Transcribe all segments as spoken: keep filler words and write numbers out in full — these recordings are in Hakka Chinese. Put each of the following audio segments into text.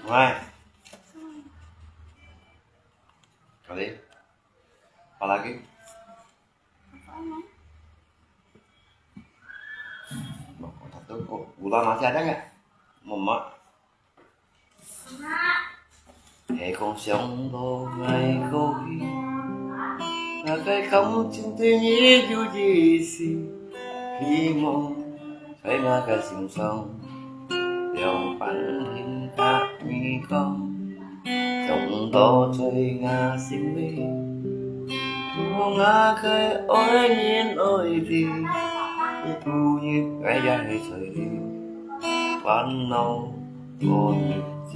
喂。Kali. Apa lagi? Mau kau satu, kau gula masih ada nggak? Mama. 係講想到𠊎過去，𠊎个感情對你有意思，希望在𠊎个心上，兩番人甲你講，想到在𠊎心裡，我个愛人愛的，你不應該也在這煩惱過日子。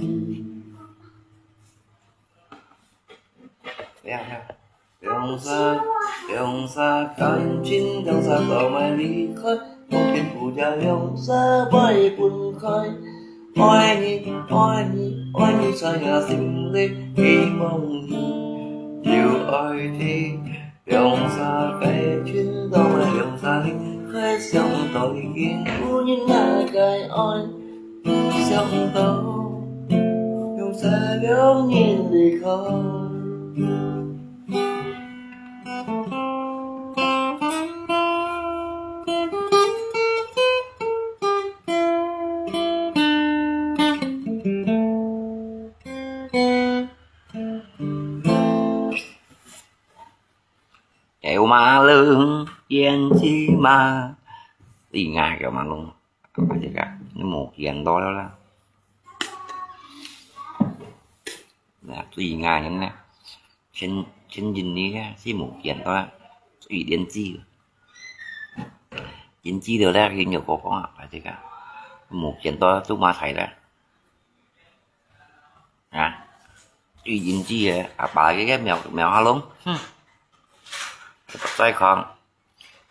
兩儕，兩儕感情，兩儕都莫離開，當然毋要兩儕會分開。愛你，愛你，愛你在𠊎心裡，希望你有愛的。兩儕个情，都莫兩儕離開，想到已經有人𠊎个愛。 想到，用這兩年離開。有馬龍，胭脂馬，你愛有馬龍。 啊，這个，你無見到了啦。那最愛人呢，前，前幾日啊，是無見到啦，最胭脂。胭脂了咧，佢有講講啊，啊，這个，無見到啦，做麼个啦？ 啊，最近子个阿爸个个苗，苗下龍，哼，再看，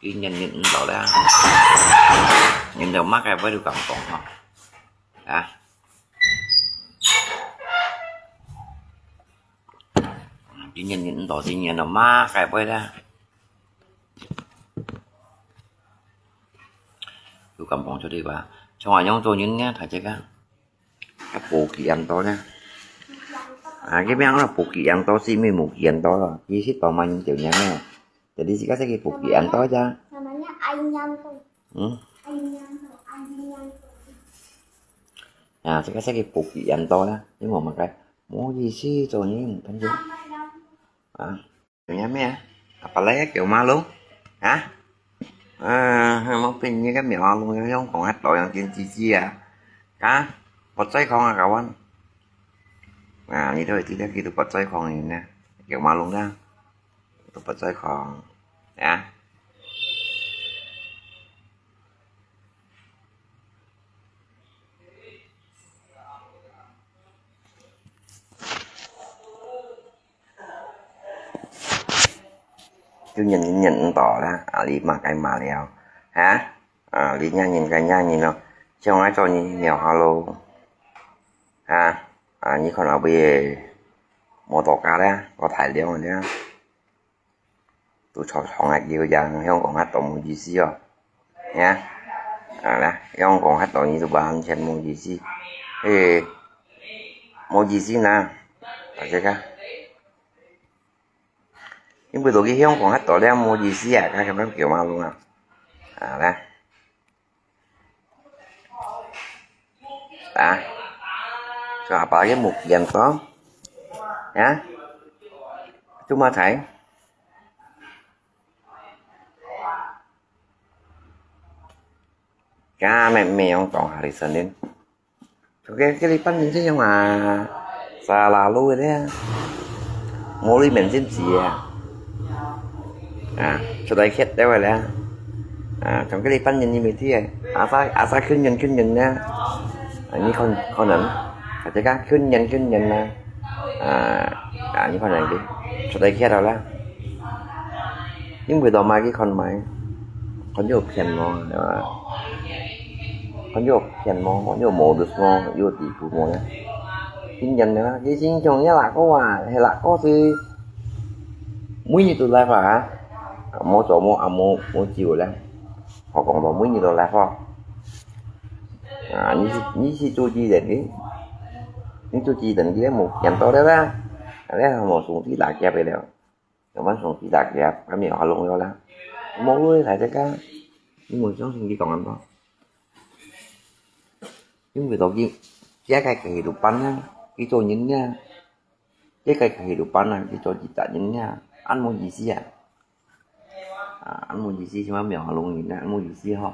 佢年年毋到了，年到麼个會有感動吼，啊，佢年年毋到，今年到麼个會啦，有感動出去吧？像恁樣做人呢，大家个。 啊，無見到呢。啊，佢名个無見到，是毋係無見到咯？佢係當慢人就念咩？Jadi自家識佢無見到咋？Namanya Ain Yanto. 嗯。Ain Yanto, Ain Yanto. 啊，自家識佢無見到啦，你無麼个，無意思做人，反正。啊。 有影咩啊？Apa lagi叫馬龍？啊？啊，莫變你个苗下龍，香港還多樣見雞雞啊？啊？不在行啊，kawan。啊，你都會知道佢都不在行呢，叫馬龍啦，都不在行啊。 就年年毋到啦，啊，你麼个馬了，哈？啊，你年年个年年咯，像𠊎做你苗下龍，哈？啊，你看後尾無到家啦，過大量个啦，都長長个叫人，香港還當無意思哦。 呀，啊啦，用講較多你都完全無意思。誒，無意思哪？大家看。因為落去香港較多了，無意思啊，該想講叫馬龍啊。啊啦。啊，做阿爸个無見到。呀？做麼个？今日無用講下哩聲音。OK，這裡半年這樣啊，selalu个咧，無裡面真濟啊。啊，出來歇了个咧。啊，從這裡半年你沒去个，asal，asal近遠近遠咧。啊，你看，可能，大家看近遠近遠啦。啊，啊，你可能去，出來歇了啦。因為到買去看買，看有便無，對吧？看有便無，看有無就是無，有地步無咧。近遠咧，佢真像个啦哥啊，係啦哥係每日都來伐啊？啊，無做無，啊，無，無酒咧。我講到每日都來伐？啊，你係，你係做幾人个？你做幾人个無見到了啦？啊，你無兄弟打劫个了。 有麼兄弟打劫，還無下弄了啦。無咯，大家，你無相信佢講恁多。因為到佢，這个佢都辦啊，佢做人啊，這个佢都辦啊，佢做一隻人啊，恁無意思啊。啊，恁無意思，起碼無下弄人啊，恁無意思吼。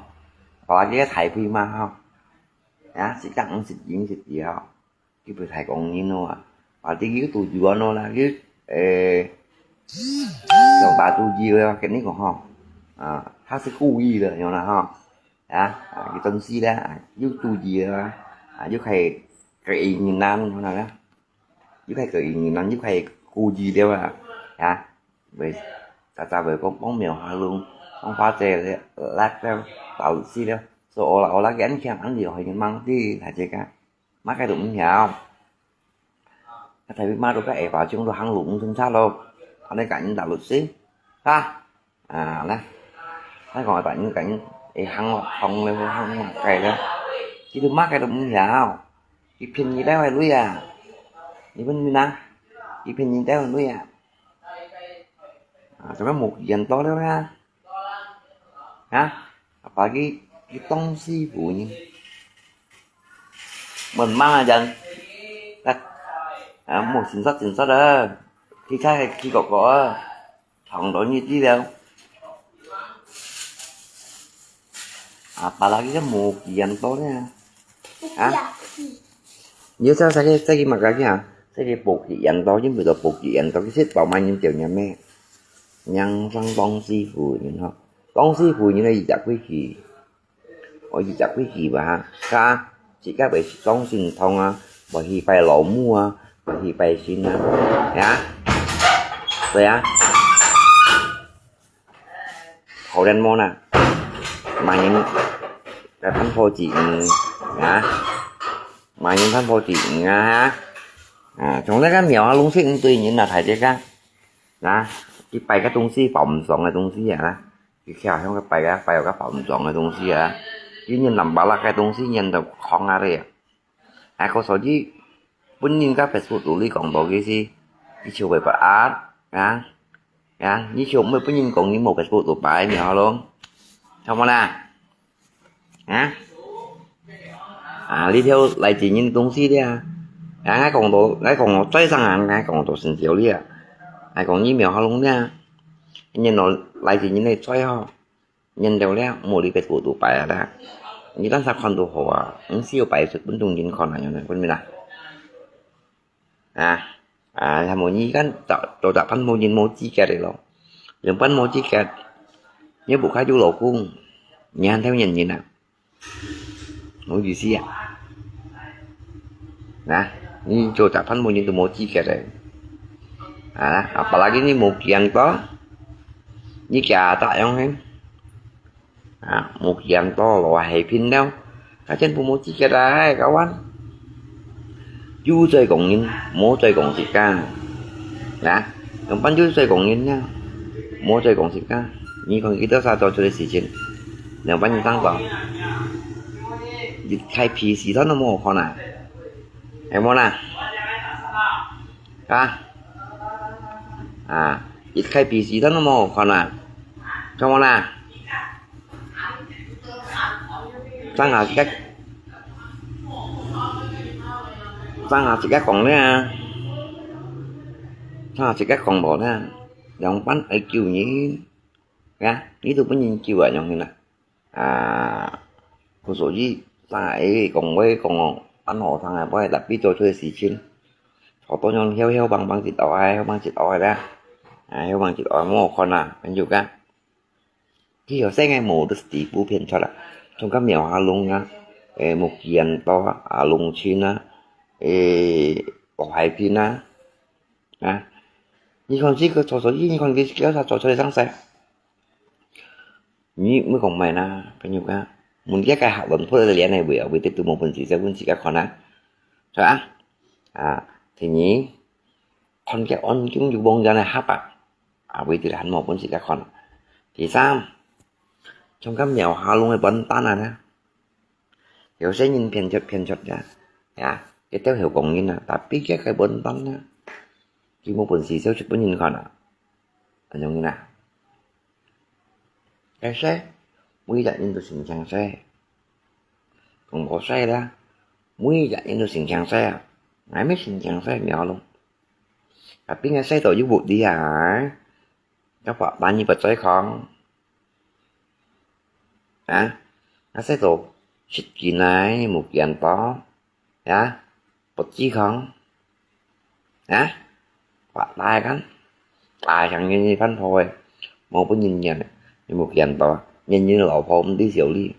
本來佢个大批嘛吼，啊，食得五十斤食啲吼。 佢毋係講人咯啊，反正佢都有安咯啦，佢，誒，用大肚雞个，跟你講吼，啊，他是故意的，有啦吼，啊，啊，佢真係咧，啊，又肚雞了啊，啊，又可以可以人啦，有啦啦，又可以可以人啦，又可以故意了啊，啊，喂，早早喂講講無下弄，講花姐咧，辣了，老死了，所以我啦我啦，佢恁強，恁厲害，你忙啲，大家。 麼个都毋曉。啊，大尾媽都个下巴中都行路毋順差咯，恁呢甲人打律師，哈？啊，來，來講下大人甲人會行咯，行了，行麼个了？佢都麼个都毋曉，佢騙你兜个鐳啊！你問你哪？佢騙你兜个鐳啊！啊，做咩無言多了啦？ 啊，阿爸佢，佢當師傅人。問媽媽人，啊，啊，無真實真實啊，佢才係佢哥哥啊，長到你知了。啊，阿爸佢就無幾人多呢。啊？你要再，再去，再去麼个去啊？再去補給人多，因為都補給人多，其實包買人就人咩？人生當師傅人吼。 當時婦人个一隻規矩，哦，一隻規矩吧，哈，自家會去當神堂啊，會去拜老母啊，會去拜神啊，呀，對啊，好人無啦，罵人來辦好事，嗯，啊，罵人辦好事，嗯，啊，哈，啊，從那個廟啊，攏識一堆人啊，大家，啊，去拜个東西，包毋上个東西啊， 佢徛向个拜啊，拜个包裝个東西啊，佢連淋巴辣个東西，連到空啊咧。啊，个所以，本人个Facebook肚裡講到个是，佢就會不安，啊，啊，你就毋會本人講你無Facebook肚擺，你好咯，好無啦？ 啊？啊，這條來自人東西咧。啊，𠊎講到，𠊎講到最上啊，𠊎講到神教咧。𠊎講疫苗好弄咧。然後來自人个最好，然後咧，莫你別過度擺啊啦。你當時看到好啊，毋需要擺出分眾人看啊，樣呢，分明啦。 啊，啊，還無你看，做，做隻半無人無資格个咯。用半無資格，你屋下有老公，你還討人人啊？無意思啊。啊，你做隻半無人都無資格个。啊，apalagi你無驚到，你驚打樣个。 啊，無驚到咯，係騙了。佢全部無資格啊，kawan。有罪講人，無罪講自家。啊，兩班有罪講人啊，無罪講自家。你看佢兜儕做出个事情，兩班人當講，一開PC都無好看啊，係無啦？啊？啊，一開PC都無好看啊，做麼啦？ 正下自家，正下自家講咧啊，哈，自家講無呢，兩萬愛救人，啊，你都分人救啊，樣形啦。啊，故所以，大家講話講哦，恁好聽啊，毋係特別做出个事情，坐到樣囂囂梆梆一道啊，囂梆一道啊啦，啊，囂梆一道啊，無看啊，朋友啊。佢有細个無得地步騙出啦，像个苗阿龍啊，誒，目鏡多啊，阿龍群啊，誒，黃海平啊， 啊，你看這个做做，你看佢叫啥做出來生事？你毋講麼个啦，朋友啊，問這个客人，不然連个話啊，話得都無本事，再問自家看啊，係吧？啊，第二，看佢案件有無人來合啊，啊，話得還無本事再看啊。第三，像个苗阿龍个本單啊呢， 有些人騙出騙出个，呀，佢兜曉講人啊，tapi佢个本單啊，佢無本事，就出分人看啊，恁樣啊。該細，每日人都神經細，講無細啦，每日人都神經細啊，𠊎乜神經細，苗阿龍。Tapi𠊎細到有活力啊，該話，萬一不再講， 啊，該細到食緊來，無見到，呀，不知講，啊，發大kan，大像人人番婆誒，無分人緣，你無見到，人人老婆毋知笑你，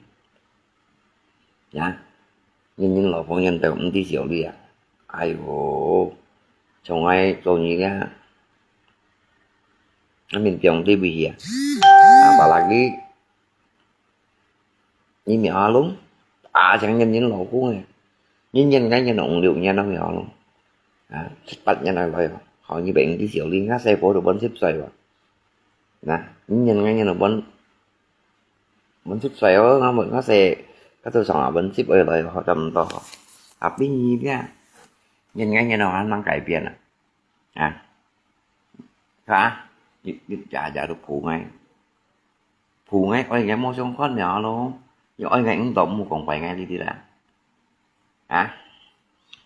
呀，人人老婆人都毋知笑你啊！哎喲，從來做你个，阿明放對不起啊，apalagi 你苗阿龍，啊，像人人老公誒，人人个人五六年都苗阿龍，啊，七八年來來，好，你平時少年，𠊎細個都分十歲了，那，人人个人都分，分十歲哦，𠊎問𠊎細，該都上啊分十歲來，好，差不多好，啊，比你變，人个人都還能改變了，啊。 係吧？你，你家家都抱𠊎，抱𠊎愛𠊎無相干了咯。你愛𠊎毋多，莫講拜𠊎哩哩啦。啊？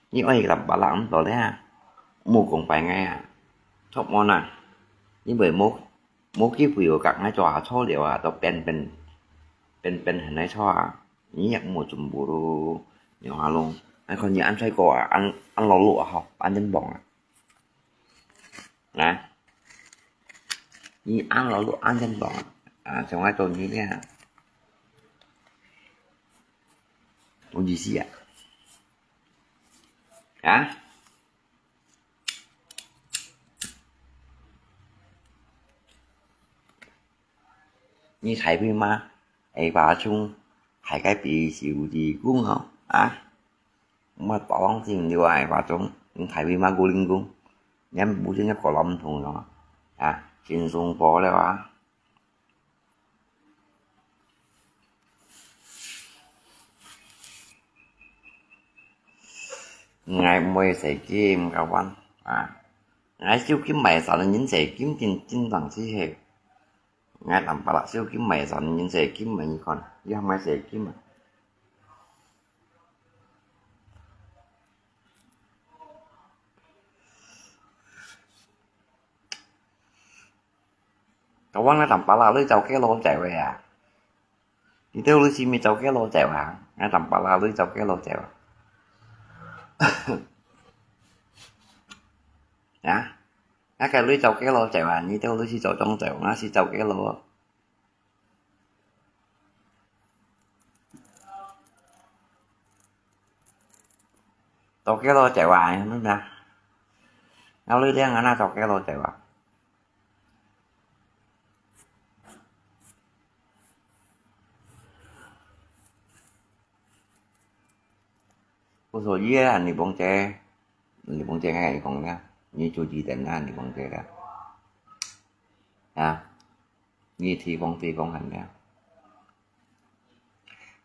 你愛𠊎摎巴拉毋多咧，莫講拜𠊎啊。著無啊？你會無，無機會哦，佮𠊎做下錯了啊，都變變，變變很難做啊。你也莫全部都，你話咯，𠊎看你恁衰過啊，恁，恁勞碌啊，吼，恁真忙啊。 啊，你恁勞碌恁真忙啊，啊，像𠊎做你咧，有意思啊？啊？你大尾巴，下巴像大个比手指公吼，啊？ Mat pawang sing liwat ai pacung, ing thai pi ma guling gung. Nyan bu sin nya kolam thung yong. Ah, sin sung po liwat. Ngai mui sai kim kawan. Ah. Ngai siu kim mai san nin sai kim tin tin dang si he. Ngai lam pala siu kim mai san nin sai kim mai ni kon. Ya mai sai kim. Kawan ngai tam pala lui chau ke lo chai we à. Ni teu lui si mi chau ke lo chai wa. Ngai tam pala lui chau ke lo chai wa. Ya. Ngai kai lui chau ke lo chai wa. Ni teu lui si chau chong chai wa. Ngai si chau ke lo. Tau ke lo chai wa, nuna. Ngau lui liang ana tau ke lo chai wa. Kusuk ye, ani bong che. Ani bong che ngai kong ya. Ni chu ji den na, ani bong che ya. Ya. Ngi thi kong thi kong han ya.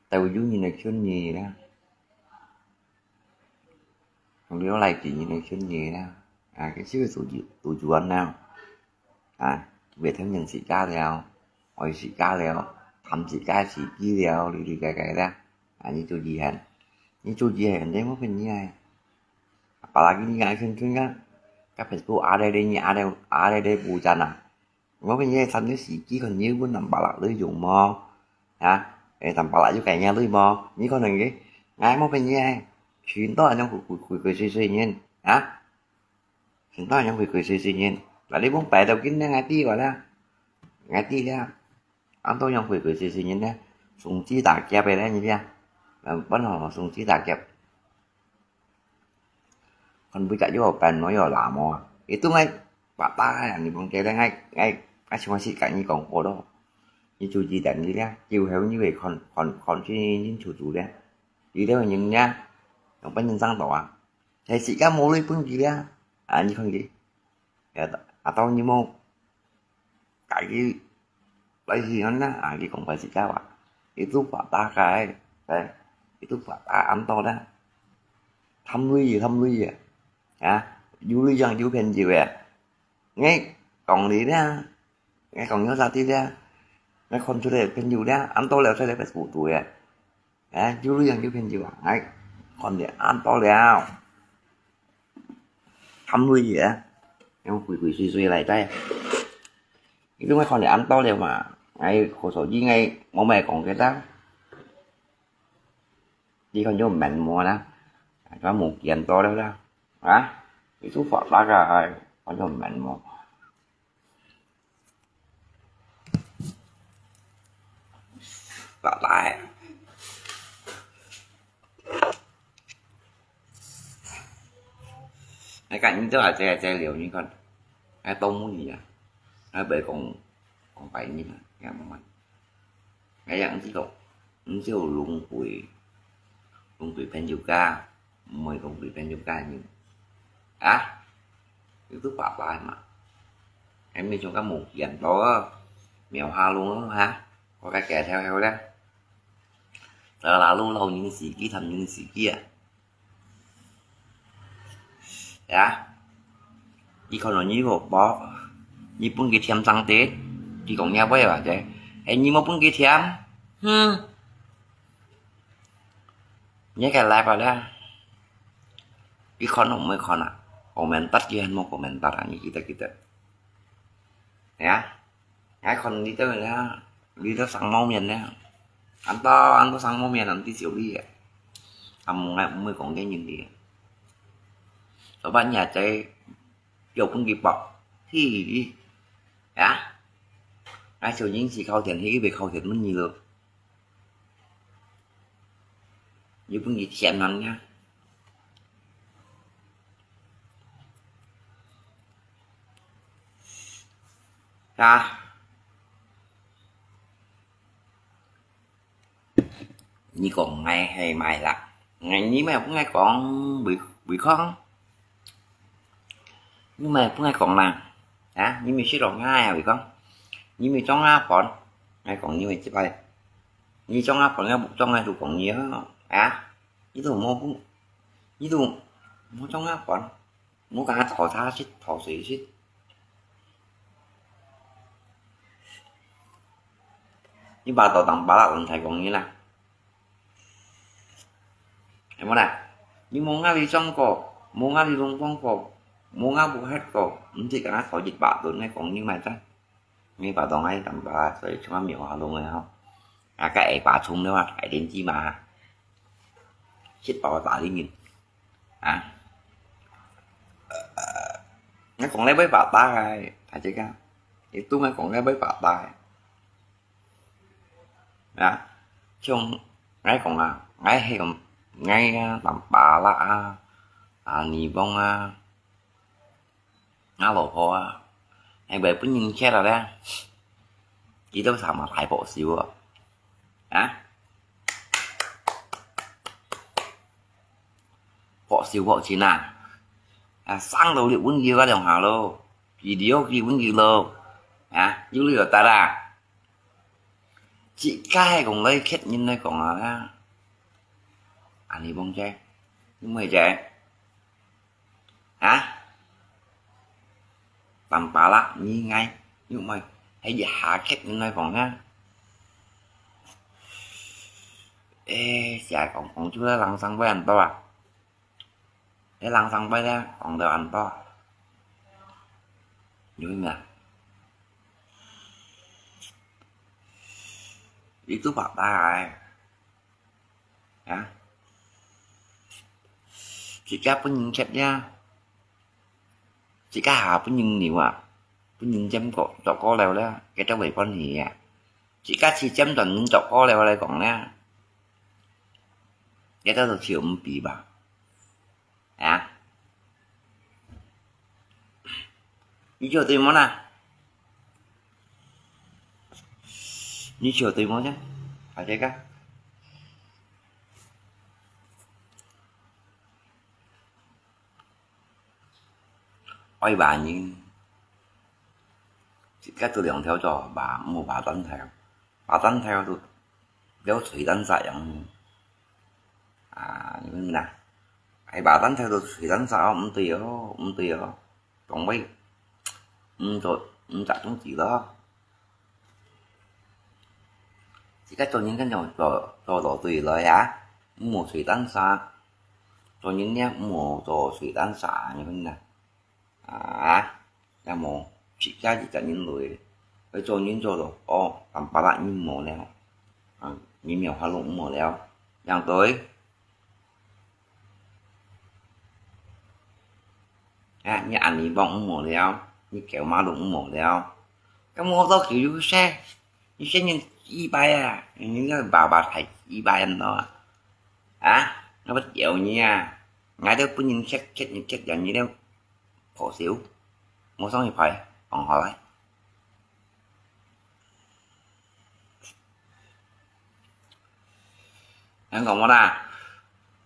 Tau yu ni na chun ni ya. Kong liu lai ki ni na chun ni ya. À, cái xíu tụ tụ chuan na. À, về thân nhân sĩ cá leo, ôi sĩ cá leo, thăm sĩ cá sĩ ký leo, đi đi cái cái đó. À, như chú gì hẳn. Như chú gì hẳn, đấy mất cái như này. Apalagi ni ngai chun chun ya. 該Facebook阿來來你阿來阿來來無讚啊！我分你三隻四G看你有分三百六來用無？啊？誒，三百六有該樣來無？你看人个，𠊎無分你誒，全部恁樣鬼鬼鬼鬼祟祟人啊！全部恁樣鬼鬼祟祟人，那你分擺到今日𠊎知个啦，𠊎知了。 恁多樣鬼鬼祟祟人呢，雙子打劫个呢，你聽，嗯，本來雙子打劫，看不着又有扮，又有喇嘛，佢都愛把打啊！你講這个，𠊎𠊎𠊎上次跟你講過咯，你注意點你聽，以後你會看看看見人出出咧，有兜人呢，用本人上當啊，係自家無鐳分佢咧，啊，你看佢，啊，啊，到你無，家己 來去恁呢，啊，佢講白自家話，佢都發達个，誒，佢都發達恁多啦，貪鐳啊，貪鐳啊，啊，有鐳樣有朋友啊，𠊎講你啦，𠊎講有啥地啦，𠊎看出來朋友啦，恁多了出來Facebook个，誒，有鐳樣有朋友啊，𠊎看了恁多了。 貪鐳个，用鬼鬼祟祟來在。你都愛看你恁多了嘛，𠊎可所以𠊎無咩講个啦。你看就面膜啦，看無見到了啦，啊？你都發達个，看就面膜。 拜拜。哎，看你都還在還在聊，你看，還多母語啊，還袂講講白人啊，也毋係。哎呀，毋知道，毋知有輪迴，輪迴朋友家。 毋會講對朋友家人啊，你都爸爸嘛，還沒像个無見到啊，苗下龍啊，我个介紹好了，得啦，老人時機，談人時機啊，呀，佢看到你無包，你分佢添上啲，佢講你會話啫，哎，你無分佢添，哼。 你个live啊，你看都毋會看啊，comment佢還無comment啊，你記得記得。呀，𠊎看你兜咧，你兜生毛面咧，恁多恁多生毛面，恁多小李啊，啊，毋愛毋會講个人哩。老闆，你阿姐又分佢包，嘿，呀，𠊎小人是靠錢，佢又袂靠錢問你咯。 又分佢錢人呀。啊，你講𠊎係麼个啦？𠊎你莫分𠊎講，違違抗。 你莫分𠊎講啦，啊，你莫識落𠊎啊，你講，你莫裝阿煩，𠊎講你莫這擺，你裝阿煩，𠊎莫裝𠊎就講你啊，啊，你都莫分，你都莫裝阿煩，莫甲𠊎討茶食，討水食。你把刀當巴拉人才講你啦。 係無啦？你無𠊎哩上過，無𠊎哩弄光過，無𠊎無歇過，毋知敢若頭一百輪个講你買單。你把當愛淡薄，所以像苗下弄个吼。啊，个下巴衝了啊，大電機嘛，食飽打你面啊。你講你會發達个，大姐啊，你都愛講你會發達个。 啊，像𠊎講啊，𠊎係講𠊎啊，南巴拉啊，啊，尼翁啊，吾老婆啊，係會分人㧒了咧，佢兜啥嘛大博士哦，啊，博士博士啊，啊，生到你搵佢个兩下咯，佢了佢搵佢咯，啊，有你就得啦。 自家係講來㧒人來講啊，恁呢講啫，你毋係啫？啊？淡薄啦，你𠊎，你毋係，係一下㧒人來講啊。誒，成日講講就係人生會恁多啊。 你人生會咧，講到恁多，你明白？你都白帶啊！自家分人㧒呀，自家下分人扭啊，分人佔過，做過了啦，佢兜會歡喜啊。自家去佔轉人做過了來講啦，佢兜就笑毋比吧。 啊？你笑對無啦？你笑對無啫？大家講。愛話人，自家做兩條做，話，毋好話單條。話單條就，了隨單煞樣。啊，你明白？哎，話單條就隨單煞哦，毋對哦，毋對哦。講話，毋做，毋集中志咯。自家做人，跟住做，做到對來啊，毋好隨單煞。做人呢，毋好做隨單煞，你明白？ 啊，也無，自家一隻人類，愛做人做到，哦，淡薄仔人無了，啊，你廟下攏無了，樣對。啊，你阿尼伯無了，你狗媽攏無了，該無到九九三，你先人幾百啊，你个爸爸才幾百人咯啊，啊，我不屌你啊，𠊎都分人㧒，㧒，你㧒人，你都 可笑，無上一排，放下來。恁講無啦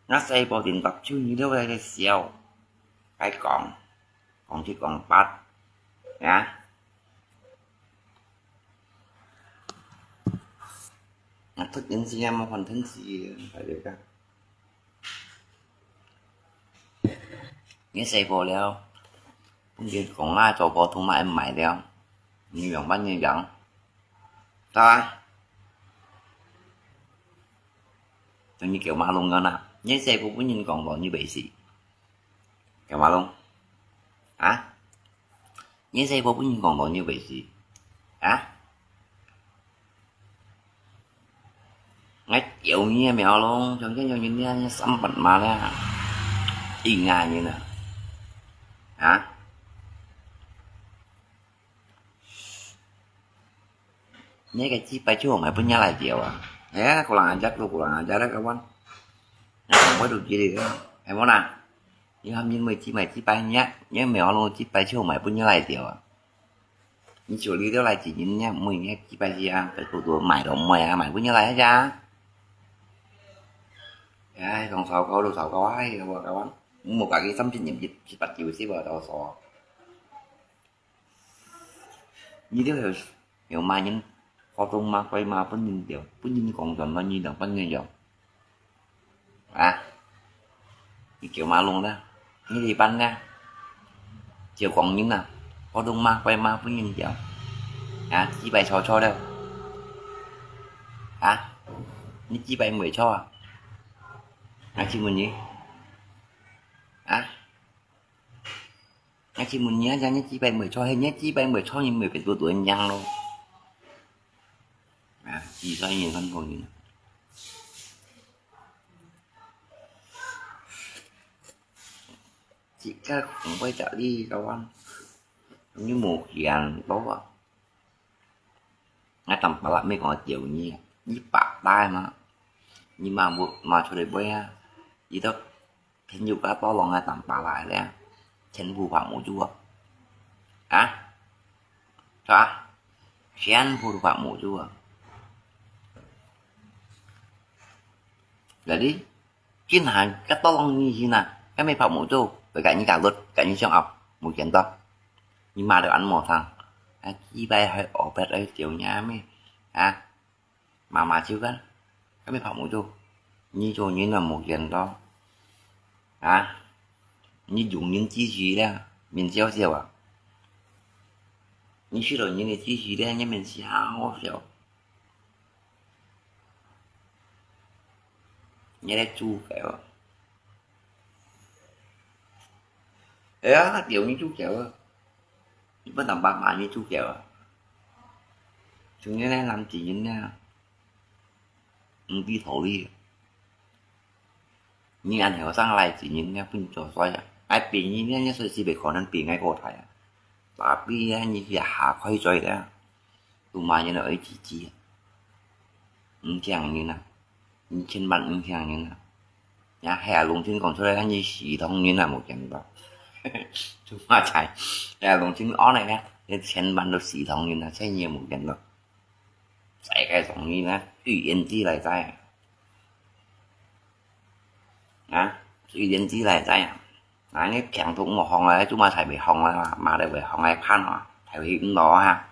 ？𠊎細部電腦就你兜來个笑，該講，講七講八，啊？𠊎突然之間無看電視，大家講。 你細部了，分佢講啦，做普通嘛，毋買了，你用半日樣，對吧？等你狗馬弄个啦，你細部分人講到你袂死，狗馬弄，啊？ 你細部分人講到你袂死，啊？𠊎丟你个苗咯，像這樣人家三百萬了，一萬人啊，啊？ 你个雞排就賣分人來丟啊？哎呀，kurang ajar都kurang ajar啦，kawan。那我都記得，哎，無啦。你還認為雞排，雞排，你，你沒有弄雞排就賣分人來丟啊？你手裡都來幾斤，你每日雞排是啊，該多多買都買啊，買分人來啊。哎，講糟糕都糟糕，哎，我，kawan，我家己三十年一，一百九十啊，到時候。 你兜有，有罵人，好動罵、怪罵分人丟，分人講轉來，你兩半个樣。啊？你狗馬弄啦，你一半啦，就講人啦，好動罵、怪罵分人丟。啊，雞排錯錯了。啊？你雞排毋會錯啊？啊，請問你？啊？ 𠊎請問你啊，你雞排毋會錯，係你雞排毋會錯，你毋會變做人樣咯。啊，幾歲人算好人啊？自家講話食力，kawan，你無錢咯啊？ 𠊎當巴拉咩講丟你啊，你白帶嘛，你罵我，罵出來話啊，你都天有个多人啊，當巴拉咧，全部白目珠啊，啊，是吧？全部都白目珠啊。Jadi， 今下个多人你去哪，个咩白目珠，會甲你家律，甲你相拗，無見到。你罵到恁無聽，啊，雞排還學別个丟你咩，啊，罵罵就个，个咩白目珠，你做人啊無見到，啊，你用人之時咧，面笑笑啊，你受到人个指示咧，你面笑笑。 你來煮飯哦。哎呀，丟你煮飯哦。你不能把骂你主角啊。中间呢，男子人呢，毋知道理。你恁後生來子人呢，分做衰啊！愛比你呢，你隨時被可能比𠊎過大啊！打比呢，你也下開嘴了，都骂人了，愛自己啊！毋聽人啊！ 你千萬毋聽人啊！呀，係啊，農村講出來，你死同人啊，無見到。做麼个？係啊，農村安尼呢，你千萬都死同人啊，這你也無見到。世界上你呢，最原子來在啊！啊，最原子來在啊！ 啊，你病毒無放來，做麼个會放來嘛？嘛都會放來盼哦，大會毋落啊！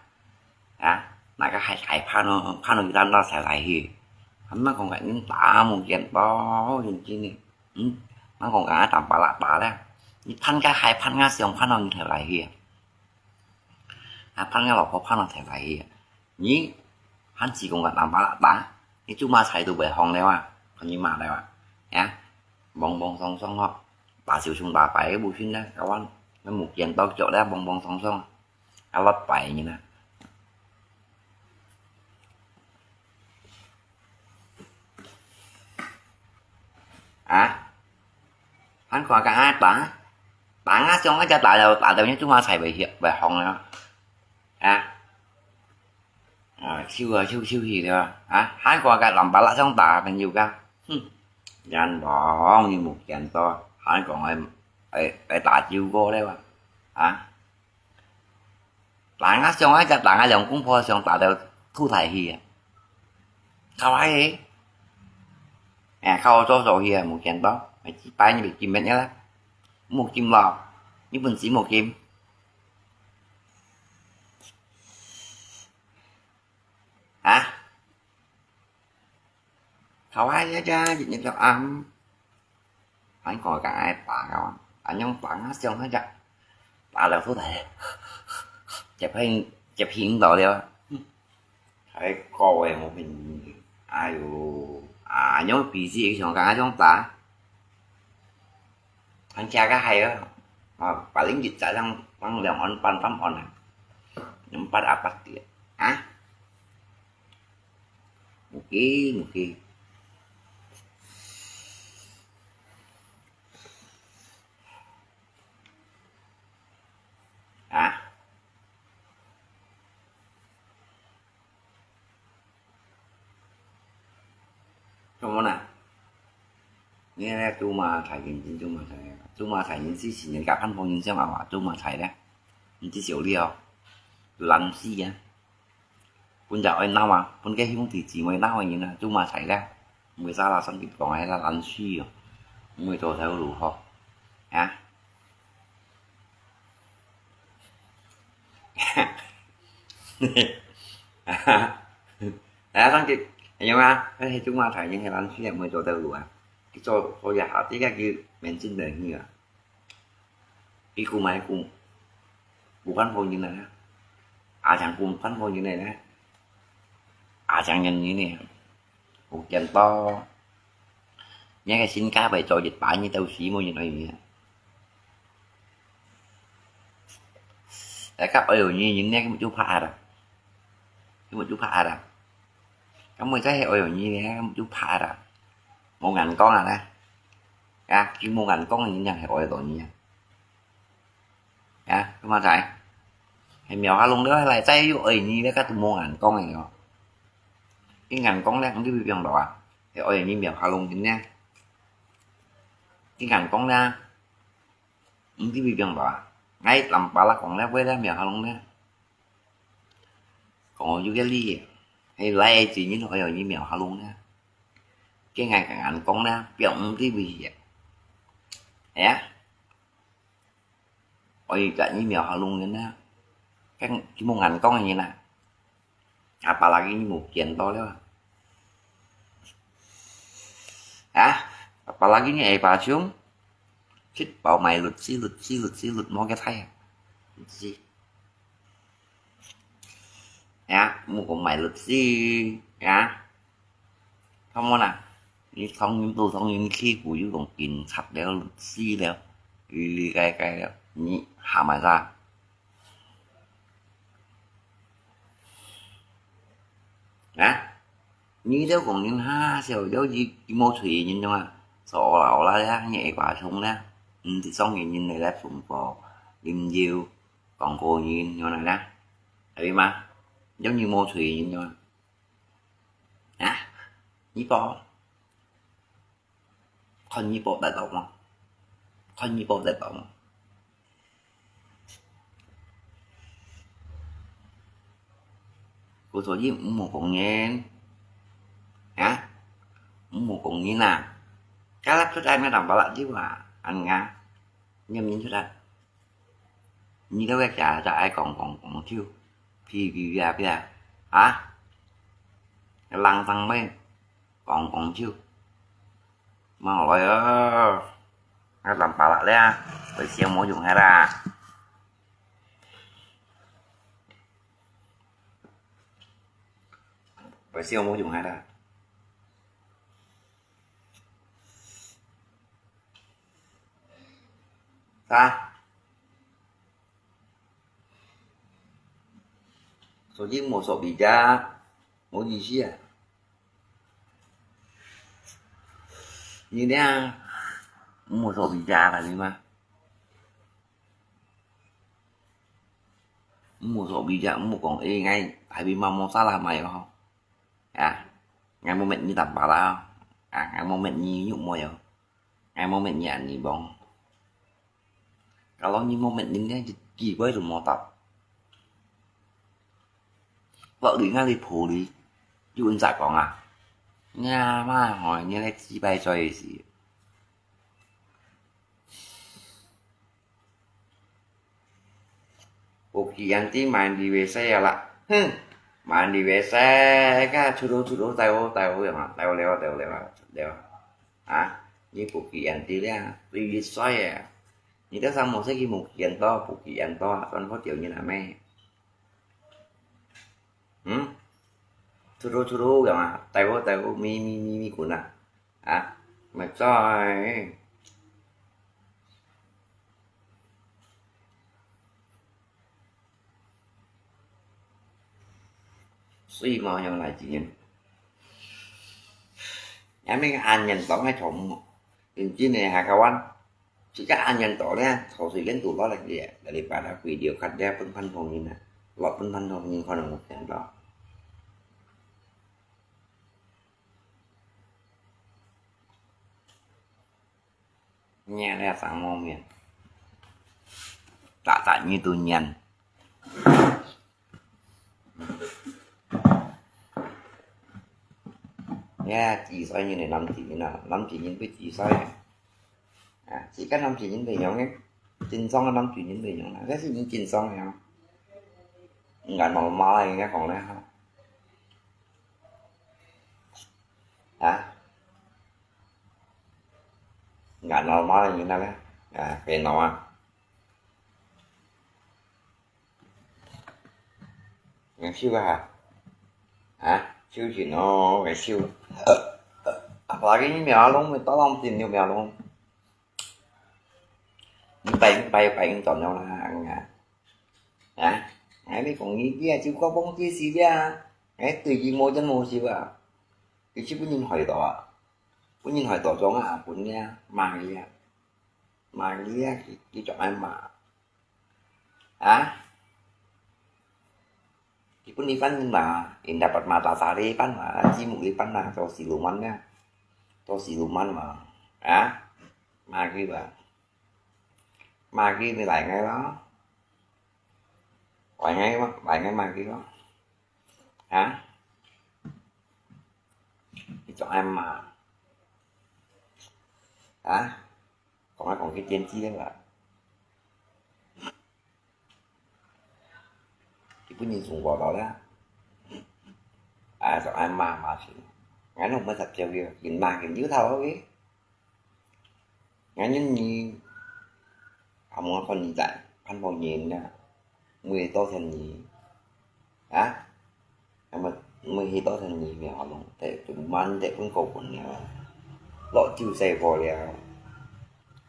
啊，那個還大盼哦，盼到佢單到才來去。還莫講个，你打無見到，真正个，嗯，莫講个，打巴拉打咧，你盼个還盼个，想盼到你才來去啊！啊，盼个老婆盼到才來去啊！你還自講个打巴拉打，你做麼个都會放了啊？看你罵了啊？啊，莽莽撞撞吼！ 打小衝打敗个無信呢，kawan，你無見到腳咧，莽莽撞撞，啊，落敗人啊！啊，還看敢愛打？打啊，像該隻打了，打到你做麼个會會紅啊？啊？ 啊，手啊，手，手起了啊！啊，還過个藍巴拉上打朋友个，哼，冤枉你無見到，還講愛，愛，愛打九個了啊！啊，打啊，像啊，隻打啊，兩公婆想打到吐大氣啊！靠啊嘿！哎，靠我做手去啊，無見到，哎，幾擺你被禁滅了啦，無禁咯，你本身無禁。 啊？頭下一隻日日都暗，還講敢愛打个，恁樣打啊，想該隻打了出來，接應，接應到了。還高誒，我們，哎喲，啊，恁樣脾氣，想敢愛想打。 還食个係啊，啊，白領日子上，上兩碗飯三碗啊，兩八啊八个啊，無計無計。啊？ 做麼个呢？你呢，做麼个大人，做麼个大人，做麼个大人，是人家盼望人像啊，做麼个大咧？你至少了，懶死啊！本來愛鬧啊，本該兄弟姊妹鬧个人啊，做麼个大咧？毋會沙拉上去講，係啦，懶死哦，毋會做頭路吼，啊？ 哎呀，上去，哎呀嘛，哎，做麼个大人，係懶死啊，毋會做得路啊。佢做，做一下，這個佢面子人去啊。佢顧買顧，顧辦法人啊，阿強顧辦法人呢，阿強人呢，有見到，你个身價會做一百，你都死無人愛你啊。 哎，該愛有你人呢，根本就怕啊，根本就怕啊。該麼个係愛有你呢，根本就怕啊。無眼光啊呢，啊，佢無眼光个人正係愛到你啊。啊，做麼个？係廟下弄了來，再又愛你呢，該都無眼光个哦。佢眼光呢，毋知會變到啊，係愛你廟下弄人呢。佢眼光呢， 毋知會變到啊，𠊎藍巴拉講了，會了，廟下弄了。講有个理，係來个人，愛有你廟下弄了。該𠊎个眼光了，變毋知會去啊。哎呀，愛有个你廟下弄人了，該佢無眼光个人啊。 Apalagi你無見到了啊。啊，apalagi你下巴上，食飽買律師，律師，律師，律無个大啊。律師。啊，莫講買律師，啊。看無啦，你當人都當人欺負，又講警察了，律師了，哩哩該該了，你下買啥？啊？你兜講人哈，小妖精，雞毛吹人樣啊，手啦啦呀，你會掛蟲啦，毋知上人人來來分貨，啉酒，講個人，原來啦，係嘛？有你毛吹人樣啊？啊？你講？ 看你報得到無？看你報得到無？故所以毋好講人，啊？毋好講人啊！Kalap出來，乜當巴拉就啊，恁樣，你認出來？ 你兜个家就愛講講講就，噼噼啪啪，啊？人生咩？講講就，莫來哦！𠊎當巴拉咧，會笑無用个啦，會笑無用个啦。 啥？手機無手機架，無意思啊！你呢？無手機架，你嘛？無手機架，無講，欸，𠊎還比媽媽啥啦，買哦。 啊，𠊎無搣你當巴拉，啊，𠊎無搣你肉妹哦，𠊎無搣你恁呢幫。Kalau你無搣人呢，一句話都無答。落雨𠊎哩抱你，又恁扎講啊？你阿媽吼，你來幾百歲時？ Pogi Auntie main di WC ya lah. Hmm, main di WC ka, cudo cudo tayo tayo ya, tayo lewat tayo lewat lewat. Ha, ni Pogi Auntie ya, tuyệt vời ya. Ni ta samo sa ki Pogi Auntie, Pogi Auntie, tuan ko tiao ni na me. Hmm, cudo cudo ya, tayo tayo mi mi mi mi kuna. Ha, macam 所以嘛，用來經營。也沒安人當个錯誤，認真个下个彎，自家安人多呢，頭水人多落來个，來禮拜六video看了分判同人啊，落分判同人可能有見到。 Nyan ya sang mo mian. Tak tak nyi tu nyan. Ya, chỉ sai như này, năm chỉ như nào, năm chỉ như cái chỉ sai. À, chỉ có năm chỉ như vậy nhõng ấy. Chính xác là năm chỉ như vậy nhõng là cái gì chính xác này không? Nggak normal lah, nghe không đấy ha. Hả? Nggak normal như thế nào đấy? À, cái nó à. Nggak siu hả? Hả? Siu gì nó, nggak siu. Apalagi ini mèo lông, mình tao lòng tin như mèo lông. Ini pai, pai, pai, ini tao nhau là hả? Hả? Ngai mi kong ni dia, chiu ko bong chi si dia. Ngai tui ji mo jan mo si ba. Ki chi pun yin hoi to a. Pun yin hoi to zong a, pun nia, ma nia. Ma nia, ki, ki chok ai ma. Hả? Ki pun ni pan ma, in dapat mata sari pan ma, chi mu li pan ma, to siluman nia. To siluman ma. Hả? Ma ki ba. Ma ki mi lai ngai lo. Vài ngày mà, vài ngày mà kia đó. Hả? Cái chó em mà. Hả? Còn nói còn cái tiên tri đấy là. Cái bún nhìn xuống vào đó đó. À, chó em mà, mà chứ. Ngắn không mới thật trêu kìa. Nhìn mà kiểu như thầu thôi. Ngắn nhân nhi. Không có con gì dạy. Khăn phòng nhìn nha. Mười tô thành nhí. Hả? Mà mười hi tô thành nhí mèo hả luôn. Tệ chúng man tệ cũng cầu quần nha. Lọ chịu xe vò lẹ.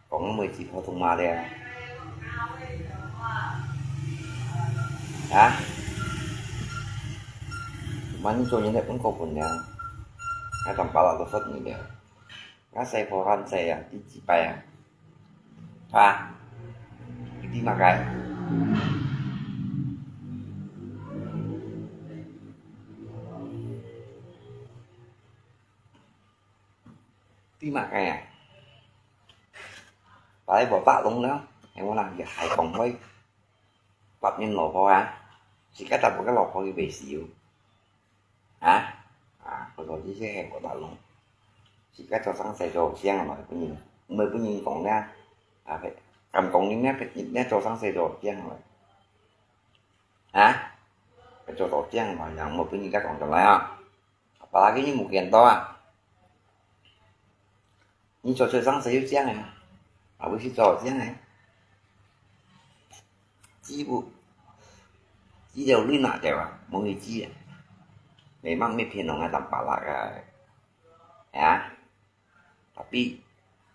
Còn mười chỉ có thùng mà lẹ. Hả? 萬一做人个本國本了，𠊎當巴拉都罰你了。𠊎細婆還細啊，第幾擺啊？哈？你知麼个？知麼个啊？擺無八龍了，係無啦？你還講話，八面老婆啊？自家搭个老婆又袂死哦。 啊？啊，佢講這些係無大路。自家做生事做正來分人，毋係分人講啦。啊，敢講人家，人家做生事做正來。啊？做到正來，人毋分人家講出來啊。Apalagi你無見到啊。 你做出生事又正个，啊，毋係做正个。知無？知了你拿掉啊，無你知啊。Memang乜騙人啊，當巴拉个。啊？Tapi，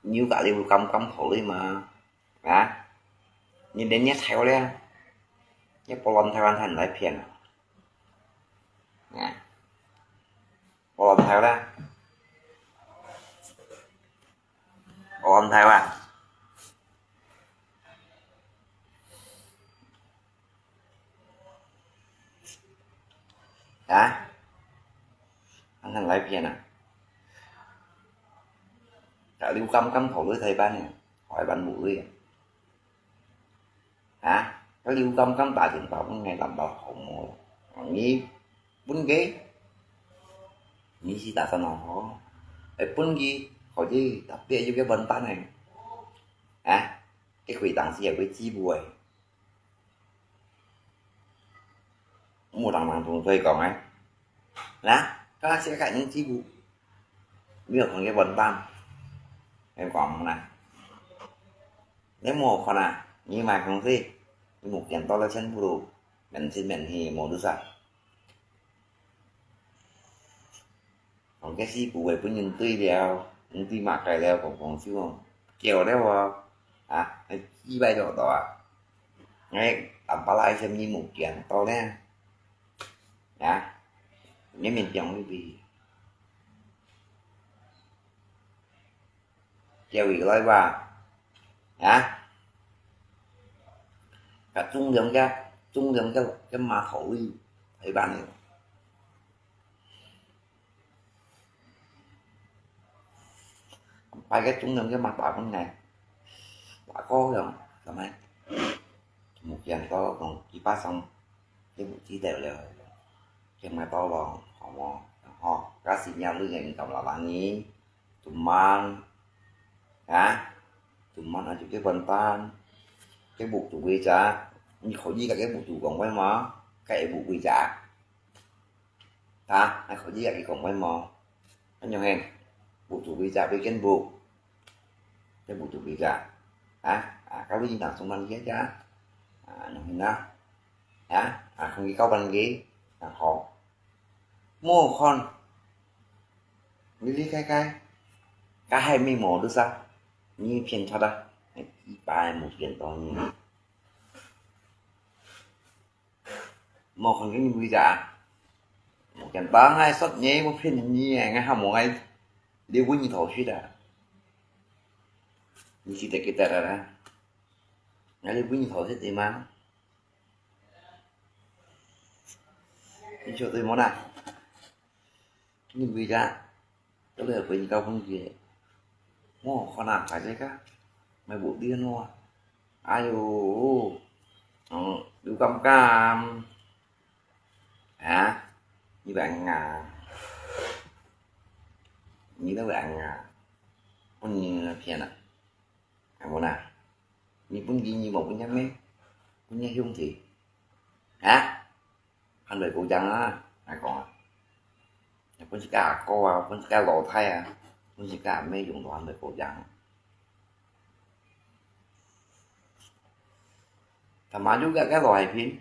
你有家己有敢敢考慮嘛？啊？你連你台灣咧，你不論台灣還來騙啊？啊？ 我來啦，我來啦。啊？恁樣來騙啊？大陸敢敢考慮台灣呢？台灣無理啊。 啊，該你敢敢打電話分𠊎男朋友好無？你分佢，你是打算好好，會分佢，或者特別有个笨蛋呢？啊，佢會當時也會支付个。無人人同佢講个。 Nah, kalau sikat ni cibu. Mio kong ye bontan. Em kong na. Nemo kona, ni mai kong si. Ni mu kian to le chen bulu. Men sin men hi mo du sa. Kong ke si bu we pun yin tui liao. Yin tui mak kai liao kong kong si mo. Kiao liao wo. Ah, ai, i bai do do ah. Ai, tam pa lai sem ni mu kian to le. Hả? Nếu mình chọn cái gì? Theo ý của tôi và hả? Cả trung lượng cái, trung lượng cái, cái mà khẩu vị thấy bạn này. Phải cái trung lượng cái mà bảo con này. Bảo có rồi, làm ai? Một dàn có còn chỉ ba xong. Cái bụi trí đều đều. Cái mà to lòng, họ mò, họ. Cá xin nhau lưỡi ngành cầm là bạn nhí. Tụm man. Hả? Tụm man ở chỗ cái vần tan. Cái bụi tụi quy trả. Như khỏi gì cả cái bụi tụi còn quay mà. Cái bụi quy trả. Hả? Ai khỏi gì cả cái còn quay mà. Anh nhung hèn. Bụi tụi quy trả với cái bụi. Cái bụi tụi quy trả. Hả? À, cái bụi gì nặng xuống lăn kia chả. À, nhung hèn đó. Hả? À, không cái câu bằng cái. Nặng khó. Mô khon. Lý lý khai khai. Cá hai mươi mổ được sao? Như phiền thoát đó. Hãy chỉ bài một phiền to như. Mô khon cái như bây giờ. Một phiền to ngay sót nhé, một phiền như ngày hâm một ngày. Đi quên như thổ suy đã. Như chỉ để cái ta ra ra. Ngay đi quên như thổ suy đi mà. Ni cho tôi món à? Ni bây giờ, tôi lại với cao phong gì? Mô khó làm cái gì cả. Mày bộ điên luôn. Ai dồi, ừ, đủ cam cam. Hả? Như bạn à? Như đó bạn à? Con nhìn là phiền à? Ai muốn à? Ni pun gini mau punya meh, punya hiung ti. Hả? Hàn Việt Cộng Sản á, ai còn à? Pun si ka cô à, pun si ka lò Thái à, pun si ka meh dùng đồ Hàn Việt Cộng Sản. Thà mà dùng cái cái lò hai pin.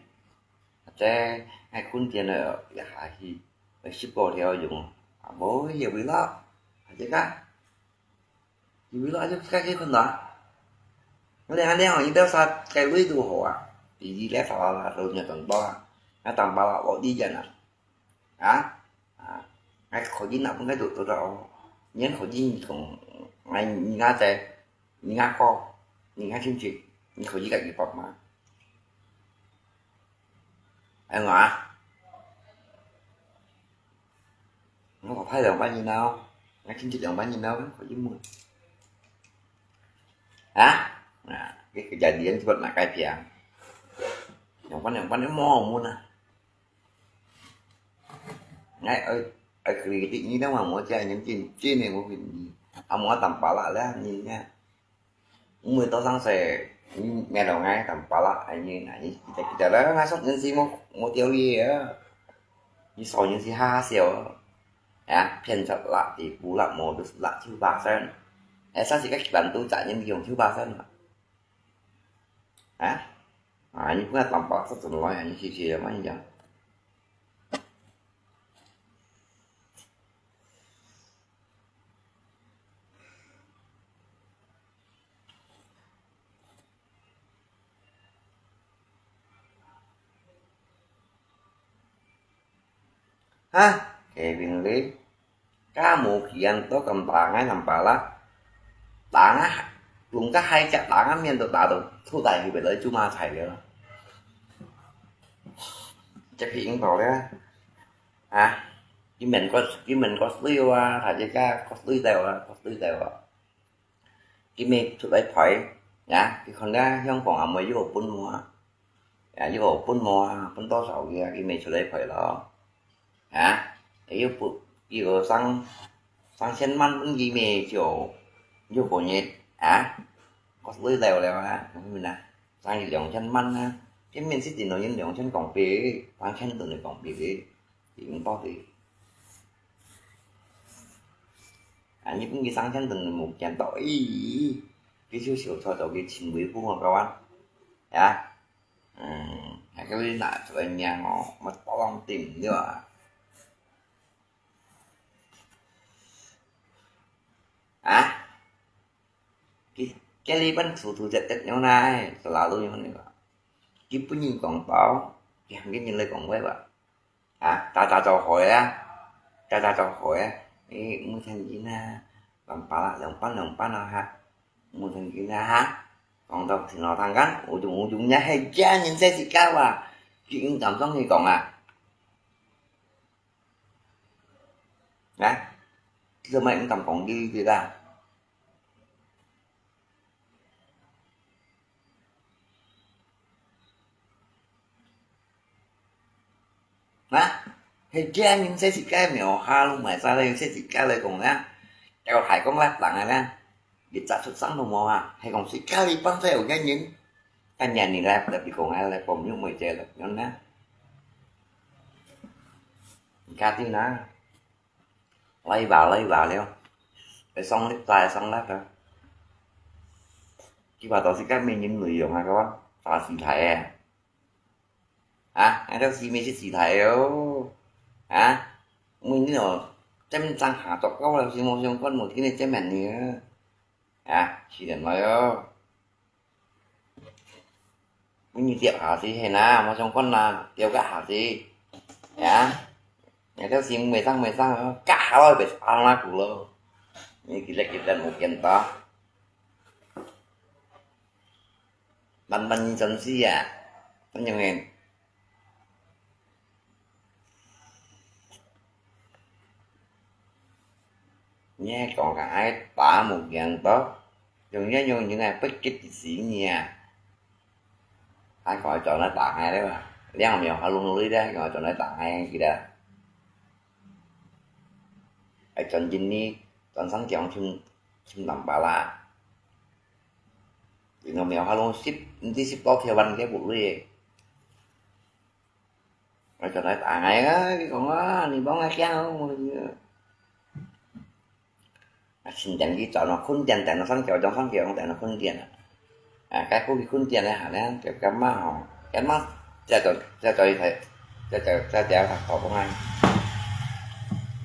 Thế hai kun tiền ở ya hai hi, phải ship qua theo dùng. À, bố hiểu bị lắm. Thế cả. Ibu lo aja kaki kena. Ngeliat aneh orang itu sa kai lui tu hoa. Di di le fa la tu nya tang ba. Nga tang ba la lo di jana. Ha? ，𠊎可以拿分佢做做到，你可以講，𠊎你阿姐，你阿哥，你阿親戚，你可以甲佢爸媽，哎呀，我老弟兩萬銀啊，𠊎親戚兩萬銀啊，可以問。啊？啊，佢个家底人就拿該片，兩萬兩萬你莫問啊。 哎，哎，哎，可以，你等下我家人进进来，我给你，啊，我打巴拉了，你看，我们到上岁，你买了哎，打巴拉，哎，你那你kita kita lah, ngasok nyen si mo mo tiaw ye, ni so nyen si ha sio, ya, pian sa la di pula mo dus la chu ba san, eh, sa si ka kiban tu sa nyen yong chu ba san, ha, ah, ni pun tampak sa tu lo ya, ni si si ya, man ya. 哈，Kevin Lee，kamu kian to kam tangai nampala. Tanga, lungka hai jak tanga mian to ta to, thu tai hi belo chu ma chai belo. Chắc thì cũng bảo đấy. Hả? Cái mình có, cái mình có tưới qua, thả cái cá, có tưới tèo qua, có tưới tèo qua. Cái mình thuộc lấy phổi, nhá, cái con cá hiông còn ẩm mới vô bún mua. Ya, yuk pun mo, pun to sau ya, ime chulai phai lo. Ha? Yuk pu, yuk sang, sang chen man pun ime chiu, yuk ko nyet. Ha? Ko lui leo leo ha, na. Sang liang chen man ha. Chen min sit din no yin liang chen kong pi, sang chen tu ni kong pi pi. Yin to ti. Ha, ni pun ki sang chen tu ni mu kian to i. Ki chiu chiu cho cho ki chin wei pu mo kawan. Ya. Hmm, cái lý là tụi anh nha ngó, mà tao lòng tìm nữa. Hả? Cái, cái lý bánh thủ thủtettet nhau này, selalu nhau này. Cái bún nhìn quảng cáo, cái hàng cái nhìn lấy quảng cáo vậy. Hả? Ta ta cho hỏi á. Ta ta cho hỏi á. Ê, mua thành gì nè. Lòng pala, lòng pan, lòng pan nào hả? Mùn thìn kì na ha. Kông tau thìn lò thang kan, ujung-ujung nya he jia nyin se si ka wa. Kì ing kam song hi kông a. Nè? Kì mai ing kam kông kì kì ta. Hả? He jia nyin se si kai mèo ha lu mai sa le se si kai le kông na. Kêu thải kông lát lặng na. Bị chặt sụt sắng đồng mò à. Hay kông si kai li băng se ở cái nyin. Cái nhà nì lai, lai bị kông ai lai bông nhúc mùi chè lật nhón na. Ka ti na. Lai bà, lai bà liao. Phải xong lít tai, xong lát rồi. Chứ bà tỏ si kai mình nhìn người dùng hả các bạn? Tỏ si thải à. Hả? Ai đâu si mê si si thải ô. Hả? Mùi nè, chém trắng hả, tộc gốc là si mô xung quanh một cái này chém mèn nè. Hả? Si đến nói ô. Mùi nè tiệp hả si hề na, mô xung quanh là tiệp gã hả si. Hả? Ai đâu si mê tăng mê tăng, gã hả lôi bệt ăn lá củ lô. Như kì lệch kì lệch một kiện đó. Bắn bắn chấm si à. Tao nhung em. Nhé còn cả ai tả một kiện đó. Dùng nhé dùng những ngày bất kích gì nhỉ. Ai khỏi chọn nó tả hai đấy mà. Liang mèo hả luôn lưới đấy, khỏi chọn nó tả hai gì đó. Ai chọn Jin ni, chọn sáng chọn chim chim tầm bà la. Thì nó mèo hả luôn ship, đi ship bao theo bánh cái bụt lưới. Rồi cho nó tả ngày á, cái con á, đi bóng ai kéo không. À, xin chàng đi chọn nó khốn chàng, chàng nó sáng chọn, chọn sáng chọn, chàng nó khốn chàng. À, cái khốn, khốn chàng này hả, này, cái, cái má hả, cái má, cha cho, cha cho đi thầy, cha cho, cha cho thằng cậu công an.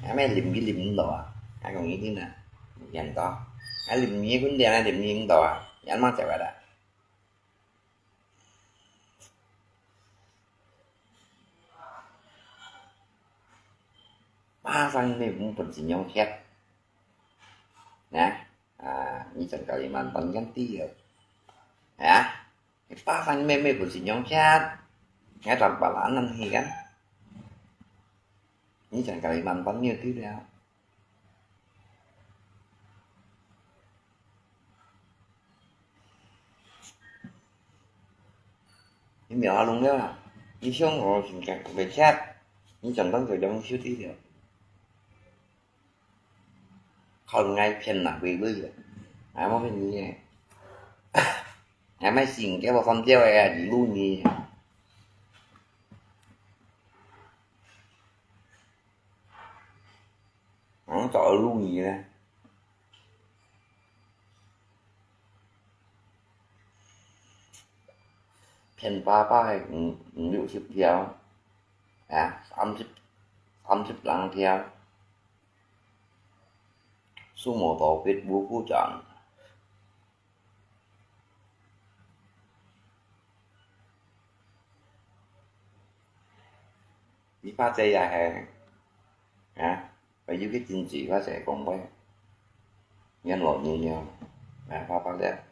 Cái mấy lim cái lim đó à, cái còn nghĩ thế nào, dành to. Cái lim như khốn chàng này, lim như đó à, cái má chạy vào đó. 巴生妹妹本身樣吃，啊，啊，你整个里面当然知了，啊，巴生妹妹本身样吃，你当把人能去干，你整个里面当然知了。 你苗啊弄了啊，你想我性格特别sad，你真正就兩手地了。靠，你爱骗哪位位了？俺没骗你耶，俺买新给我放掉的啊，你路你。 嗯，早就入迷了。骗爸爸个五五六十条，啊，三十三十零条，数目多别无故障。 你爸姐也係，啊，佢有个證據，或者講話，你老人了，啊，爸爸咧，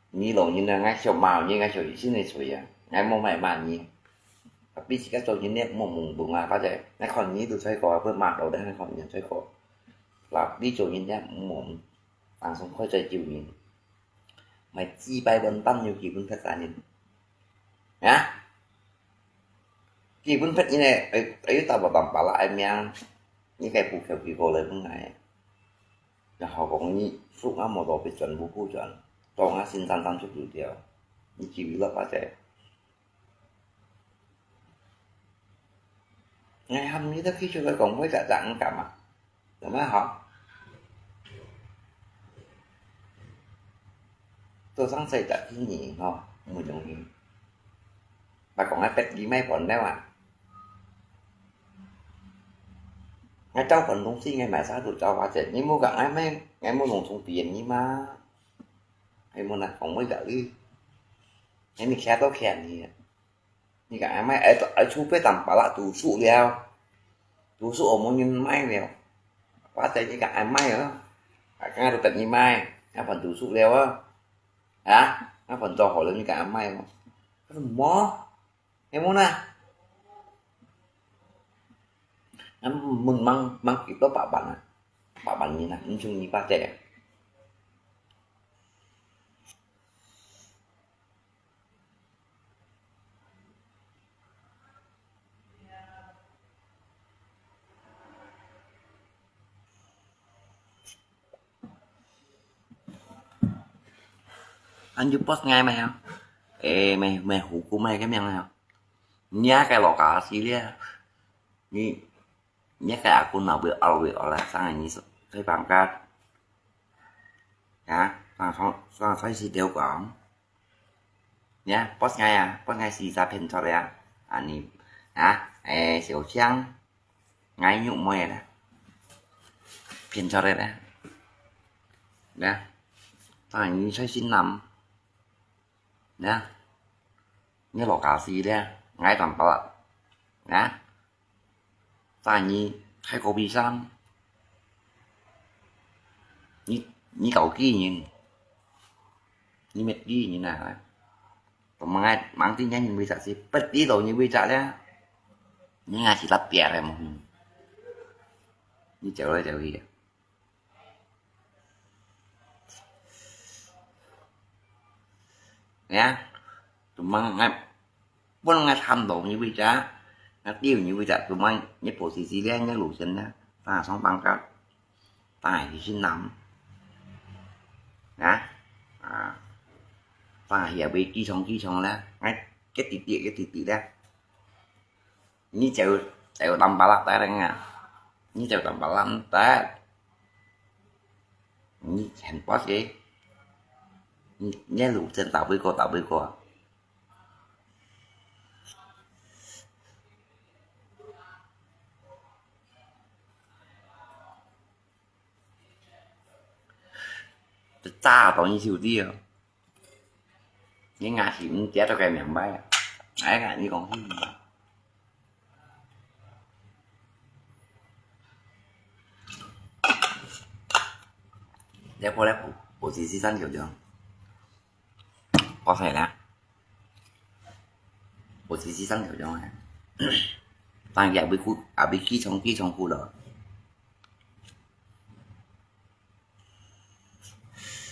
你老人了，𠊎想罵你，𠊎想一心个罪啊，𠊎無賣罵你。啊，比自家做人咧，莫懵懂啊，或者，𠊎看你都衰過，會罵到咧，𠊎看你衰過。嗱，你做人咧，莫 當成開嘴救人，買幾百萬擔有幾分別个人，啊？幾分別人呢？哎，哎，打無當巴拉个名，你該補扣幾个來分𠊎。然後講你叔啊，無多別全部顧全，當啊先生當出流掉，你幾位老伯仔？ 哎，喊你都去出來講話，咋咋恁幹嘛？有沒有好？做生意十幾年吼，毋容易。嘛講啊，別你買飯了啊。𠊎找飯東西，𠊎買啥都找法子，你莫講，𠊎買，𠊎莫弄重別人嘛。哎，莫拿講話个，哎，你看到看你。 你講阿姆，哎，哎，除非當巴拉讀書了，讀書學無人買了，或者你講阿姆啊，啊，剛剛都等你買，阿凡讀書了啊，啊，阿凡做好了，你講阿姆啊，佢講無，係無啦？啊，問，問，問幾多百萬啊？百萬人啊，毋像你爸姐啊。 Anh Yup post ngai mày hả? Ê, mày, mày hú của mày cái miệng này hả? Nhá cái lọ cá xí lia. Nhí, nhá cái áo của nó bị áo bị áo là sang này nhí. Thấy bằng cát. Hả? Sang, sang, sang, sang xí đều có. Nhá, post ngai à, post ngai xì ra phen cho đấy à. Anh nhí. Hả? Ê, xỉu chiang. Ngai nhụ môi à. Phen cho đấy à. Nè. Sang này nhí sai xin lắm. Nè. Nhé lọ cá xì đấy à. Ngai tầm bạo. Nè. Sang này nhí khai cô bì sam. Nhí, nhí cậu kì nhí. Nhí mệt kì nhí nè. Tụi mày, mày tin nhắn nhí bây giờ xí. Bật đi rồi nhí bây giờ đấy à. Nhí ngai xì lặp bịa rồi mà. Nhí chịu rồi chịu gì à. Nè, tụi mày ngai, bún ngai tham dong như vậy chả, ngai tiêu như vậy chả, tụi mày nhớ bộ xí xí lé, nhớ lũ chân nè, ta sống bằng cát, ta hì xin nắm, nè, à, ta hì bị kí sống kí sống lé, ngai, cái tịt tịt, cái tịt tịt lé. Nhí chịu, chịu tăm bá lắc tái răng à. Nhí chịu tăm bá lắc tái. Nhí hèn bó xí. Nhí, nhé lũ chân tàu bơi cô, tàu bơi cô. Cha tao nhí chịu đi à. Nhí ngã xí, nhí chia cho cái miệng bay à. Ai ngã nhí con hí. 這波咧，我我自己上九张，我睇啦，我自己上九张啊。但也不哭，也不气冲气冲哭了。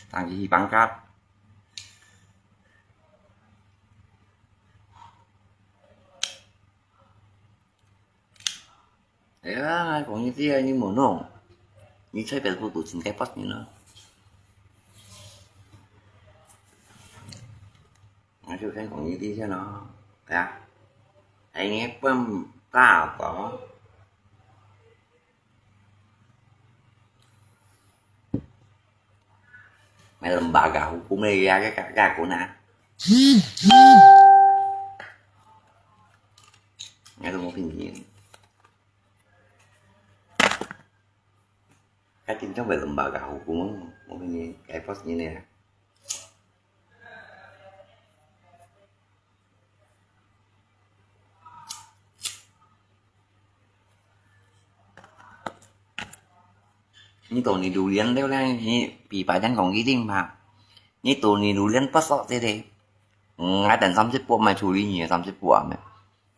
但是一般个，哎呀，講你知啊，你無弄，你隨便不都真該發人啊。 我就先講呢啲先咯，係啊，係你分大個，買兩百個，好過咩呀？該該個呢？我都冇便宜。 該今朝買兩百個好過，我跟你該發你呢。你到你榴槤了咧，你比白天講一定嘛？你到你榴槤不少這个，嗯，𠊎等三十波買處理你三十波啊咩？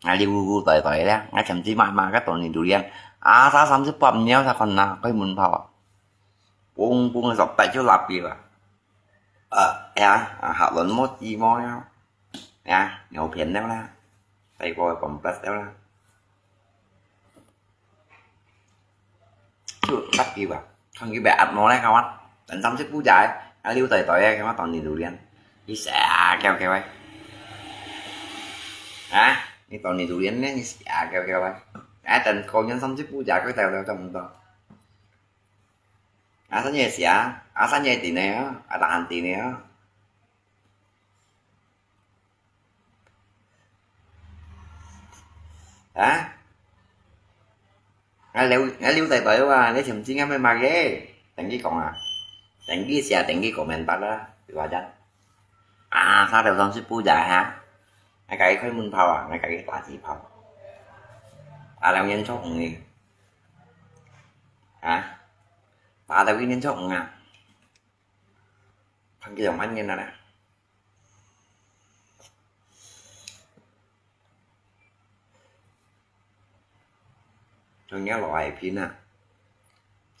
𠊎溜溜呆呆咧，𠊎前次買買个到你榴槤，啊，三十八秒才看啊，開門炮啊，嘣嘣个十八就拉表啊，呃，呀，啊，下輪摸雞摸呀，呀，牛片了啦，大哥个bomb blast了啦，就拉表啊，看佢被壓摸咧，kawan，等三十步仔，啊，溜呆呆个，kawan，到你榴槤，你寫啊，叫叫喂，啊。 你到你榴槤呢，你寫啊，叫叫啊。哎，等過年三十步仔，佢到了差不多。啊，三月寫，啊，三月定了哦，啊，tahan定了哦。啊？ 𠊎溜，𠊎溜呆呆啊，你知毋知𠊎買麼个？等佢講啊，等佢寫，等佢comment啦，你話真。啊，三條三十步仔哈，𠊎家己開門炮啊，𠊎家己打紙炮。打了年初五呢，啊，打了一年初五啊，看佢有滿年了啦。 像若羅海平啊，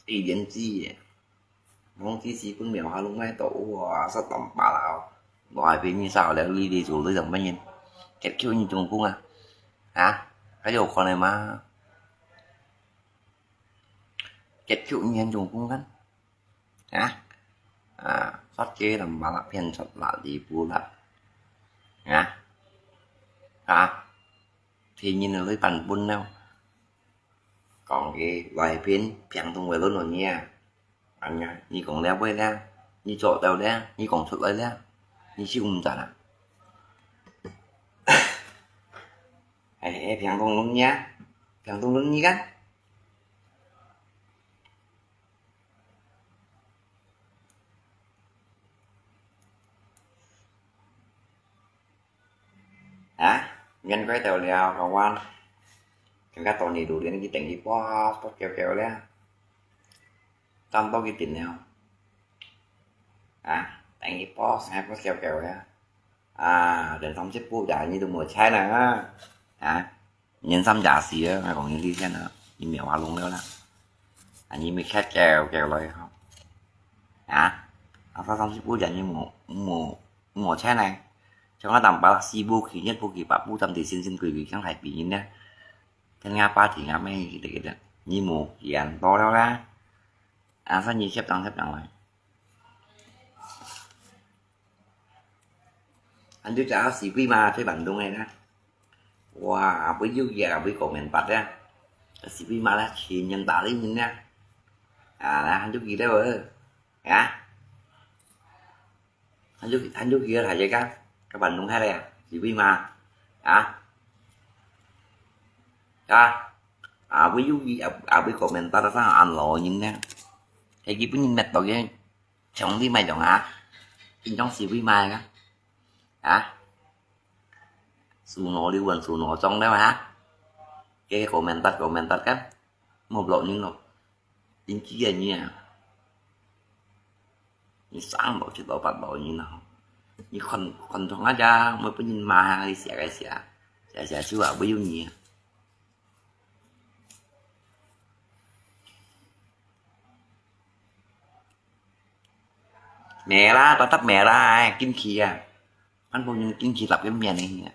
一年之耶，望之時分苗下弄來到，哇，實當巴拉哦。羅海平你少了，你你做你做麼人？結局你中風啊？啊？還有可能嗎？結局你很中風看？ 啊？啊，殺雞摎馬辣片殺辣里布辣。啊？啊？天然个版本了。講个來片，平東話論論你啊。哎呀，你講了會了，你做到了，你講出來了，你就毋知啦。哎，哎，平東論你啊，平東論你看。 啊？面怪到了，kawan。今个到你榴槤佢等佢post，post久久了。當多佢定了。啊？等佢post，還post久久了。啊，等三十步仔，你都無錢了啊？啊？ 年三十四啊，𠊎講你這下啊，你苗下弄了啦。啊，你咪開叫叫來吼。啊？啊，三十步仔你無，無，無錢呢？像𠊎當巴拉四步去，一步去，八步站地先先規矩，像海邊人呢。跟人家巴停啊，咩，這個，你無錢多了啦。啊，生意接當接當來。 Andu ca si Bima tui Bandung ai na. Wah, abui yu ya, abui komentar ya. Si Bima lah, chin yang tali min ya. Ah, lah, andu gila, eh. Ya. Andu, andu gila aja kan. Ke Bandung hai ya, si Bima. Ya. Ya. Abui yu ya, abui komentar sa an lo yin ya. Kayak gitu nyin met to ya. Chống đi mày chống hả? Kinh chống xì vi mày á. Hả? Su nó đi quần su nó chống đấy hả? Cái comment tắt, comment tắt cái. Một lộn những nó. Chính kia nha. 你生到七老八老人啊，你看，看中啊，家，每个人骂下个写个写，写写就啊，没有你。没啦，不得没啦，哎，进去啊，看朋友进去那个面呢。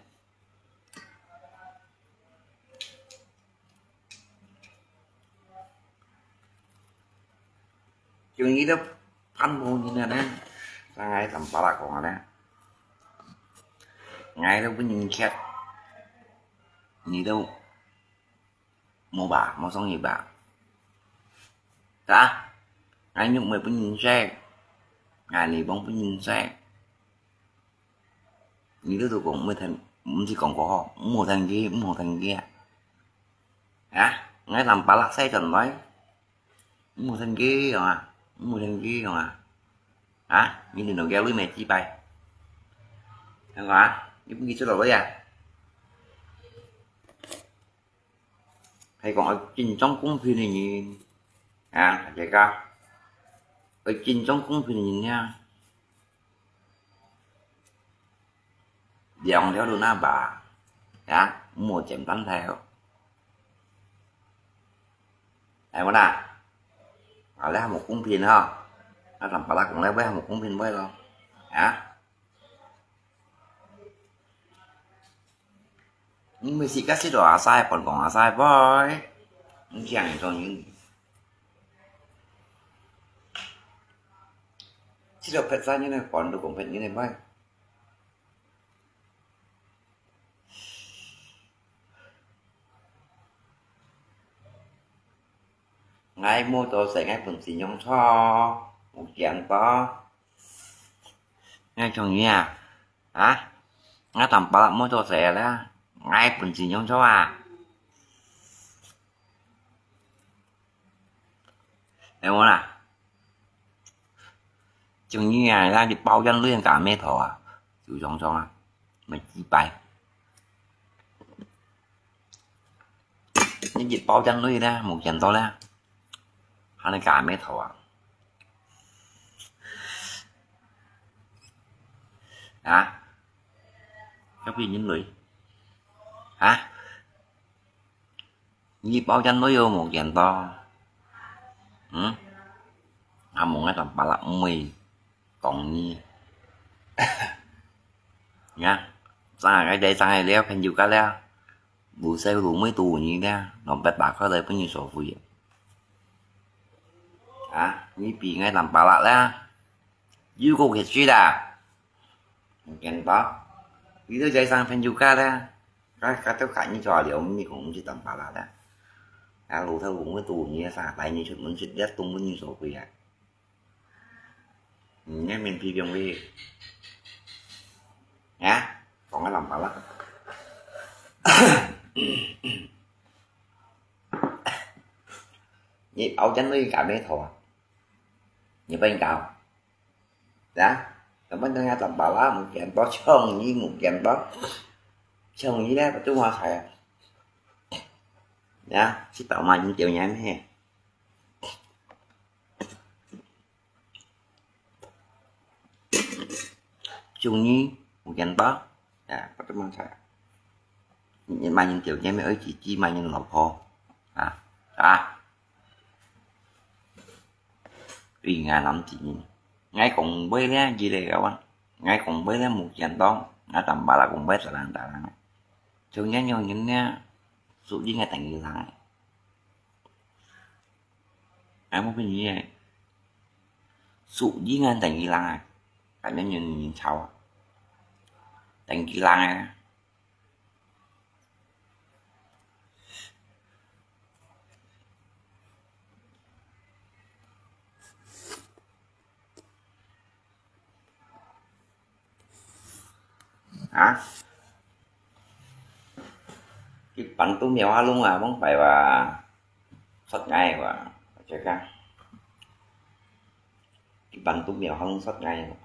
終於都盼無人了呢，正𠊎同爸爸講啊呢，𠊎都分人吃，你都無吧，無送你吧？啊？𠊎肉糜分人食，𠊎耳公分人食。 你都都講毋好聽，毋係講過吼，毋好聽佢，毋好聽佢啊！啊，𠊎同爸爸洗轉來，毋好聽佢用啊，毋好聽佢用啊！啊，你兩個女仔幾擺？聽講啊，你分佢出落去啊？係講愛尊重公平个人啊，大家愛尊重公平个人呀。 兩條路那吧，呀，毋好剪斷頭。哎，我啦，啊，這還無公平吼，啊，同爸爸講這位還無公平位咯，啊。 你每時間食到阿細飯，講阿細飯，你聽人講人，食到別儕人个飯，都講別人个飯。𠊎無做事，𠊎本身用錯，無見到。𠊎講你啊， 啊，𠊎同爸爸無做事啦，𠊎本身用錯啊。哎，我啦，今日啊，那一包煙類加咩頭啊，就常常啊，每幾擺。 你一包煙類咧，無見到咧，還能加咩頭啊？啊？要不人類？啊？你一包煙類又無見到？嗯？啊，無𠊎同爸爸毋會講你。呀，正个，正个了，朋友个了。 路細路尾都有你咧，兩百八塊來分你收費啊！啊，你比𠊎兩百六啦，又過去去啦！你見到？你都在上朋友家啦，該，該都看你做了，你講你兩百六啦。啊，路頭路尾都有你啊，啥，帶你出門食，一頓分你收費啊！ 你个面皮變微。啊？講个兩百啦。你包煙類加咩頭啊？你不應該。啊？根本人家兩百啦，無見到，像你無見到。像你咧，不就發財啊？啊？去倒嘛，你表演咩？ 中意，有見到，啊，不怎麼菜。你買人條件，愛自己買人老婆，啊，啊。對，𠊎諗自己，𠊎講話咧，佢來个話，𠊎講話咧，無見到，𠊎當巴拉講話，打人打人。中間有人咧，屬於𠊎等於人。 哎，無分你个，屬於𠊎等於人啊，反正有人吵啊，等於人啊。啊？一般都廟下弄啊，往擺哇，殺𠊎哇，這個。一般都廟下弄殺𠊎哇。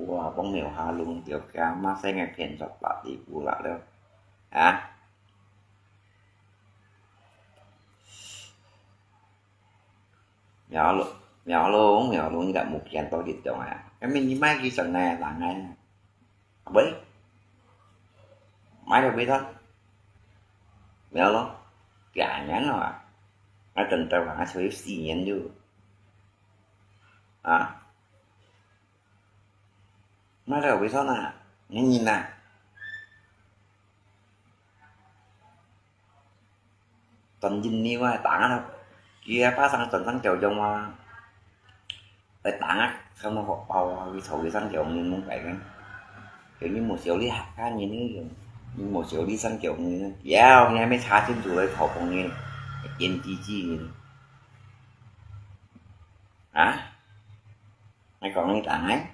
哇，往廟下弄，掉个，嘛，使𠊎騙殺八里不啦了。啊？ 廟下弄，苗龍，苗龍，你敢無見到一張啊？該明你買幾張來打𠊎啊？喂，買了幾張？苗龍，幾年了啊？𠊎等到啊，還有四年了。啊？買了幾張啊？你人啊？ 轉印尼話打啊，佢个巴生轉生就用啊，來打啊，看到好包啊，佢坐佢生就用，你明白个？就你無少理客家人呢，你無少理生就用呢，要你還沒查清楚來討講呢，演技技呢。啊？你講你打欸？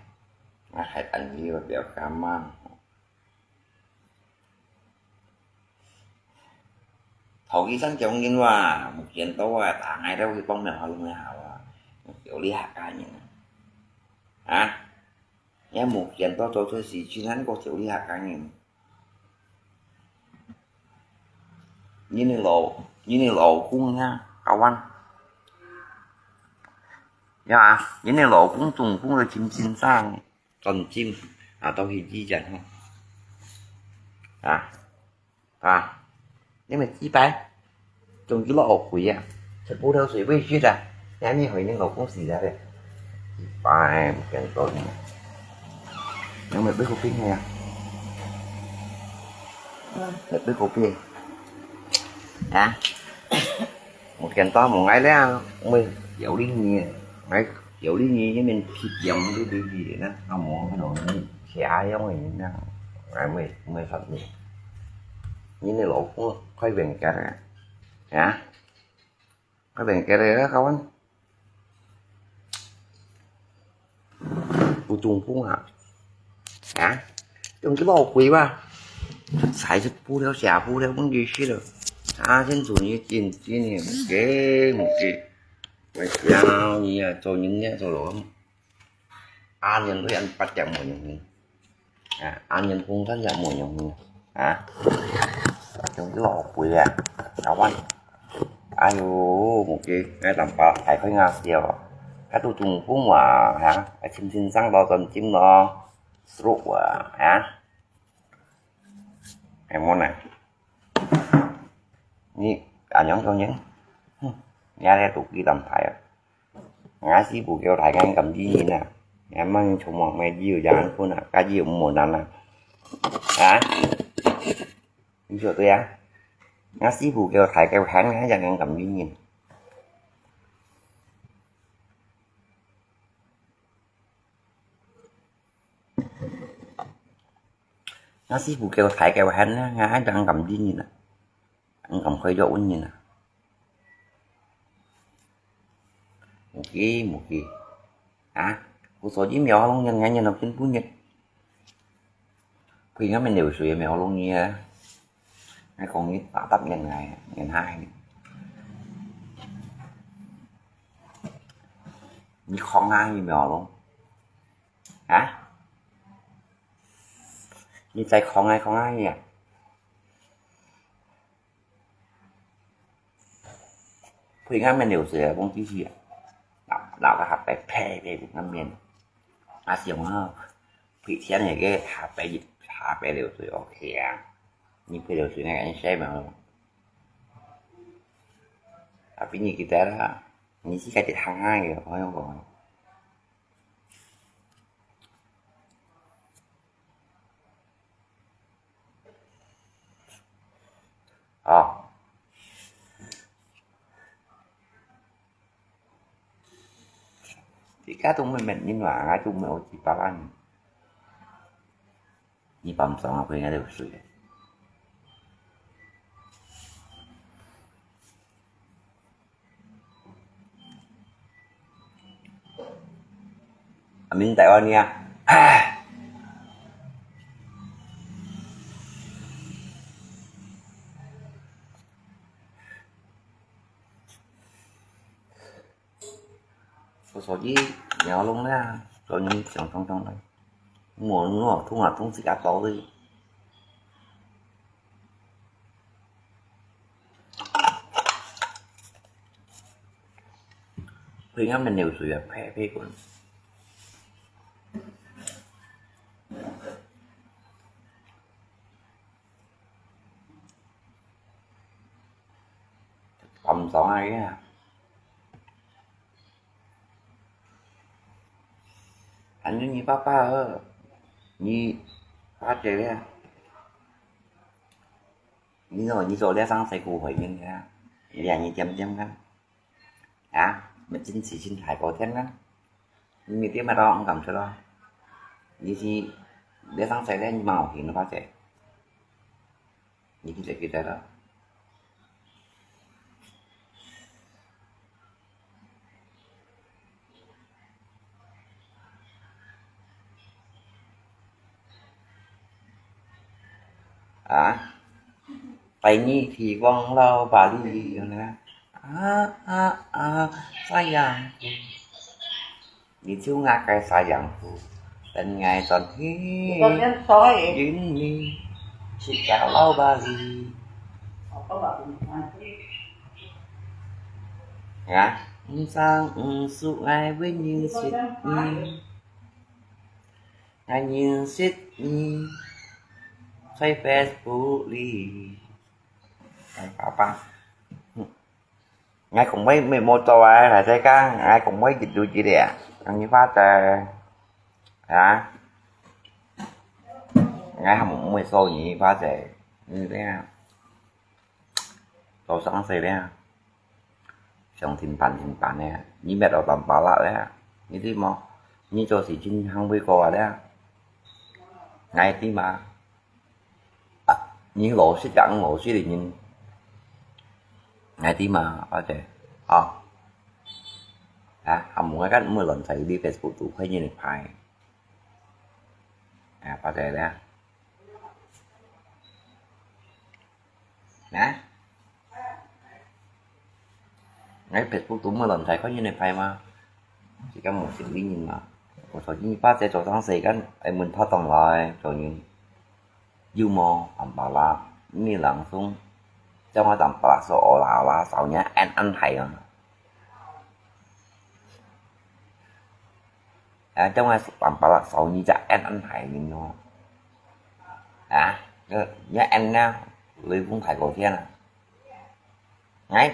我還等你，我不要幹嘛。 頭幾生將軍哇，目前都啊，打𠊎兜去幫忙好用个好啊，有理客家人啊。啊？也目前都做出事情，還過有理客家人。你个老，你个老公啊，高安。呀，你个老公中風了，真真正。 轉正，啊，到去醫院吼。啊，啊，你乜幾擺？中幾落學費啊？食葡萄水會血啊？你還沒回你老公死了嘞？幾擺，毋見到你。你乜會過病个啊？會過病？啊？ 我见到無，𠊎咧，我有理你，𠊎有理你，因為皮痒都理你呢，啊，無可能你其他樣个人啊，𠊎會，會殺你。你个老公開病个啊？啊？開病个啊，高安？ 有中風啊？啊？中這个好貴哇？才是布料，寫布料，問題是了。啊，先做你真，真的，毋計，毋計。我教你啊，做人呢，做人。啊，人都人八點無用。 啊，恁樣風扇也無用呢。啊，用這个好貴啊，老闆。哎喲，無計，𠊎淡薄大開眼界哦。該都中風啊，哈，還深深傷到神經咯，stroke啊，哈。哎，無呢。你恁樣做人，哼，你還在肚皮上排啊？ Ngasi bukeo thai ngan kam di nyin a. Ngan mang chumong me di u jangan pun a, ka di u mo nan a. Ha? Ni cho tui a. Ngasi bukeo thai keo han ngan jangan kam di nyin. Ngasi bukeo thai keo han ngan jangan kam di nyin a. Ang kam khơi dok un nyin a. Muki, muki. Ha? Ku so ji mèo long nyan ngan nyan nop chin pu nyin. Pui ngam men liu sui mèo long nyi a. Ngai kong nyi ta tap nyan ngai, nyan hai. Nyi khong ngai mèo long. Ha? Nyi zai khong ngai khong ngai nyi a. Pui ngam men liu sui a, bông chi chi a. Nao, nao ka hap pai pai pai pui ngam men. A siong ha. Pui thian he ke hap pai, hap pai liu sui, ok a. Ni pui liu sui ngai kan sai ma. Tapi ni kita lah. Ni si ka ti hang hai, ko yong ko. Ò. Ti ka tung me met nin wa, nga tung me o ti pa lan. Ni pam song a pui nga de sui. Amin Taiwan nia. Ko so ji nèo long na, so ni siang tong tong lai. Mo nuo tung a tung si ka to li. 佢啱个流水啊，呸呸滾。咁爽啊，佢啊！反正你爸爸哦，你爸姐咧，你做你做這上細个回應个，你兩日點點看。 啊，乜真係真大過天啦！你每天乜都毋敢出咯？你是你上世咧，你蠻有錢个，或者你記得記得咯。 啊，帶你去望老巴黎，有那個，啊，啊，啊，sayangku，你就𠊎个sayangku，等𠊎轉去，你講點衰。引你去到老巴黎。啊，毋生毋熟，𠊎會認識你。 𠊎認識你，在Facebook裡。哎，爸爸，嗯，𠊎講話乜無做啊，大家講，𠊎講話一路一咧，講你發財啊，𠊎還毋會做你發財，你這樣。 做生意咧，想盡辦盡辦咧，你搣到當巴拉咧，你知無？你做事情行會過啊咧，𠊎知嘛。啊，你老實講老實个人，𠊎知嘛，或者，啊，啊，阿姆，𠊎敢毋會亂在你Facebook度開人个牌，啊，或者咧。 啊？𠊎Facebook都無亂在看人个牌嘛，自家無心理人嘛。我說你爸在做生意，敢愛問他當來做人，有無？Ampala，你langsung，將我ampala所有啦啦，少年安安海啊。 啊，將𠊎ampala少你隻安安排你咯。啊，你安呢，雷公大過天啊！哎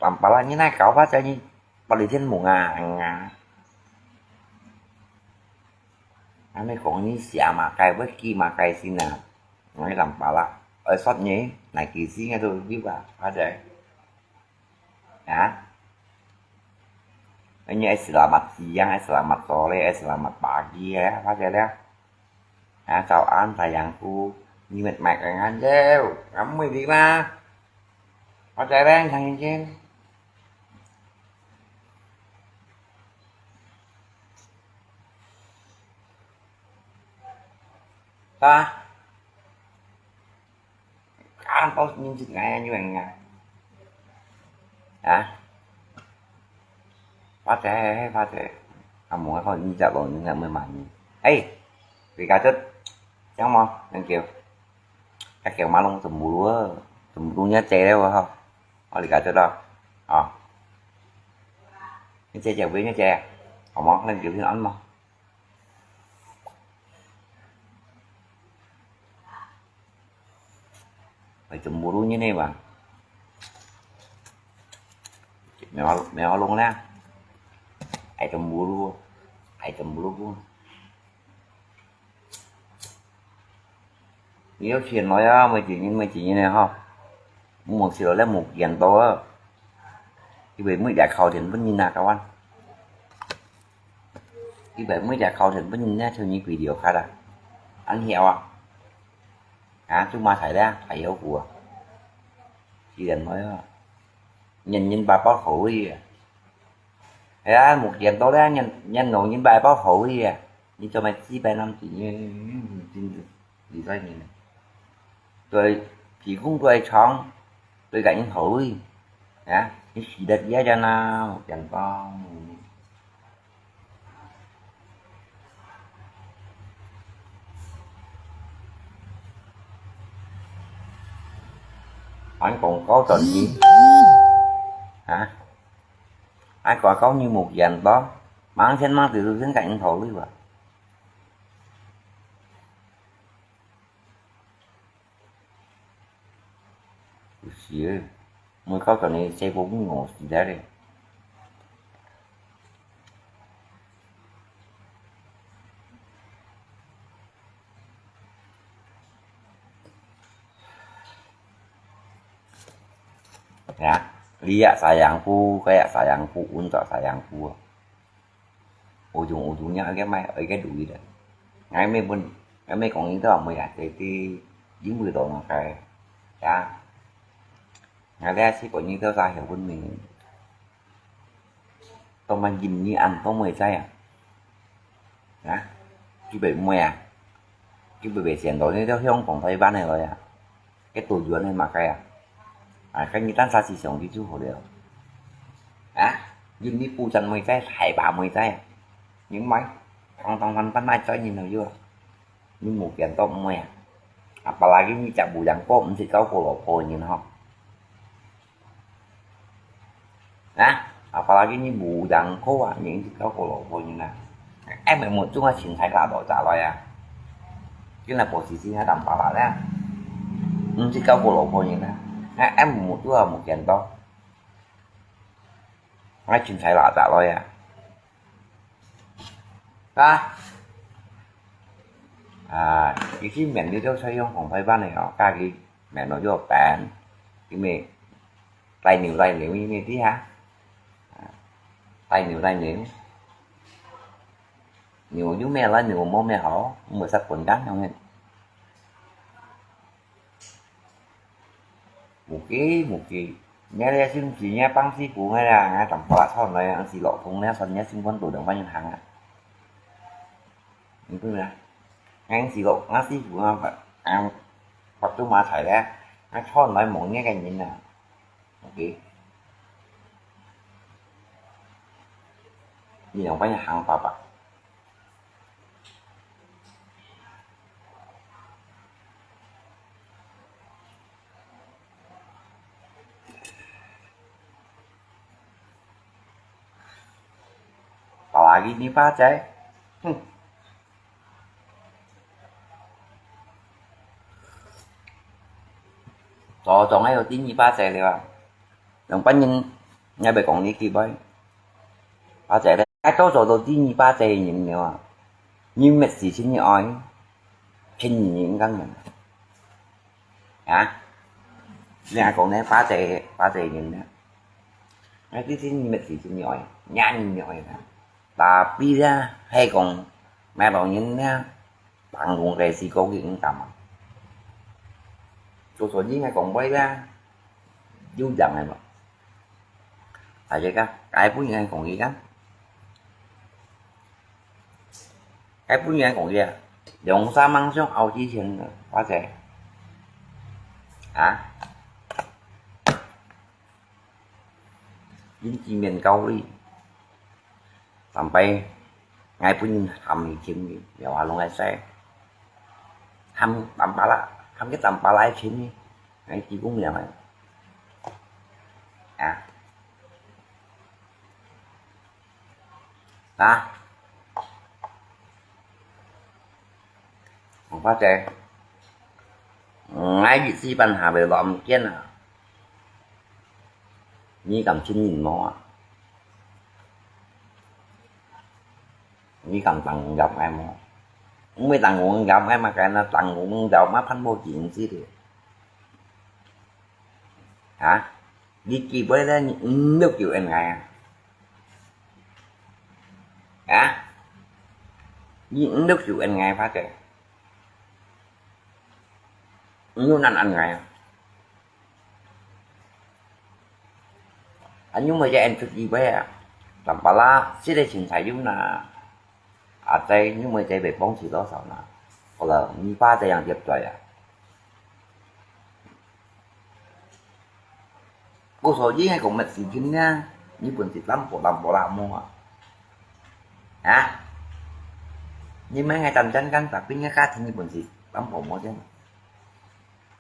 ，ampala你那搞法仔，你白日天蒙啊，啊！俺們講你寫嘛，該會記嘛，該信啊，𠊎ampala，愛說你，哪幾時𠊎都有啊，或者。 啊，ini ai selamat siang, ai selamat sore, ai selamat pagi ya, apa aja ya. Ah, 早安, sayangku, ni met mai kan yo, kamu di ba? Apa aja ya, yang ini. Ta. Kan tau nyin chit ngai nyu eng nga. Ha? Pate, pate. Kamu kau nyin chak lo nyin ngai mui mani. Hei. Rika chut. Chang mo, nang kiu. Ka kiu ma long tembulu. Tembulu nya che le wa ha. Oh, rika chut lo. Oh. Nya che che wi nya che. Kamu nang kiu hin an mo. Phải chấm mù luôn như này mà. Mèo, mèo luôn nè. Ai chấm mù luôn. Ai chấm mù luôn. Nhiều chuyện nói á, mười chín, mười chín này ha. Một xíu là một kiện to á. Cái về mới giải khỏi thì vẫn nhìn nè các bạn. Cái về mới giải khỏi thì vẫn nhìn nè, theo những video khác à. Anh hiểu à? Hả, chúng mà thấy đấy, thấy hiểu của. Chỉ cần nói á. Nhìn, nhìn bài báo khổ đi à. Thế á, một kiện to đấy, nhìn, nhìn nổ nhìn bài báo khổ đi à. Nhìn cho mày chỉ bài năm chỉ nhìn, nhìn, nhìn, nhìn, nhìn, nhìn, nhìn. 對，提供對廠，對个人好位，啊，你死得也真啊，真棒。還講高等級，啊？啊，廣告你無見到，馬上先忙著先甲人討論啊。有時，每到轉去細部分我時代咧。 Ya, liak sayangku, kayak sayangku, untuk sayangku. Ujung-ujungnya, oke mai, oke duit dah. Ngai mai pun, ngai mai kong itu, mai ya, jadi, jimbu itu ngai kai. Ya. Ngai liak si kong itu saya pun mai. 當然印尼恁多妹仔啊。啊？佢會妹啊？佢會會選到呢條香港、台灣个來啊？該多遠个麼个啊？啊，該你單儕思想佢就好了。啊？印尼布城妹仔、海拔妹仔啊？你買，當當當當買仔人好喲。你無見到妹啊？Apalagi你隻無人過，毋識交過老婆个人吼。 啊，apalagi你無人過啊，你就交過老婆人啊。哎，目目睭啊，青菜拿到摘來啊。今日報紙先啊，淡薄啦咧，毋識交過老婆人啊。哎，目目睭啊，無見到。哎，青菜拿摘來啊。啊，啊，其實面對到採用紅白班个哦，家己面對到病，因為 大牛大牛，因為這下，啊，大牛大牛，牛有咩來，牛無咩好，毋會使分間樣个。無計，無計，你這先是你放屎股个啦，𠊎淡薄仔出來，係落通了，算你心肝肚兩萬銀行啊。你懂啦？𠊎是講，𠊎師傅啊，啊，發做馬財咧，𠊎出來望你个人啊。 OK。你兩班行爸爸。Apalagi ni Pace. Hmm. 早早還有第二Pace了啊。兩班人，𠊎會講你去拜。Pace咧，𠊎早早都第二Pace个人了啊。你乜事情你愛，騙人人敢人。啊？你還講呢，Pace，Pace人呢？𠊎之前你乜事情你愛，人人你愛啊。Tapi咧，係講，買老人咧， 辦公个時過去毋敢啊。做生意个講話啦，有樣个嘛。大家講，該本人講佢講，該本人講佢啊，兩三萬上澳之前个，或者，啊？ 因為面高哩，三擺，𠊎本人喊佢請佢，了啊，攏愛使。喊淡薄啦，喊佢淡薄來請佢，𠊎提供了啊。啊？ 啊？Pace，𠊎一時半下會落毋見啊！你敢信任無啊？你敢當入𠊎無？毋會當講入𠊎嘛，該那當講入嘛，判無禁止的。啊？你幾擺咧？你毋六九恩𠊎啊？ 啊？你毋六九恩𠊎Pace，毋有難恩𠊎啊？啊，你每隻恩出幾擺啊？淡薄啦，這個青菜有哪？啊，在你每隻會幫助多少哪？好了，你Pace樣接嘴啊？ 故所以𠊎講乜事情呢，你本事淡薄淡薄啦無啊？啊？你問𠊎單單單，tapi𠊎家庭你本事淡薄無啫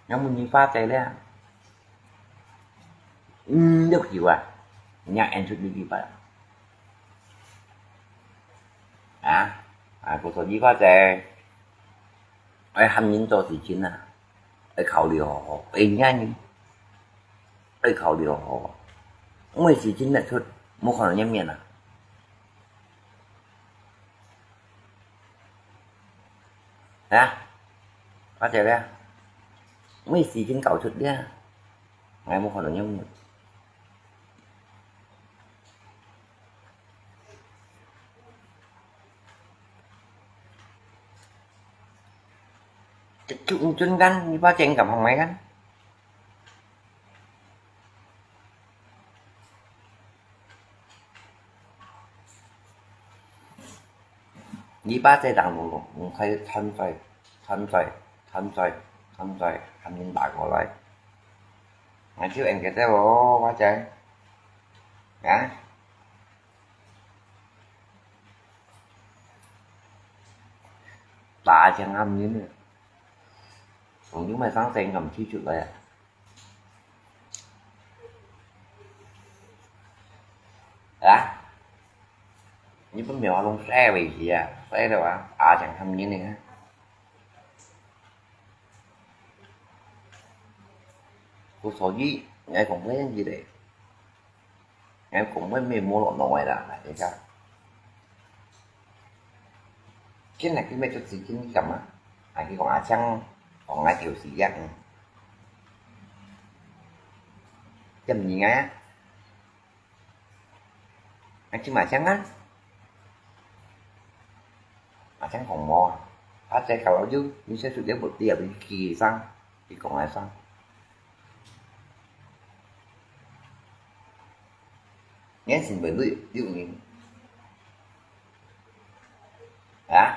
？𠊎問你Pace咧，嗯，六九啊，你也演出你幾擺啊？啊，啊，故所以話者，愛喊人做事情啊，愛考慮好好，愛忍人，愛考慮好好。毋係事情吶出，無可能忍面啊。啊，阿姐咧，毋係事情搞出咧，𠊎無可能忍面。 就，就，就，你把錢敢放埋啊？你把這檔路，你可以參賽，參賽，參賽，參賽，喊人打過來。𠊎就應該在哦，我講，啊？ 打正喊人啊，從來無上身敢提出來啊。啊？你分苗龍晒回去啊，晒了啊，打正喊人呢。故所以，𠊎講毋會恁樣咧。 𠊎講話乜無落腦个啦，大家。今日佢乜做事情你幹嘛？啊，佢講阿強，講𠊎條死樣，嗯。這毋係𠊎啊，𠊎就問阿強啊。阿強講無啊，阿仔搞到有，有些事了不了，佢去上，佢講來上。 𠊎先問你，你有人？啊？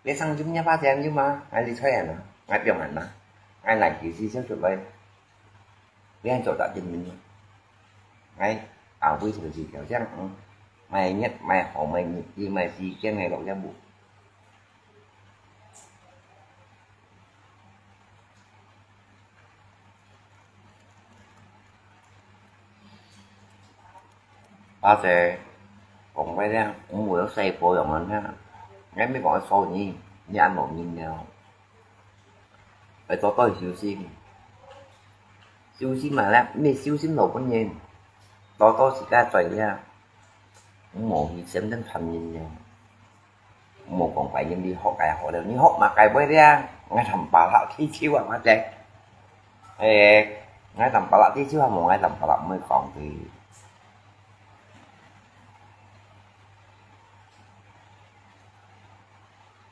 你上今日發生有嗎？𠊎理睬人啊，𠊎表人啊，𠊎來其實就出來，你還做得證明呢？𠊎後尾就是條件，嗯，買日買好買日，買時間買落一步。 阿姐，講白了，毋好有細波樣啊！𠊎毋係講愛說你，你恁無人了。愛多多休息，休息嘛啦，毋係休息老本人，多多自家在了，毋好去想等別人了。 莫講別人，你學个好了，你學麼个會了？𠊎談巴拉地球啊，我講。誒，𠊎談巴拉地球啊，無𠊎談巴拉毋會講个。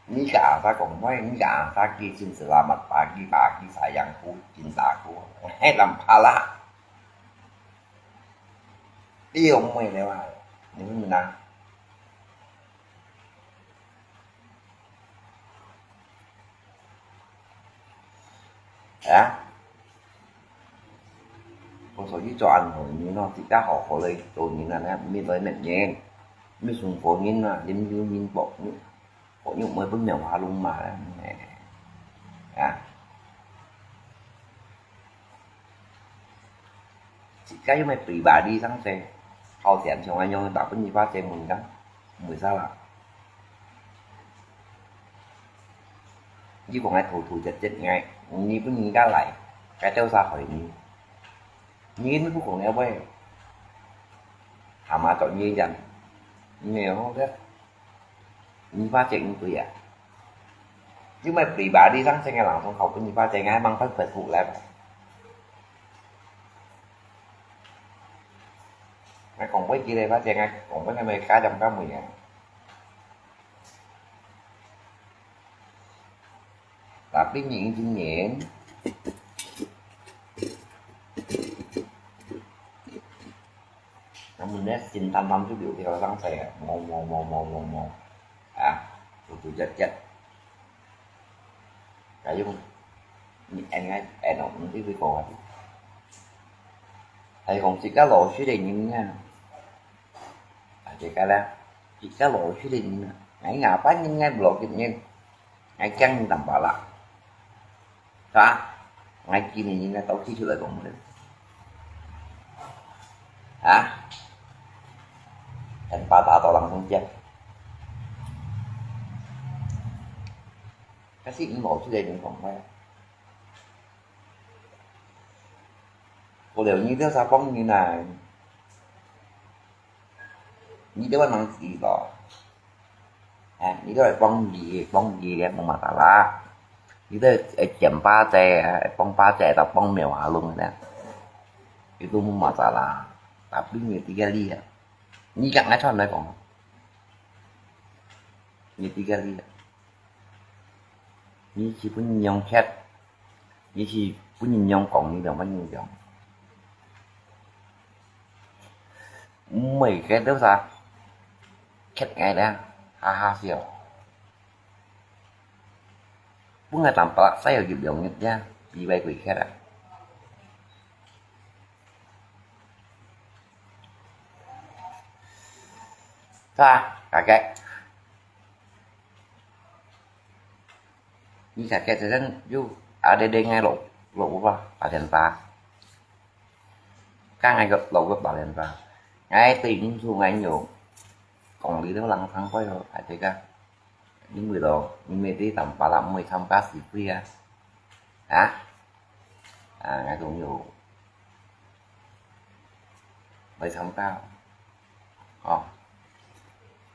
你个阿爸講話，你个阿爸佢真selamat pagi，pagi sayangku，cintaku，𠊎談巴拉。你又毋會了啊？你問啊？ 啊？故所以做恁好人咯，自家好好來做人啊，毋係來罵人，毋係送火人啊，啉酒人薄，薄肉毋會分棉花弄嘛，啊？ 自家又毋係pribadi上身，好像像恁樣打分你發財門个，毋會使啦。你講𠊎偷偷節節𠊎，你分人家來，該兜啥害你？你毋係講了喂，蛤蟆做你个人，你有好个。 你發財毋對啊？又毋係pribadi上身个人，從頭分你發財，𠊎還吂發財福來。𠊎講過幾多發財，𠊎講過恁樣加減加尾啊。Tapi你已經贏。 Namun呢，心淡淡就留條生死啊，無無無無無無，啊，就就一一。該用，你應該，哎，喏，毋知佢講啊。還講自家老實个人啊，啊，自家咧，自家老實个人啊，哎呀，反正𠊎無老實人，𠊎驚你淡薄啦。 係吧？𠊎今年應該到幾歲來講呢？啊？等把打到人中間。假使你無出來，你講話，過了你兜儕幫人啊，你兜會吂知咯。哎，你兜會幫你，幫你咧，無masalah。你兜會減巴仔啊，幫巴仔到幫苗下弄咧，佢都無masalah。Tapi你知个理啊，你講愛出來講，你知个理啊。 你去分人樣㧒，你去分人樣講，你兩分人樣。毋會个，都啥㧒𠊎咧，哈哈笑。分𠊎當白使有一兩日咧，以為佢㧒啊。啥？大家？ 你看，這陣又啊，你你𠊎落落屋啊，白天吧。剛才个落屋白天吧，𠊎對你說，𠊎有講你都人常會哦，啊，這個，因為咯，因為你當白啦，毋會參加聚會啊，啊，啊，𠊎總有會參加，哦，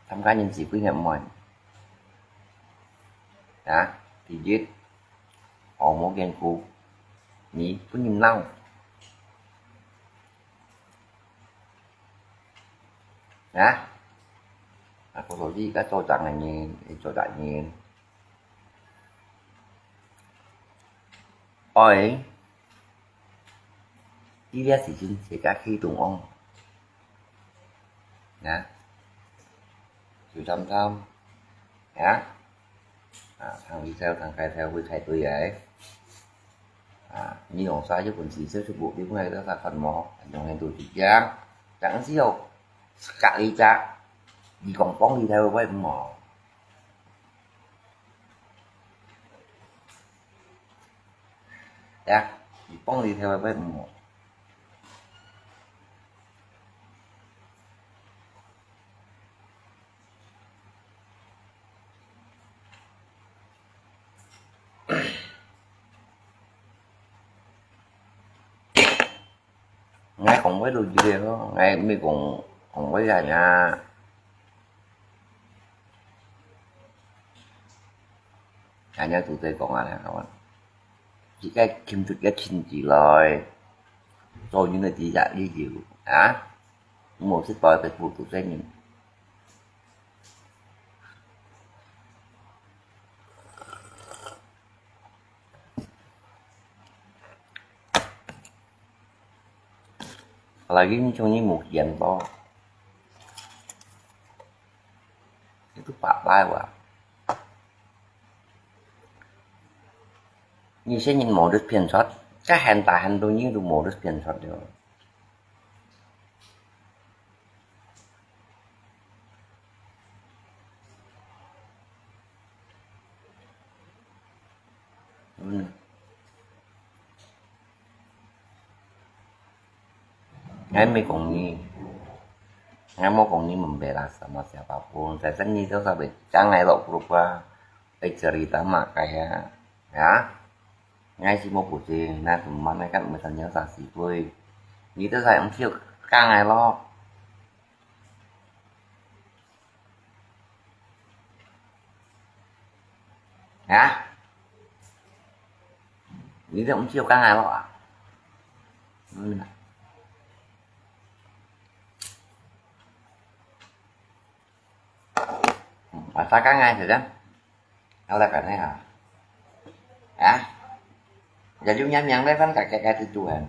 參加人聚會个毋會。 啊，第一，項目艱苦，你分人鬧。啊，啊，故所以个做長个人，做大人，愛 佢這時陣自家去中央，啊，就參參，啊，啊，聽你笑，聽該笑，會開對个，啊，你用啥就本事，笑出無，你本來都啥看無，用个都一樣，但是哦，隔一隻，你講講你才會會無。 呀，你幫你聽會會無？𠊎講話都一樣咯，𠊎毋係講講話个呀。人家都在講啊，𠊎講，自家牽出个親戚來，做人个第一理由啊，無識到个不都在人。 Apalagi你像你無見到，你都白來哇！你先人無得騙出，該很大很多人都無得騙出的。 嗯。𠊎毋係講你，𠊎無講你membela sama siapapun，但是你做啥會將來落group啊，會cerita麼个啊？啊？𠊎係無負責，那怎麼那個毋係參加啥聚會？你做啥毋去講𠊎咯？ 啊？你都毋知有講𠊎咯啊？嗯。啊，啥講𠊎係个？ 好了，kan ha. Ah, jadi unya miang dai pan kakek kati Tuhan.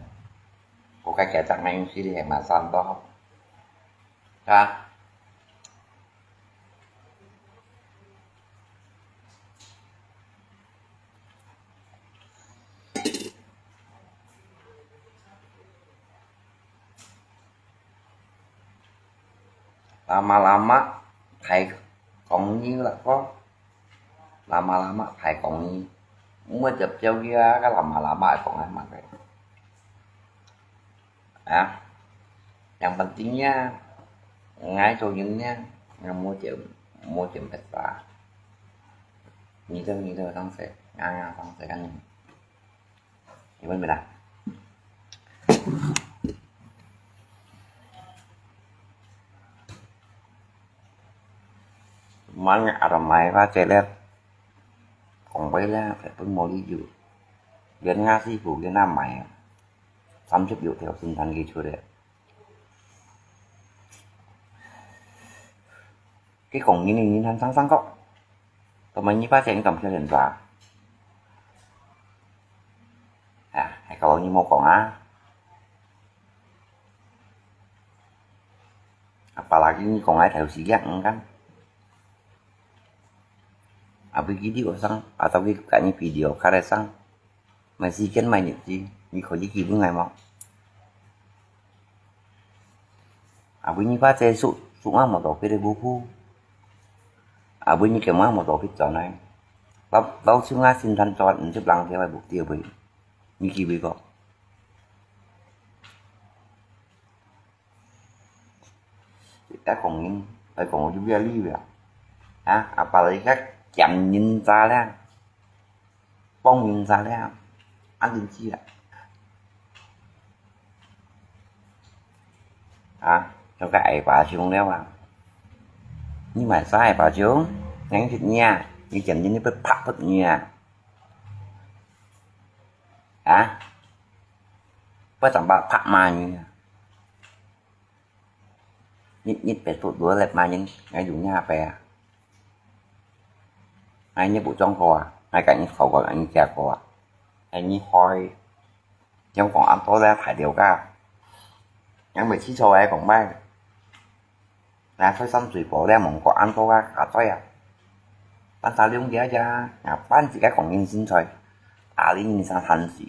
Ko kakek tak main sili he masan to. Ha. Lama-lama thai kong ni lah ko. Lama-lama thai kong ni. Mua jap jauh dia kan lama-lama kong ai mak ai. Ya. Yang pentingnya ngai cho yun nya ngai mua jam mua jam pet ba. 你這，你這个東西，啊，東西，恁樣。你問沒啦？Mangga ada mai ba celet. Kong bai lah, phải分毛利有。連阿師傅，連阿買啊，三十六條生產佢出來。佢講你，你，你還上上課，怎麼你發現你敢騙人吧？啊，還搞你莫講啊！Apalagi你講愛頭時間，嗯，kan。Abi gini ko sang, atau ki kani video kare sang. Mai si ken mai ni si, ni ko ni ki bu ngai mo. Abi ni pa che su, su nga mo to ki de bu pu. Abi ni ke ma mo to ki chon ai. Lau, lau su nga sin than chon, nchip lang ke mai bu ti abi. Ni ki bu ko. Cái còn những, phải còn những cái lý vậy. Hả? Apa lagi cái chậm nhìn ta đó. Bông nhìn ta đó. Anh tin chi ạ? Hả? Cho cái ai bà xuống đó mà. Nhưng mà sao ai bà xuống? Ngắn thịt nha. Như chậm nhìn nó phải phạt thật nha. Hả? Phải tầm bạc phạt mà nha. Nhất, nhất phải tụt đuổi lẹt mà nhìn, ngay dùng nhà phải à. Ngay nhất bộ trong kho à, ngay cả nhất khẩu gọi là nhất kia kho à. Ngay nhất khói, trong còn ăn tối ra thải điều cả. Ngay mười chín sau ấy còn bay. Là thôi xăm tùy bộ ra mong có ăn tối ra cả tối à. Tan xa liông kia cha, nhà bán chỉ cái còn nhìn xin thôi. À, lý nhìn sang thành gì.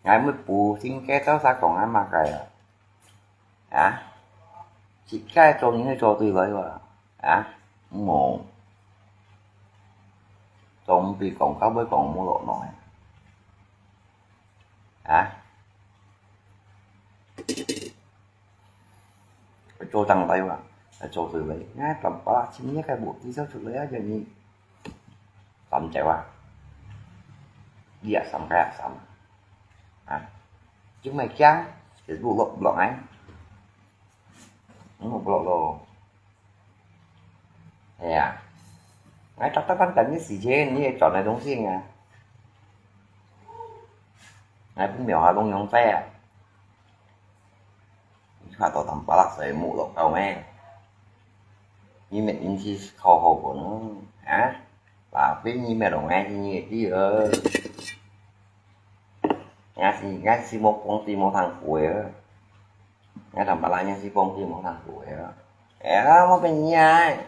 Ngai mui pu sing ke tau sa kong ai ma kai à. Hả? Chỉ cái cho những cái cho tôi lấy mà. Hả? Mù. Cho ông tôi còn khóc với còn mua lộn nói. Hả? Cho thằng đấy mà. Cho tôi lấy. Ngay tầm ba chín nhé cái bộ tí sắp chụp lấy á, giờ nhỉ. Tầm chạy qua. Đi à, sắm cái à, sắm. Hả? Chứ mày chán. Cái bộ lộn, lộn ấy. Không có lộn đâu. Thế à? Ngay trong các văn tấn như xì chê, như chọn này đúng xin à? Ngay cũng miểu hà bông nhóng xe à? Khá tỏ tầm bá lạc sợi mũ lộc cầu mẹ. Như mẹ in chi khâu hậu của nó. Hả? Là biết như mẹ đồng ai thì như đi ơ. Ngay xì, ngay xì mô công ty mô thằng cuối ơ. Ngay thằng bá lạc ngay xì công ty mô thằng cuối ơ. Ê, nó bên nhà ai.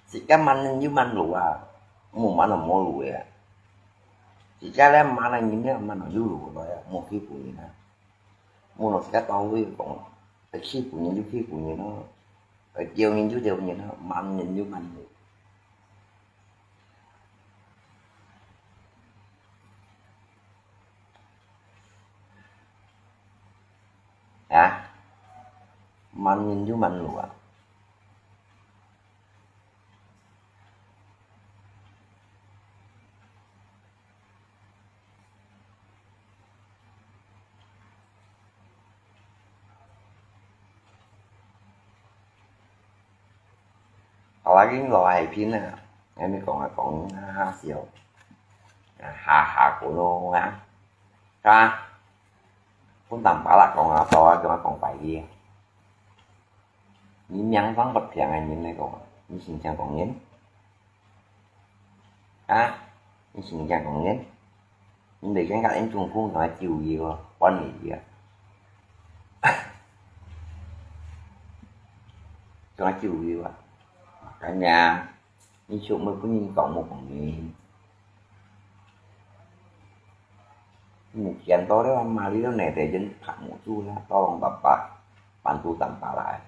Chỉ cái mặn nên như mặn lũ à. Mù mặn là mô lũ à. Chỉ cái lẽ mặn là nhìn nhá, mặn là dữ lũ rồi à. Mô khi của nhìn à. Mô nó sẽ tao với con. Phải khi của nhìn, như khi của nhìn nó. Phải chiều nhìn, chú chiều nhìn nó. Mặn nhìn, như mặn lũ. Hả? Mặn nhìn, chú mặn lũ à. Hả, là cái lò hài pin à. Em mới còn là còn ha ha xíu. À, hà hà của nó ngã. Hả? Cũng tầm bá là còn là to, còn còn phải đi. Ni miang vang bật phiang ai nhìn này còn. Ni xin chàng còn nhìn. Hả? Ni xin chàng còn nhìn. Ni để chàng cả em chung cũng nói chịu gì à. Quan gì à. Cho nó chịu gì à. Cả nhà. Ni chịu mới cũng nhìn còn một còn nhìn. Mù kiên to đấy mà lý đó này để dân phạm mù chu nha. To lòng bập bạ. Bạn tu tầm bạ lại.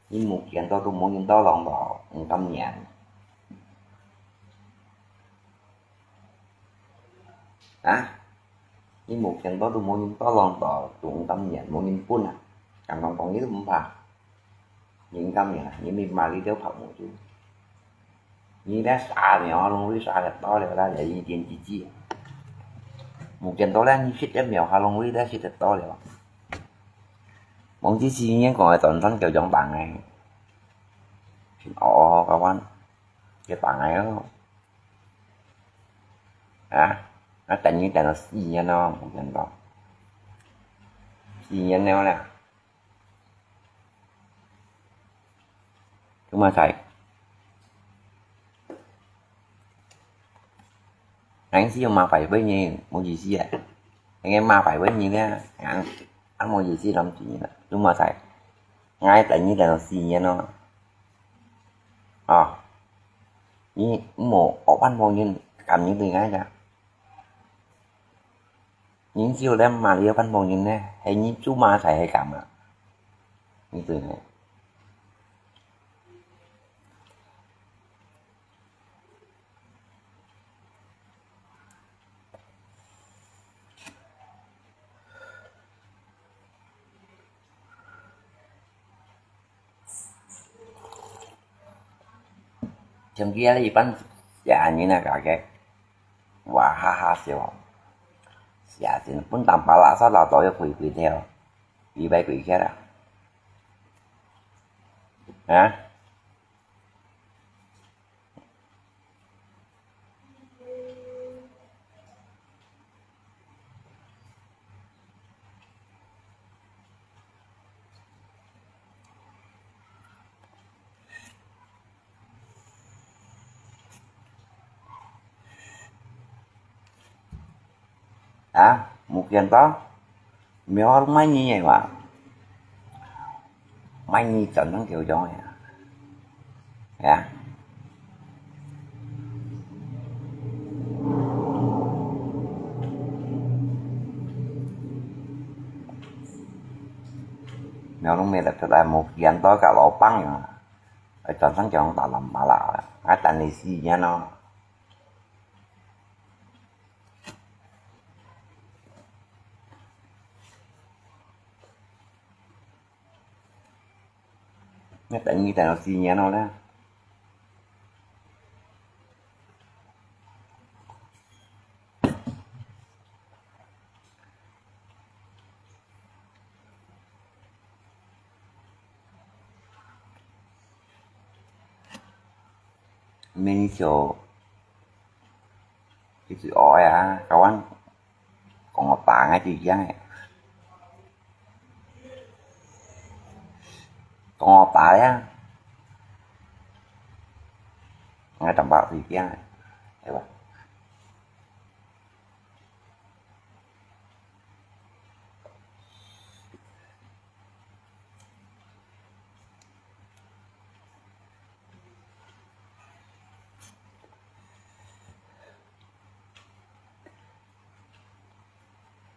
你無見到都無人到浪到，毋甘願。啊？你無見到都無人到浪到，都毋甘願，無人分啊。敢講講你都毋怕。你毋甘願啊，你咪罵你兜泡沫就。你這沙苗啊，弄你沙个到了啦，也一點幾幾。無見到了，你食隻苗下弄你這食得到了。 望子四年講个斷山橋上打个，哦，kawan，佢打个咯。啊，啊，等你等到四年咯，我跟你講，四年了啦。做麼个？ 𠊎係有麻煩分你，無意思啊。𠊎个麻煩分你呢，恁，恁無意思，諗住你啦，做麼个？𠊎等你等到四年咯。哦，你無惡半方人，敢你對𠊎講？人只有來罵你半方人呢，係你做麼个係敢啊？你對呢？ 像佢啊，一般寫人啊，个个，哇哈哈笑，寫真分當巴拉沙拉到要跪跪跳，一擺跪起來啊。啊？ 啊，無見到？苗都賣你个哇？賣你斷山橋上个呀？係啊。苗都賣得出來，無見到个老闆啊！哎，斷山橋上打爛巴拉啊！𠊎等你四年咯。 𠊎等你等到四年咯咧。 面笑，佢最愛啊，kawan，講我打𠊎最驚个，講我打呀，𠊎當白最驚个，係吧？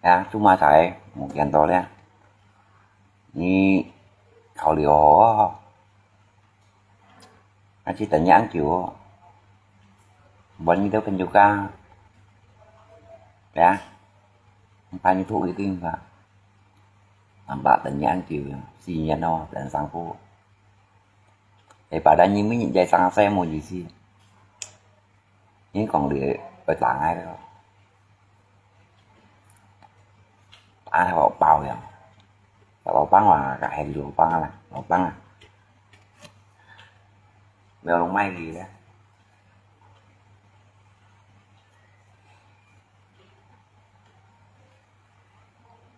啊，做麼个無見到咧？你考慮好啊？ 啊，去等你恁久哦，無你都跟住加，對啊，怕你拖一定啊，nampak等你恁久，四年咯，等辛苦。哎，padahal你每日在上班無意思。 你講你會打𠊎个，打𠊎好包呀！老闆啊，該係老闆啊，老闆啊，無用賣你个。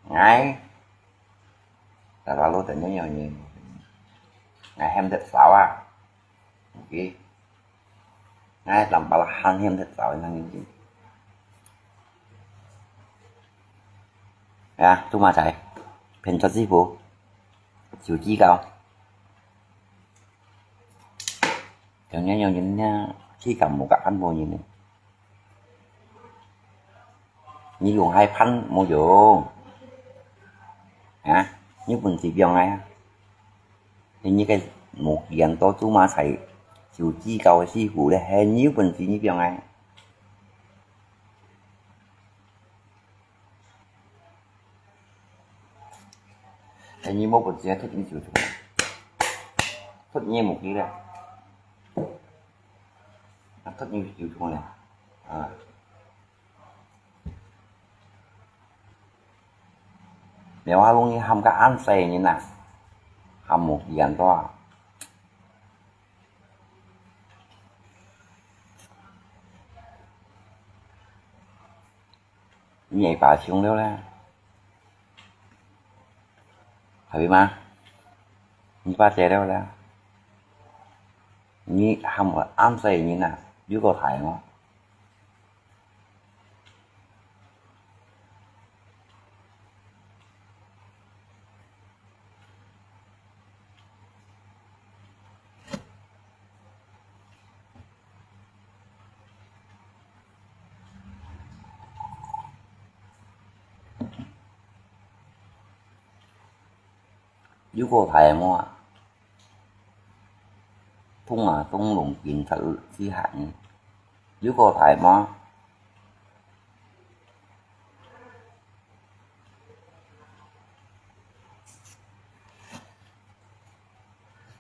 𠊎，大家都等你樣，𠊎喊得少啊，OK。 𠊎當巴拉喊喊得少，恁樣。啊，做麼个？騙出師傅，受指教。像恁樣人呢，去搞無搞看無人呢。你用海判無用。啊，你本事比𠊎啊。你个無見到做麼个手指教个師傅咧，很有本事你講哎。很有無本事啊，突然就出來，突然無記咧，啊，突然就出來，啊。 苗啊，弄你喊个恁細人啊，喊無幾恁多。你下把上了咧，係嗎？你把姐了咧，你喊我恁細人啊，有夠大哦。 有夠大無啊？通啊，通龍警察之下，有夠大無？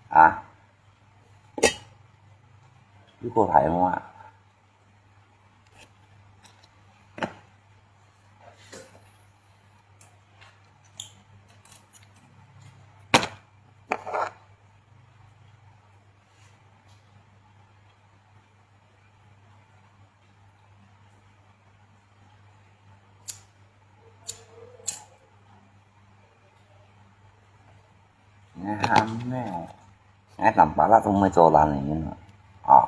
啊？有夠大無啊？ 你喊咩哦？𠊎淋巴辣都毋會做爛个人啊！哦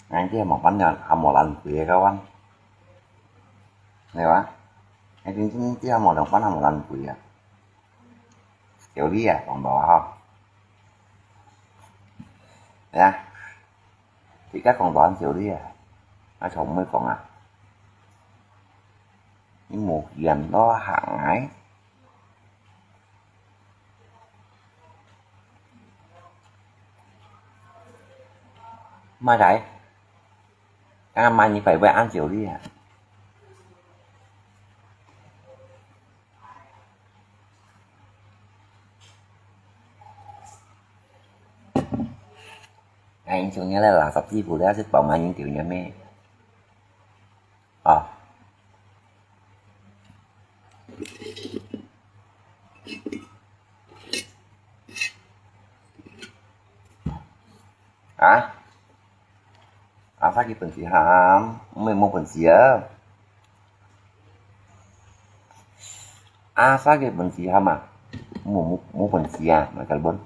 ，𠊎這下無辦法，還無爛鬼个，各位，對吧？𠊎真正這下無辦法，還無爛鬼啊！小麗啊，講到啊，吼，哎呀， 自家講到恁少哩啊，𠊎從毋會講啊。你無嫌到行欸？麼个？剛剛買你擺擺恁少哩啊？ 哎，你像你來垃圾地步了，係包買人丟人咩？啊。啊？ 阿發个本事喊，毋係無本事啊。阿發个本事喊啊，無，無，無本事啊，麼个本？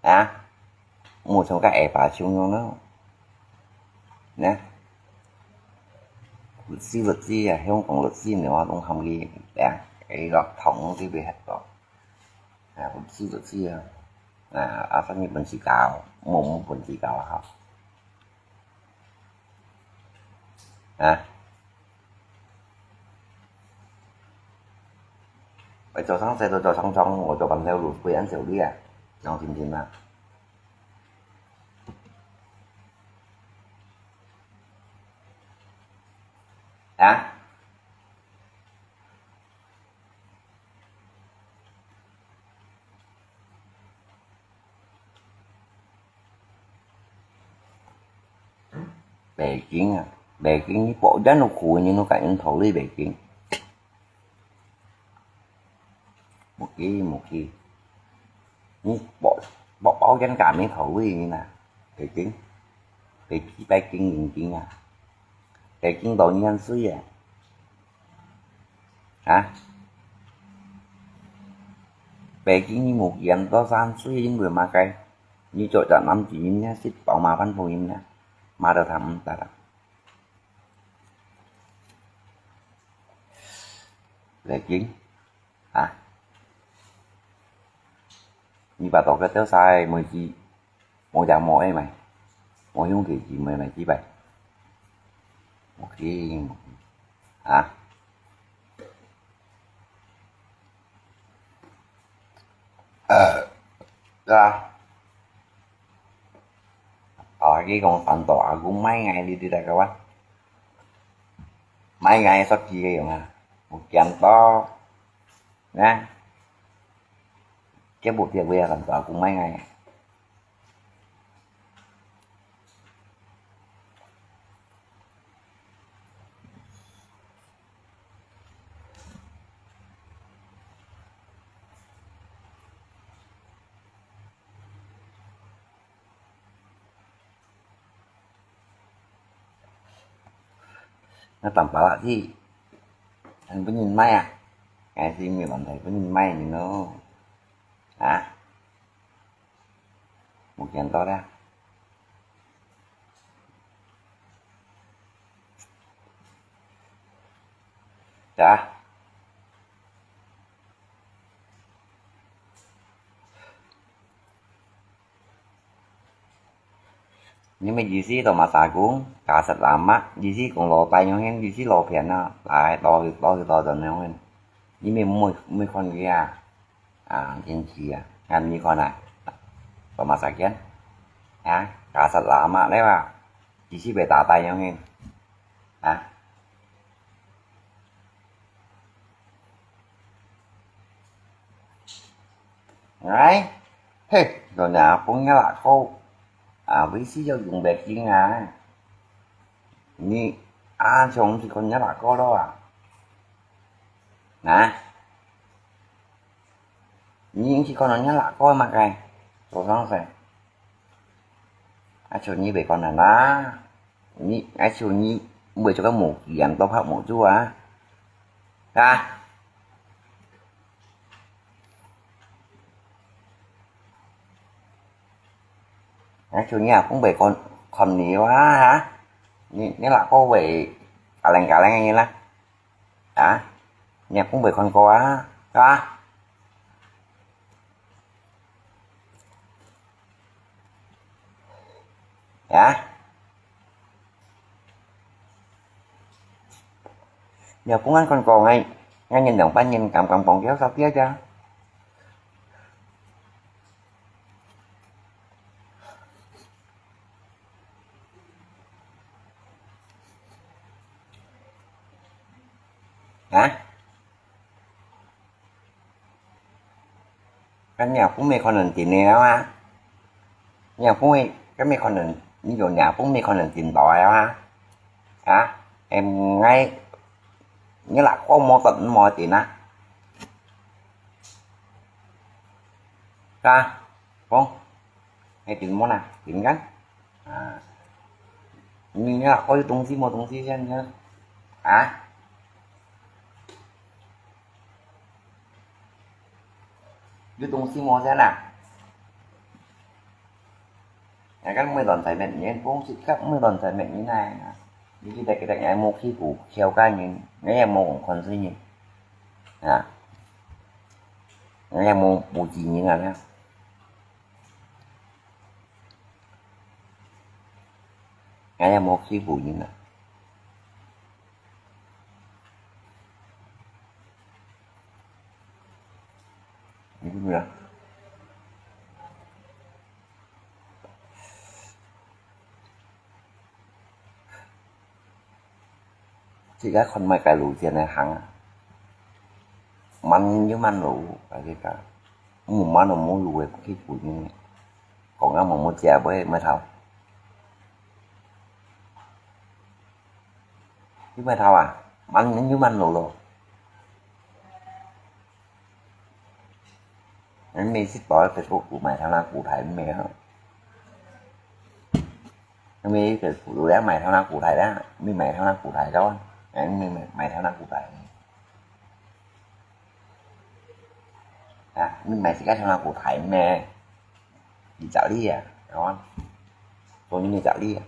啊？無像个下巴像樣咯。呢？律師，律師啊，香港律師，你話攏喊佢，啊，佢落堂都袂核到。啊，律師，律師啊。 啊，阿發你本事教，無，無本事教啊，吼。啊？哎，早上睡到早上床，我就半條路飛恁少哩啊，然後天天啊。啊？ 北京啊，北京你保證有苦，你都敢用頭里北京。無去，無去。你保，保，保證敢用頭里呢？北京，北京，北京，北京啊，北京到你恁歲啊？ 啊？北京你無見到三歲因為麼个？你做隻男子人呢，係包麻煩夫人呢，罵到他毋得啊。北京，啊？你把到个到晒，妹子， 無隻無个咩？無兄弟姊妹咩？幾擺？無去，啊？呃。對啊。啊，佢講三多阿公買𠊎哩，你知个哇？買𠊎手機个用啊，有見到，啊，這無別位啊，三多阿公買𠊎。 該當巴拉去，還分人買啊？還係毋係問題分人買呢咯？啊？無見到咧。呀？ 你們意思都嘛打工，kasat lama，意思講老大樣形，意思老片啊，來，老去，老去，老轉樣形。你們沒，沒看佢啊？啊，天氣啊，啊，你看啊，都嘛啥件？啊，kasat lama了啊，意思被打大樣形。 啊？哎，嘿，老娘分你拉過，啊，為是要用白金啊。你啊，像是跟你拉過了啊？啊？你去跟人家拉過嘛該？做啥事？啊，像你別个人啦。 你，𠊎想你會做个無錢，都拍無做啊？啊？𠊎想你啊，講袂看，看你哇，哈？你，你哪个會，galing-galing个啦？啊？你也講袂看過啊，是吧？ 呀？你也講恁看過，𠊎，𠊎人兩半人敢敢講叫啥个啊？啊？ 該若公乜可能定了啊？若公乜，該乜可能，你有若公乜可能定到了啊？啊？Em，𠊎，你哪个無得，無定啊？啊？講，𠊎定無啦，定kan？ 啊，你，你哪个有東西無東西先呢？啊？有東西無先啊？哎，kan每亂在面，你講自家每亂在面，你哪？你記得，記得，𠊎無欺負小家人，𠊎也無講看衰人，啊，𠊎也無，無知人啊，那。 𠊎也無欺負人啊。你看啊。 自家看麼个路線來行啊。慢人有慢路，大家講，無慢路無路个，去負人。講啊，無無食，會，會頭。你會頭啊？慢人有慢路咯。 你每次擺Facebook有買頭那股台沒有？你每次有人買頭那股台啦，你買頭那股台咯，哎，你買，買頭那股台。啊，你買自家頭那股台咩？你找你啊，哦，所以你找你啊。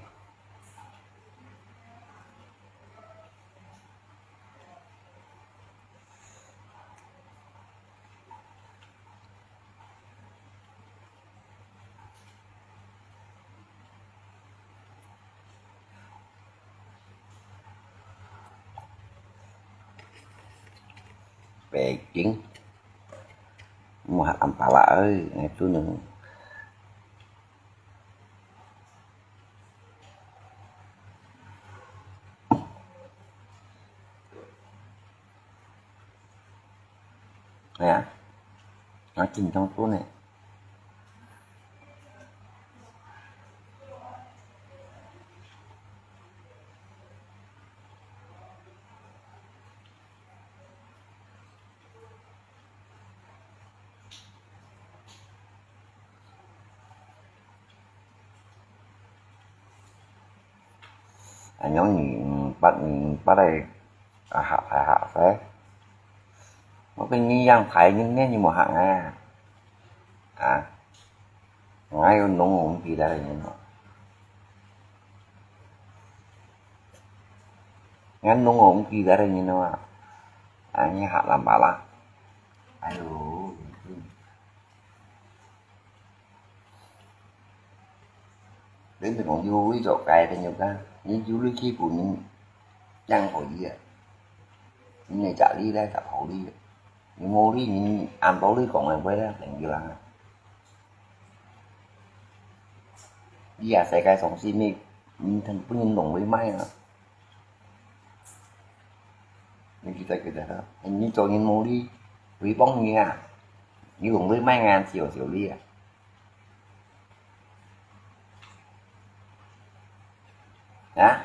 Peking. Muhat ampala ơi, ngai tu nung. 係啊，𠊎緊張到呢。 恁樣你，嗯，八，嗯，八个，啊，下，下，下，哎，我跟你一樣大人呢，你無嚇𠊎啊？啊？𠊎有弄紅皮个人哦。𠊎弄紅皮个人哦啊。啊，你嚇人吧啦？哎喲， 你毋係講有鐳做个朋友啊，你有鐳去分人，正可以啊。你係食鐳咧，食好鐳啊。你無鐳，你恁多鐳講个話咧，等於人啊。你啊，世界上是咩，你分人弄鐳賣啊。 你記得，記得哈，你做人無理，誹謗你啊，你弄鐳賣𠊎少少鐳啊。啊？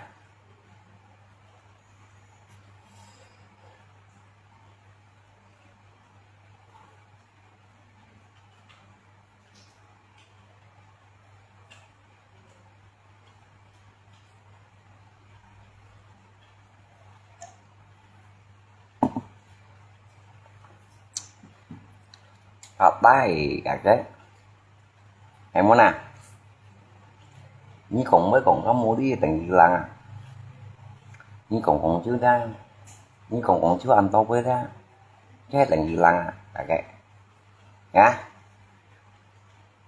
好，拜，大家。哎，莫娜，你講話講到無理，等於人啊。你講講就啦，你講講就恁多話啦，這等於人啊，大家。啊？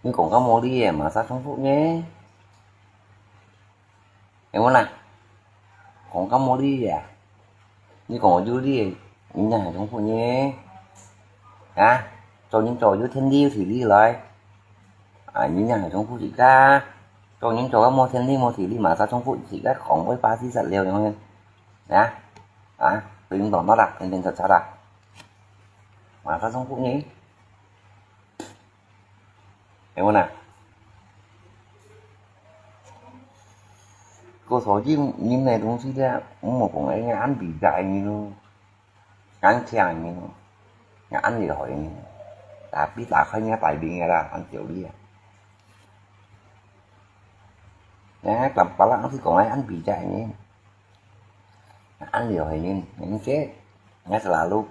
你講到無理个，麼儕重複呢？係無啦？講到無理个，你講有理个，你仰會重複呢？啊？做人做有天理有地理來，啊，你仰會重複自家？做人做到無天理無地理，麼儕重複自家講話把屎塞了樣呢？啊？啊？對你講到啦，天天吵吵啦，麼儕重複呢？ 係無啦？過所以人个東西咧，毋好講恁樣，恁比較个人咯，恁強个人咯，恁厲害个人，tapi打開人家大名个啦，恁少理啊。人家打巴拉去講个恁比較个人，恁厲害个人，人家，人家selalu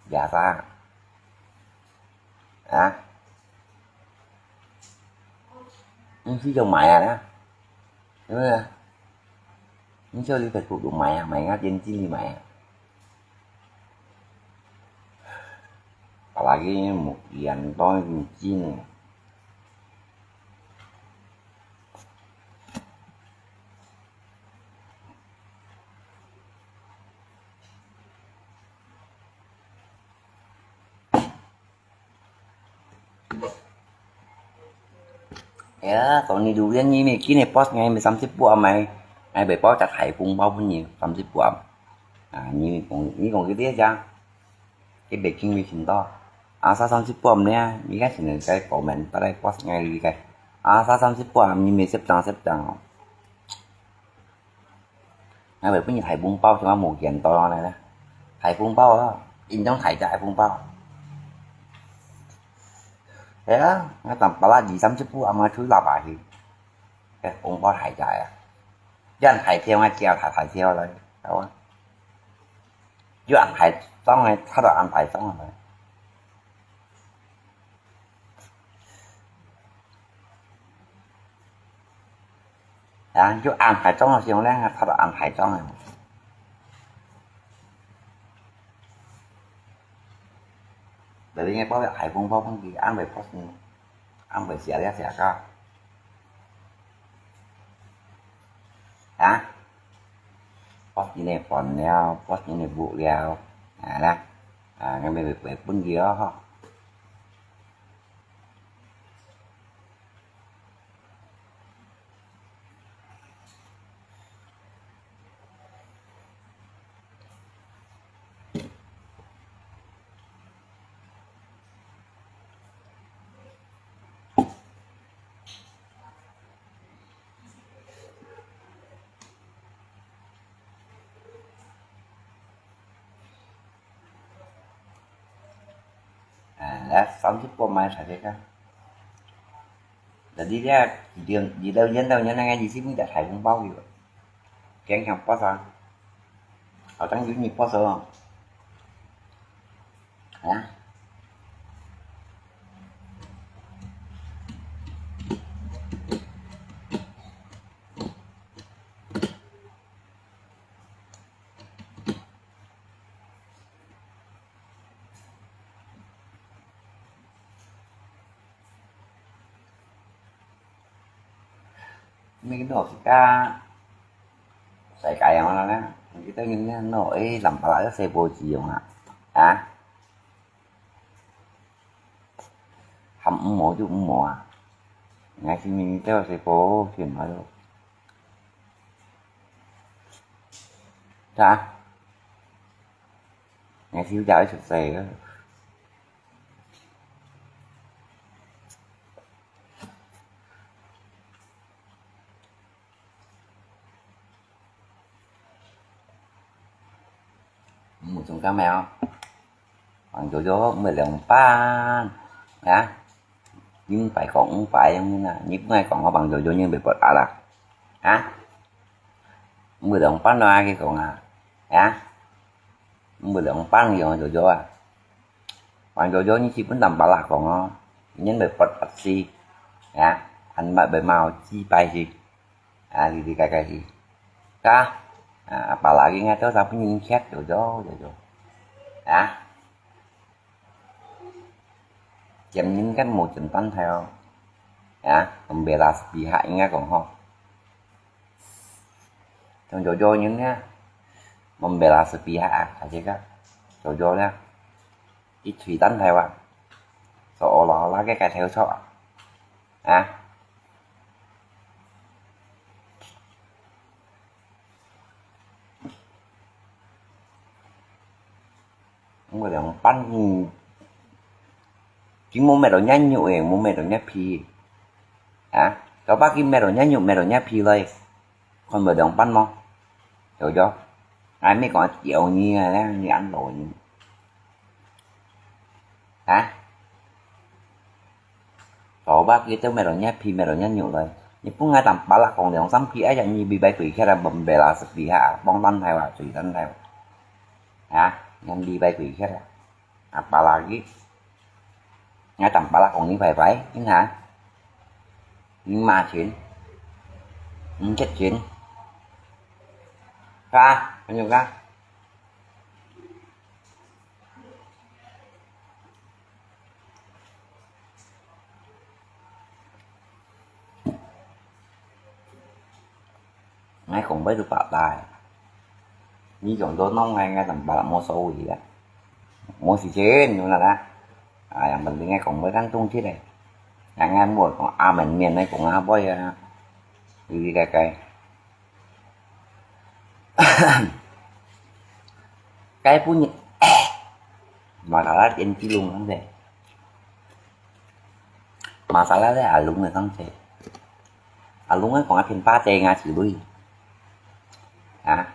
biasa。 啊？你去就買啊啦，係毋係啊？你叫你在古都買啊，買啊，眼鏡去買啊。Apalagi目眼都已經哎呀，昨日榴槤你乜今日post𠊎乜三十分，𠊎，𠊎會包隻大紅包分你，三十分。啊，你講，你講佢這隻，佢袂輕微程度。啊，三，三十分呢，你看現在在comment，大家post𠊎這個，啊，三，三十分，你乜十張，十張哦。 𠊎會分你大紅包，做麼無見到呢？大紅包啊，應當大隻个紅包。係啊，𠊎當巴拉二三十步，阿媽出喇叭去，該紅包大隻啊！一人大條，𠊎叫大大條來，好啊！一人大張个，拆到恁大張个來。 啊，就恁大張个時候呢，拆到恁大張个。Jadi你包个大紅包分佢，恁會發生，恁會寫了寫个。啊？Post你个飯了，post你个屋了，啊啦，啊，你咪會分佢哦，吼。 你三十八買茶葉个。Jadi dia, dia, dia tahu, dia tahu, dia nak ngaji sini dah hai hong bao juga. Kian kian puasa. Orang Juni puasa. Ya. Mì nọ xí ká sai cái yang mana nè. Kita ngin nọ, eh, lam pala sai bố chỉ dùng à. Hả? Hàm ủng hộ chứ ủng hộ à. Ngay khi mình theo sai bố chuyện mà. Hả? Ngay khi chào sụt sai. Mù trùng cá mèo. Bằng Jojo mười đồng pan. Hả? Nhưng phải còn không phải không như là, nhưng ngay còn có bằng Jojo nhưng bị bật à là. Hả? Mười đồng pan đó ai cái còn à? Hả? Mười đồng pan gì mà Jojo à? Bằng Jojo nhưng chỉ vẫn tầm ba là còn nó. Nhưng bị bật bật gì? Hả? Anh mà bị mau chi bay gì? À, đi đi cái cái gì? Cá? À, apalagi ngay tới sao pun nhìn khét Jojo, Jojo. Hả? Chém nhìn cái mù chém tan theo. Hả? Membela sepihak ingat còn ho. Trong Jojo nhìn nha. Membela sepihak à, cái gì cả? Jojo nha. Ít thủy tan theo à. Seolah-olah cái cái theo sọ. Hả? Không có đồng pan. Chỉ mua mẹ đồ nhá nhụ, mua mẹ đồ nhá phi. Hả? Cháu bác kia mẹ đồ nhá nhụ, mẹ đồ nhá phi rồi. Còn mười đồng pan mò? Hiểu chưa? Ai mới có triệu như này, như ăn đồ như. Hả? Tỏ bác kia tớ mẹ đồ nhá phi, mẹ đồ nhá nhụ rồi. Như phút ngay tầm bá là còn đường sắm phi ấy, như bị bay quỷ kia là bầm bè là sụp đi hả? Bóng tăn thay vào, tùy tăn thay vào. Hả? Nhắn đi bay quỷ kia là. Apalagi. Ngay tầm bá là còn như vậy vậy, nhưng hả? Nhưng mà chuyện. Nhưng chết chuyện. Ra, anh nhung ra. Ngay cũng bấy được bảo tài. Như chúng tôi nông ngay, ngay tầm bảo là mua số gì đó. Mua gì trên, nhưng là đó. À, yang penting ngay cũng bấy căng tung chết này. Ngay, ngay mua còn à, mình miền này cũng à, bơi à. Đi, đi, cái, cái. Cái phú nhị. Mà thảo lát yên chi lùng lắm thế. Mà thảo lát à lùng này không thế. À lùng ấy còn phiên ba tê ngã chịu lui. Hả?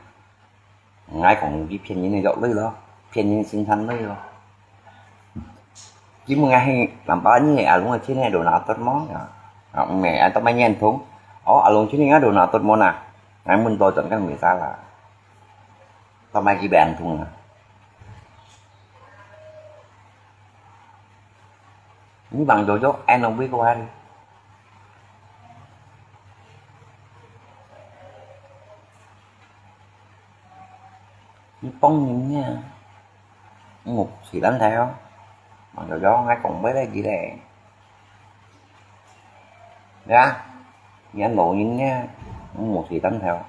Ngay còn đi phiên như này dọc lui lo. Phiên như sinh thân lui lo. Chỉ một ngày làm ba như này à lùng ở trên này đồ nào tốt món. À, mẹ à tao mày nhen thúng. Ồ, à lùng trên này ngã đồ nào tốt món à. Ngay muốn tôi chọn các người ta là. Tao mày chỉ bàn thùng à. Ni bang Jojo, ai nông bui kau hari. Ni pong ni nha. Ngục thủy tấn theo. Bang Jojo, ai cũng bới đây gì đây. Ya. Ni anh nông ni nha. Ngục thủy tấn theo.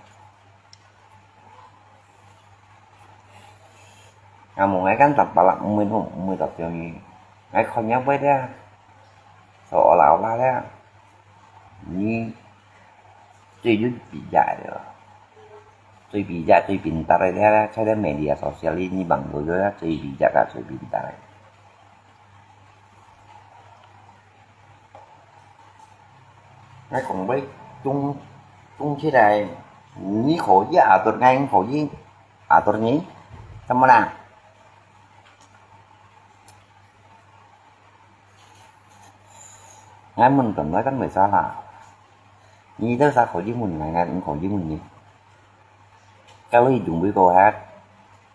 Ngài mù ngài cắn tập bà lặng mười hôm mười tập triệu gì. Ngài khỏi nhớ với đó. Sao ở Lào la đó. Ni. Tùy dụ bị dạy rồi. Tùy bị dạy, tùy bình tắc rồi đó. Sai đó media social ni bằng rồi đó. Tùy bị dạy cả tùy bình tắc rồi. Ngài cũng với chung, chung thế này. Ni khổ với à tuột ngay khổ với. Atur ni, tama na. 𠊎問轉來跟為啥啦？你兜儕可以問𠊎，𠊎毋可以問你。該位用位過忒，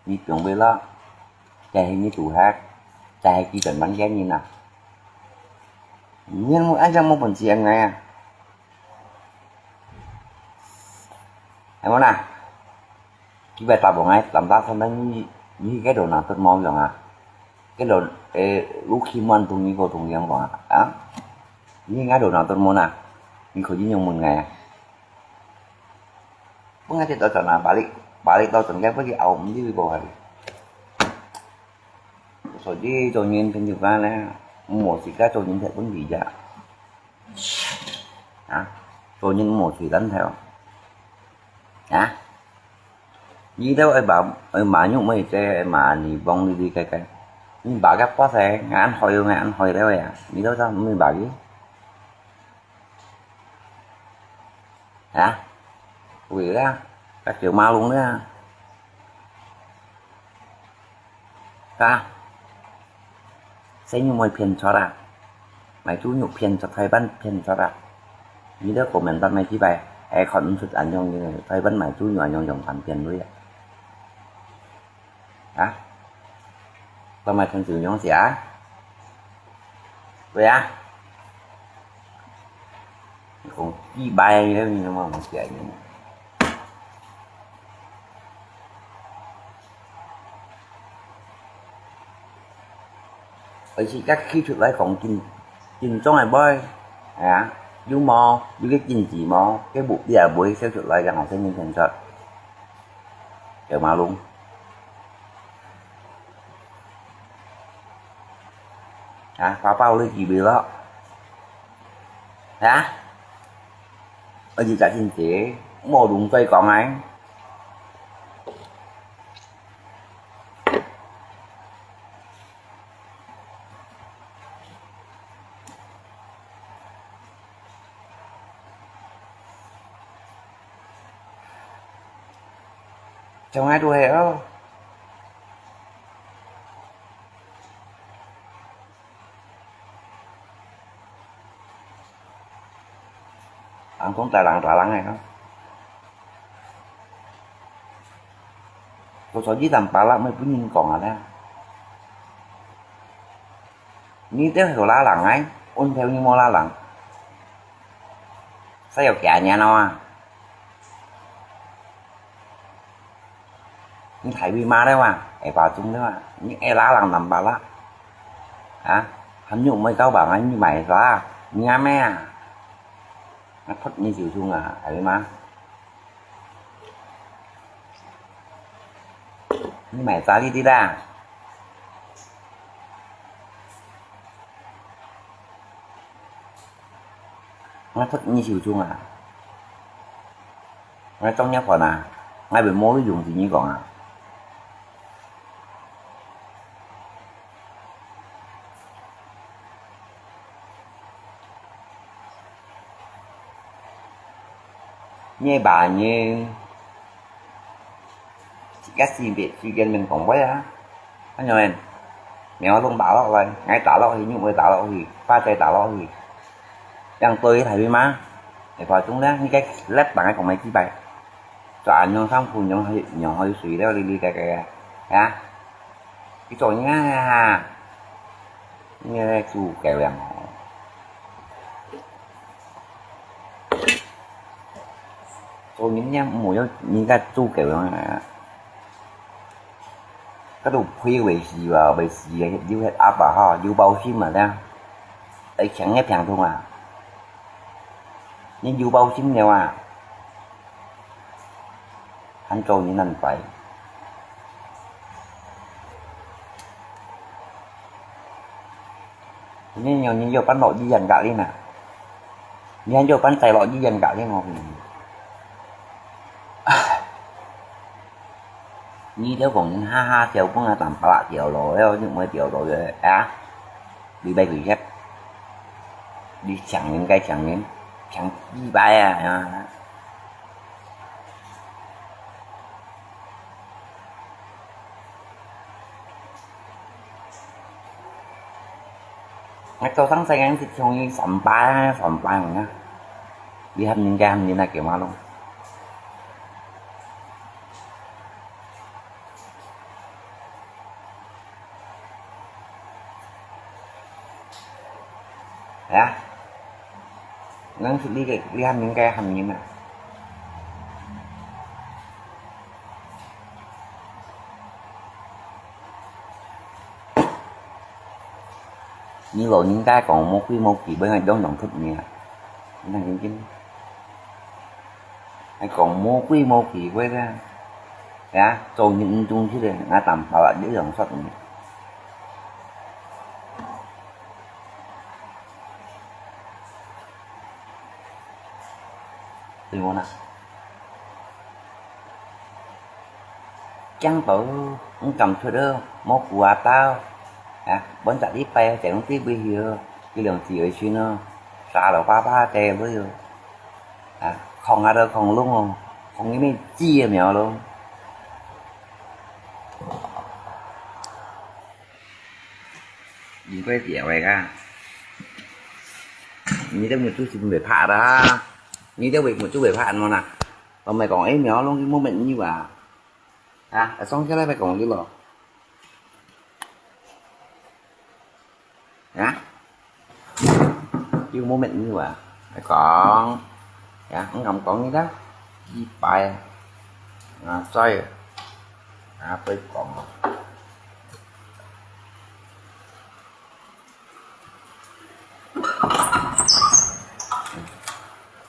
你用位了，就係你做忒，就係佢轉還給你啦。你愛仰無本事恁樣啊？係無啦？ 佢會答應𠊎，但打算等你，你去該度拿得無用啊？該度，誒，屋企滿同你個同樣講啊，啊？你該度拿得無啊？你可以用問𠊎啊。分𠊎跌到轉啊，balik，balik到轉，該不去熬，毋知會過去。所以做人朋友間呢，無時間做人太本事呀。啊？做人無隨單頭。啊？ 你兜愛罵，愛罵肉，愛這，愛罵你，幫你，你，該，該。你罵个發財，𠊎恁害，𠊎恁害了呀。你兜知，你罵佢？啊？會啦，該條馬龍啦。 啊？生肉會騙出啊？賣豬肉騙出，台灣騙出啊？你兜comment打麼个牌，𠊎看毋出恁樣个，台灣賣豬肉恁樣用飯騙鐳啊？啊？當賣騙豬肉樣式啊？對啊？ 講幾擺了，你都無講起來呢。而且佢企出來講緊，緊張个話，係啊，有無？有个堅持無？个目的也毋會寫出來，讓學生人看出。 有馬龍。啊，包包你幾位咯？啊？我就在先姐，無龍再講啊。 像𠊎都係哦。人講大人大人个咯。 我所以淡薄仔毋會分人講啊咧。你兜係拉人哎，阮兜你無拉人，使有幾多年了啊？你大尾媽了啊，下巴中了啊，你愛拉人淡薄仔啊？啊？還有毋會交往啊？你買啥？你阿妹啊？ 𠊎拍你手中啊，係嘛？你買啥哩哩啦？𠊎拍你手中啊！𠊎中你盤啊！𠊎會無用，同你講啊！ 你爸呢？自家先別，自家面講話啊！恁樣，苗龍打落來，𠊎打落去，你會打落去，花仔打落去，恁樣對大尾媽，你怕中了，你該let's打𠊎講麼个雞掰？做恁樣衫褲，仰會，仰會水了，哩哩个个啊！ 佢做人啊，你个豬狗樣哦！做人呢，毋好有人家豬狗樣啊！該都皮會死啊，會死啊，有血壓啊，吼，有包心啊，這樣，會強个病痛啊！你有包心了啊！ 還做人恁壞。你，你，你有搬落醫院隔離呢？你還有搬載落醫院隔離哦？唉，你兜講人哈哈笑，分𠊎淡薄仔笑咯，了，你毋會笑咯，啊？你愛拒絕，你強人該強人，強幾擺啊，啊！ 你 𠊎早上洗眼就像佢三百啊，三百啊。你喊人家喊人家叫嘛咯。哎呀，能是你个，你喊人家喊人啊。 你老人家講無規無矩，分人當當出名。你看真真，還講無規無矩个咧，哎呀，做人毋中意个，𠊎淡薄仔一樣說你。對無啦？ 驚到毋敢出哦，無顧啊到，啊，本隻禮拜正對尾去哦，佢兩姊妹去哦，沙羅爸爸帶尾哦，啊，狂啊都狂弄哦，狂一面擠也苗咯。你快點喂啊！你的目珠是不是怕的啊？你的目珠會怕麼啦？ 我咪講，誒，苗弄佢無乜意啊。啊，上下來咪講佢咯。啊？又無乜意啊。來講，啊，毋敢講你啦。幾擺啊，啊，再，啊，再講。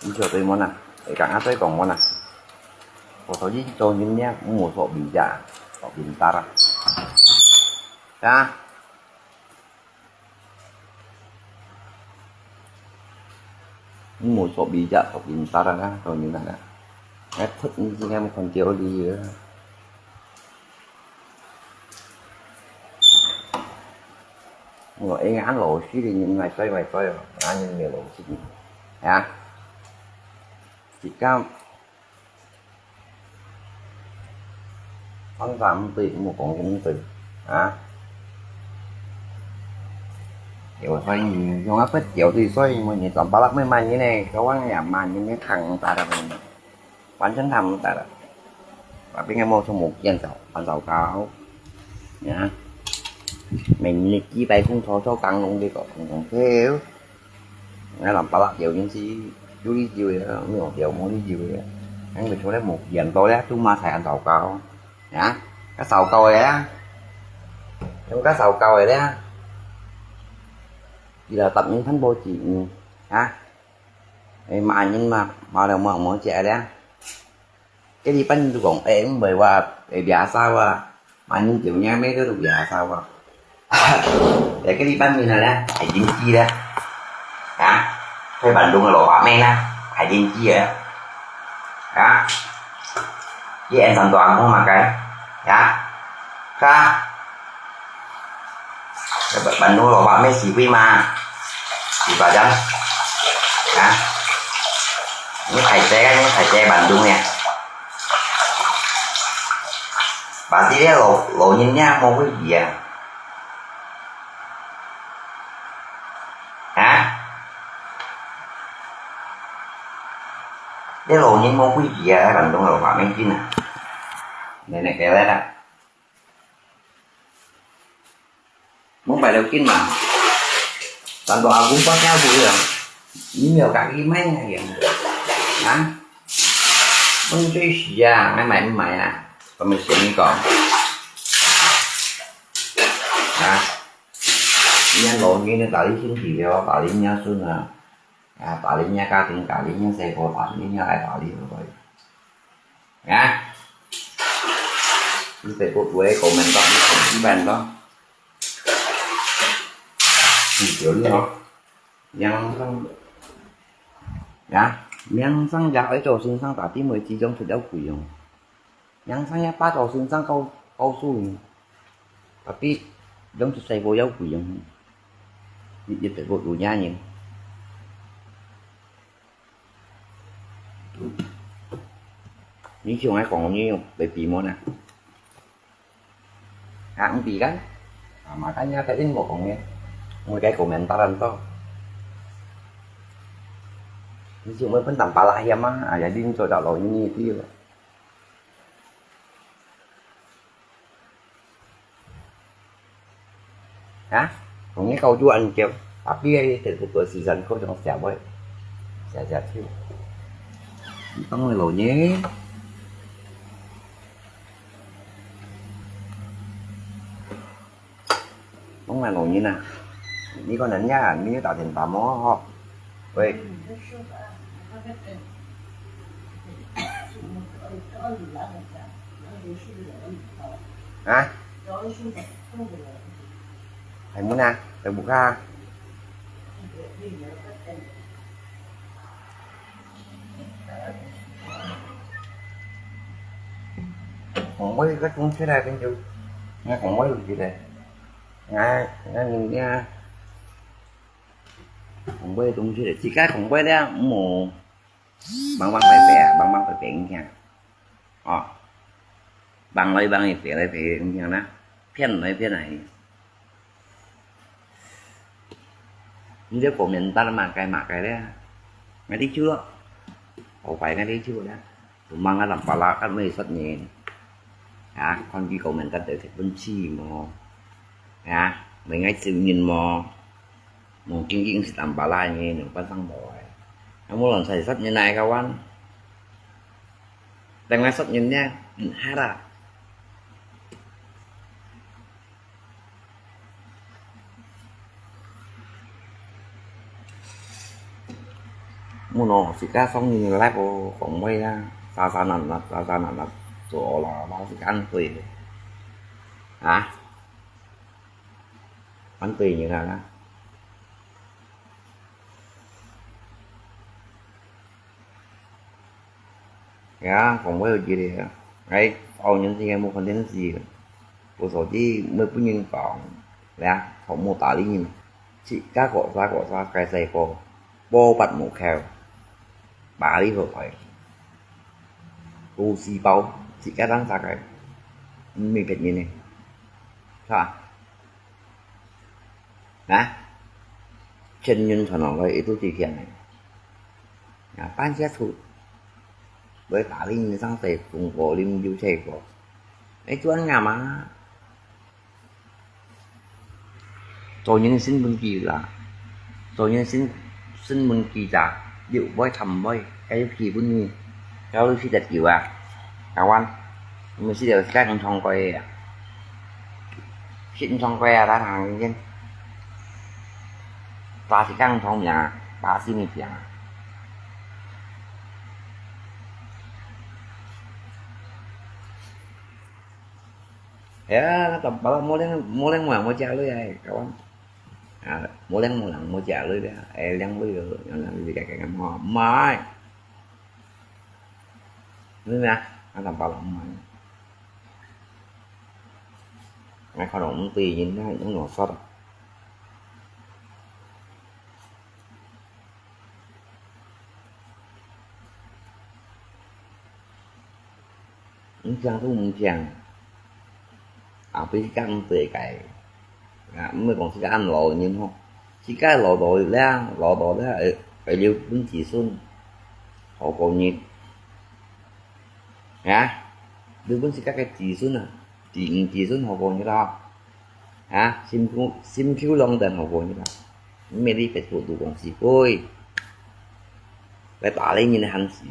你曉得無呢？會講啊，再講無呢？我頭先做人呢，無所比較，所比較啊。啊？Musuh bijak tok pintar kan, tau nyo na kan. Ai, put ni sini kamu kon teori ya. Ngo, eh, ngan lo si ni ngai sai ngai sai, ngan ni lo si ni. Ya. Jika 放上對，莫講咁對，啊。有所以用啊不掉对，所以我你长巴拉没慢人呢，个往也慢人呢，看大的，完全看不到了。那边个没什么见着，很糟糕。啊，每年几百公头做工弄这个，弄弄这个。 Ngai lam palak yau yin si, yu li yu ya, mi ong yau mo li yu ya. Ngai mi chua le mo yan to le, tu ma sai an tau kau. Ya, ka sau kau ya. Yung ka sau kau ya. Ila tap yin than bo ji, ha. Ai ma yin ma, ma le mo mo jia le. Cái đi bắn tu kong, eh, không phải là, eh, biasa wa. Mà nhìn kiểu nha, mấy cái biasa wa. Để cái đi bắn mình là, ai dính chi đó. Hả? Thôi bạn đúng là lỗ bả mê na. Ai dính chi đó. Hả? Với em thành toàn không mà cái. Hả? Hả? Bạn đúng là lỗ bả mê xì quy mà. Xì bả chấm. Hả? Những thầy che, những thầy che bạn đúng nè. Bà tí đĩa lỗ, lỗ nhìn nha, mô cái gì à? Hả? Đĩa lỗ nhìn mô cái gì à? Bạn đúng là bà mấy chín à? Này, này, cái đấy đó. Mông pai leu kin ma. Tan to a gung pa sia bu yong. Ni miao ka ki mai na yong. Ha? Mông chui sia, mai mai mai na. Ka mai sia ni kong. Ha? Ni an lo ni ne ta li sin ti yo, ta li nia sun na. Ha, ta li nia ka ting, ta li nia se ko, ta li nia ai ta li ko. Ha? Ni se ko tuai ko men to, ni ko ki ban to. 你就你哦，名声呀，名声也愛做先生，打定位之中出了贵哦。名声也把做先生告告诉你，tapi yang susah ko yau kuyang. Ni dia tak ko dunia ni. Ni siung ai kong ni baby mo na. Hang pi kan? Ah, makanya tadi mau kong ni. 每个comment打恁多。你就會分人巴拉嫌嘛，哎呀，恁做到老人家个。啊？同你搞就恁久，tapi係得个時間，可能社會，社社就。你當你老人家。 講來老人啊，你講人家啊，你有打電話無吼？喂。啊？開門啊，在屋下。 講話个東西來，跟就，𠊎講話有一個，𠊎，𠊎人家講話个東西咧，自家講話咧，毋好，梆梆白白啊，梆梆白白你聽，哦，梆來梆去，白來白去，你聽啦，騙來騙去。 你這個面蛋嘛，該嘛該咧，𠊎知就咯，好快𠊎知就咧，做麼个人巴拉个無殺人，啊，看佢個面蛋到底本事無，啊，無愛救人無，無經經是人巴拉个，能辦上無个，啊，無論誰殺人來个完，等𠊎殺人呢，嗯，好啦。 Muno sika song ni lai po kong wei ya, sa sa nan nan, sa sa nan nan, so la la sika an tui. Ha? An tui ni la la. Ya, kong wei ji le. Ai, au nyen si mo kon den si. Ko so ji mo pu nyen kong. Ya, kong mo ta li nyen. Sika ko sa ko sa kai sai ko. Bo pat mo khao. Ba li ho kai. Ko si bao. Sika dang sa kai. Mi pet nyen ne. Sa. Nah, chen yun chon ong loi itu ti thiang. Nah, pan sia thu. Loi ta li ni sang sai fung ko lim yu chai ko. Ai chuan nga ma. Cho những sinh môn kỳ là, cho những sinh, sinh môn kỳ là, điều bói thầm bói, cái kỳ bún ni. Kau lu si dat kiu a. Kawan. Mesti dia sekarang thong koi a. Sit thong koi a, ta thang yin. Ta sekarang thong mia, ta si mi pia. Ya, ta pala mo leng, mo leng mo mo chia lui ai, kawan. À, mua leng mua lăng mua chia lui bia, ai leng lui yo, yang leng lui cái cái mua mai. Lui mẹ, ăn tầm bao lăng mai. Ngay khó đồng tùy nhìn nó cũng nó sót. Ung chang tu ung chang. À, bây giờ ung tui cái. À, mới còn sika ăn lò nhìn ho. Sika lò đỏ lẽ, lò đỏ lẽ, ở, ở liu bún chỉ sun. Họ còn nhìn. Hả? Liu bún sika cái chỉ sun à. Chỉ, chỉ sun họ còn nhìn đó. Hả? Sim kiu, sim kiu lòng đèn họ còn nhìn đó. Mới đi phải tụ tụ còn gì. Ôi. Phải tả lên nhìn hẳn gì.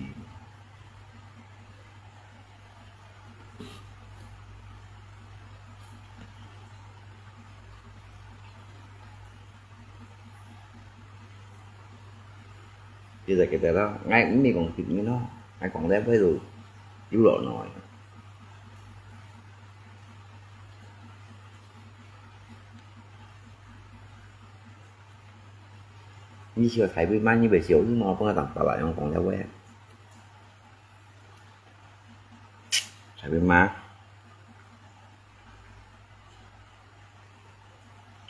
Bây giờ cái đó, ngay cũng đi còn kịp như nó, ngay còn đến với rồi, chú lộ nổi. Như chiều thấy với má như vậy chiều, nhưng mà không có tặng tao lại không còn đâu với. Tại vì mà.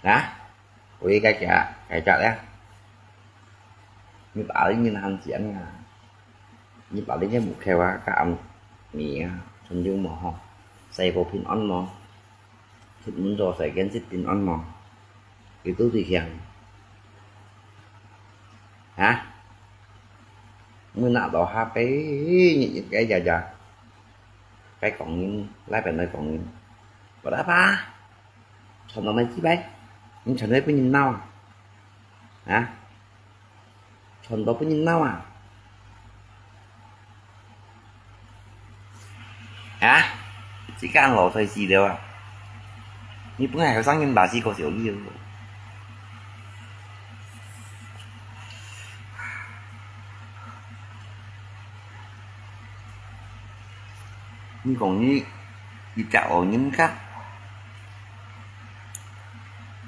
Hả? Ui, cái chả, cái chả đấy. Như bảo như là hàng xiên à. Như bảo như một khéo á, cái ăn mì á, thun dung mò ho. Sai vô pin ăn mò. Thịt muốn cho sai kiến thịt pin ăn mò. 佢都最強。啊？𠊎拿到下背，日日个日日，該講人，拉平來講人。Buat apa？傳到麼个地步？你傳到分人鬧啊？啊？傳到分人鬧啊？ 啊？自家老衰死了啊！你本來後生人把死過小了。你講你一隻老人家，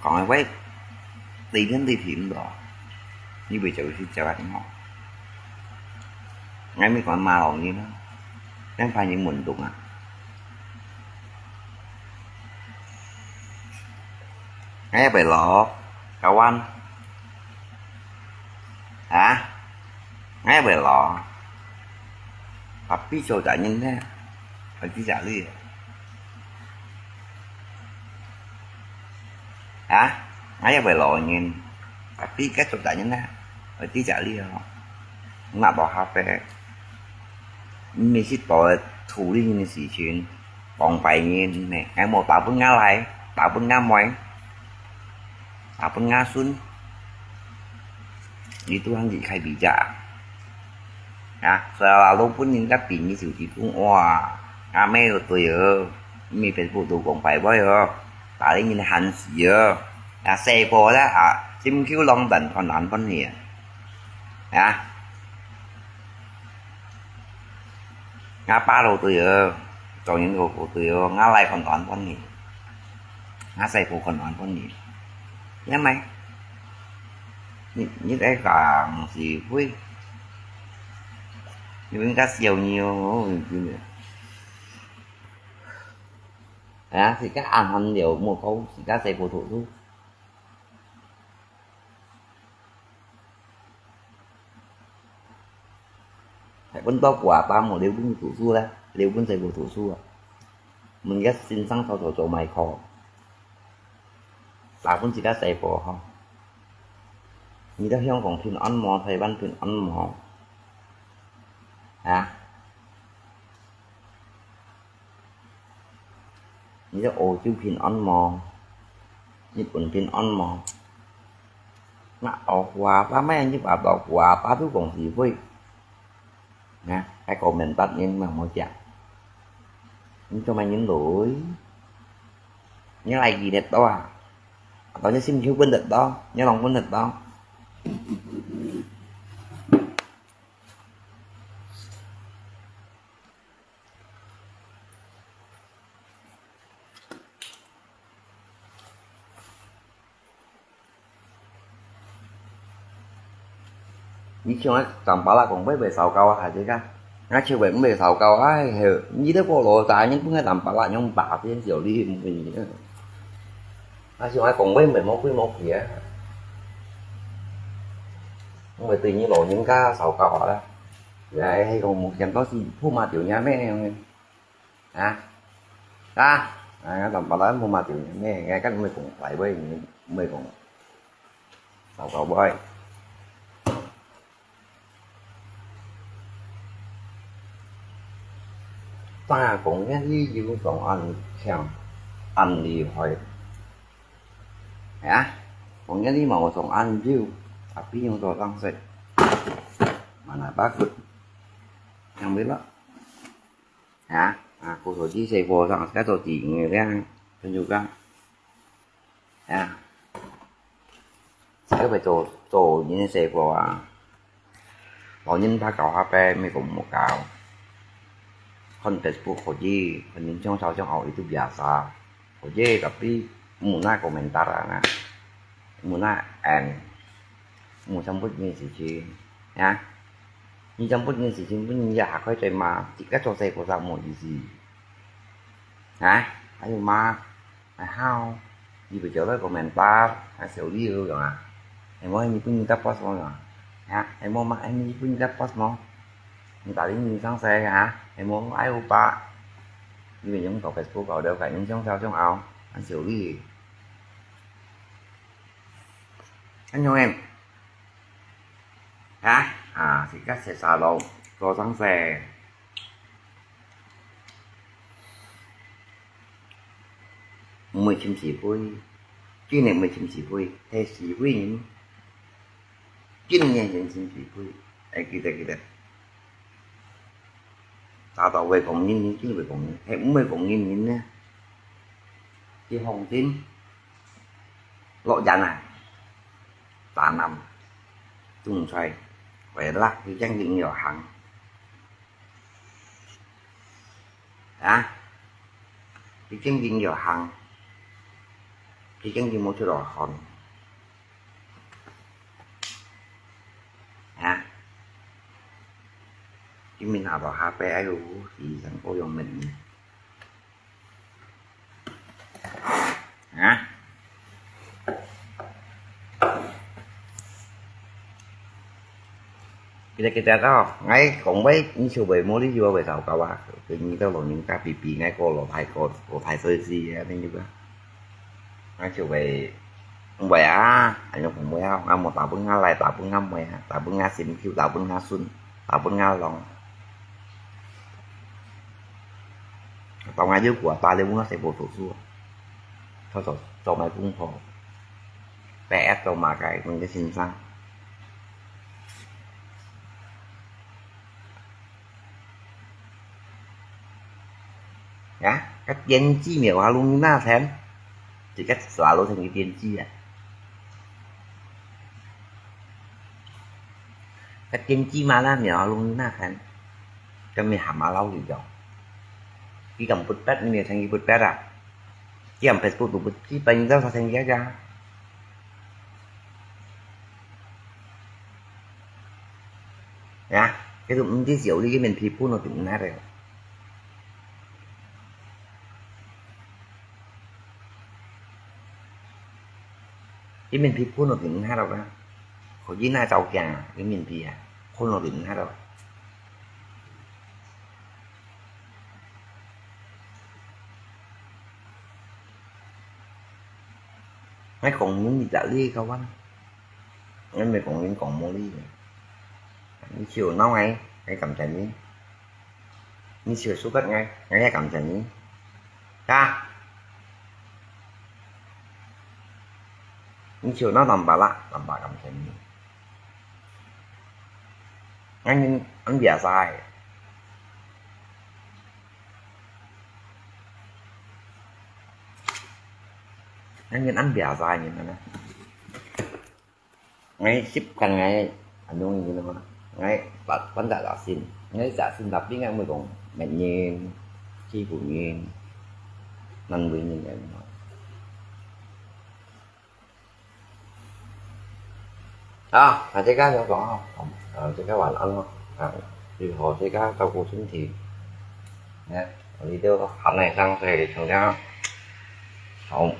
講个話，對天對地毋到，你會走去走啊？你好。 𠊎毋係講罵老人啊，恁怕人問答啊。𠊎也會老，kawan。啊？𠊎也會老。Tapi做大人呢，愛知責任。 啊？𠊎也會老人，tapi該做大人呢，愛知責任哦。拿到下背，毋係識到處理人个事情，講別人呢，𠊎無打分𠊎倈，打分𠊎妹，打分𠊎孫，你都還離開比較啊？ 啊，所以啊，老本人个朋友就係講，哇，阿妹又對哦，毋係Facebook都講壞話哦，打人人喊死哦，啊，細波啦，啊，心臼浪等看難分你啊。啊，阿爸都對哦，做人都不對哦，阿倈看難分你，阿細波看難分你，因為 你，你在講是非，你應該笑你哦，真的。啊，自家暗暗了，莫講自家細波讀書。還分到寡班無留分讀書啦，留分細波讀書啊。問个先生早早做埋課。 打分自家細波吼。你在香港平安無？台灣平安無？啊？你在澳洲平安無？日本平安無？那哦，話爸咩？你話到話爸都講是非。 啊，該個面答人嘛無講。你做麼人來？你來幾日到啊？到你心臼分得到，你lòng分得到。 你像該Tampalak講話會燒烤啊，還係講，𠊎就會毋會燒烤啊，係，你都過老大人，本來Tampalak樣白天就你毋會。啊，像該講話會無規無矩啊，毋會對你老人家燒烤啊啦。哎，講無見到是破麻掉人咩？ 啊？啊？啊，Tampalak無嘛就咩，𠊎跟毋會講壞話，毋會講，搞搞壞。但係講這裡有上恁強，恁厲害。啊？講這裡嘛有上恁有，tapi用做當時，mana bagus，yang bila。 啊，啊，過手機細波上，該做事情个，朋友講，啊，才會做，做人个細波啊。老人家搞下背，毋係講無搞。看Facebook可以，看人相吵相拗，itu biasa。可以，tapi無那komentar啊，無那，嗯，無全部人个事情，啊。 你全部人事情分人家下開嘴罵，自家做細个煞無意思。啊？還有罵，還好，你會叫佢komentar，還小理由樣啊？係無？你分人家post無樣啊？啊？係無嘛？係你分人家post無？你打理你上世啊？係無？愛有吧？你會用到Facebook搞了解，人相吵相拗，還小理由。恁樣誒，哈？啊，自家食茶咯，做生事。毋會尋是非，今日毋會尋是非，係是非人，今日先尋是非。哎，記得，記得。 打到會講人，人真會講人，係毋會講人，人呢？去放心，落人啊，打南，種菜，回來，佢正經有行。啊？佢正經有行，佢正經無出來寒。 啊，今日下晝下班，哎喲，時常過用問你。啊？記得，記得哦，𠊎講話，你就會無理由會吵到啊。佢你到老人家比比，𠊎過老太，過，過太歲時啊，你知吧？ 𠊎就會，毋會啊，恁樣毋會啊，𠊎無打分𠊎倈，打分𠊎妹啊，打分𠊎心臼，打分𠊎孫，打分𠊎郎。到𠊎有過，打了𠊎細部讀書，佢做，做麼个功課，畢業做麼个，𠊎个先生。 呀，該電子廟下弄那天，自家耍老成个電子啊。該電子嘛啦廟下弄那天，該咪蛤蟆老里哦。佢敢不得，你有成佢不得啊？佢敢Facebook都不基本上成个呀。 呀，佢都毋知小李个面皮膚咯，頂下个。佢面皮膚咯，頂下个啦。可以拿照鏡啊，佢面皮啊，膚咯，頂下个。 𠊎講人一隻你个話，𠊎毋係講人講無理个。你笑鬧𠊎，𠊎感謝你；你笑suka𠊎，𠊎也感謝你。啊！你笑鬧Tampalak，Tampalak感謝你。 𠊎人恁biasa个，𠊎人恁biasa个人啊！𠊎習慣𠊎恁樣个人啊嘛，𠊎半，半隻隻先，𠊎隻先tapi𠊎毋會講罵人、欺負人、難為人个人啊。 啊，大家想講啊，啊，大家晚安咯，啊，祝福大家照顧身體。呢，我哋都還係生死，大家好，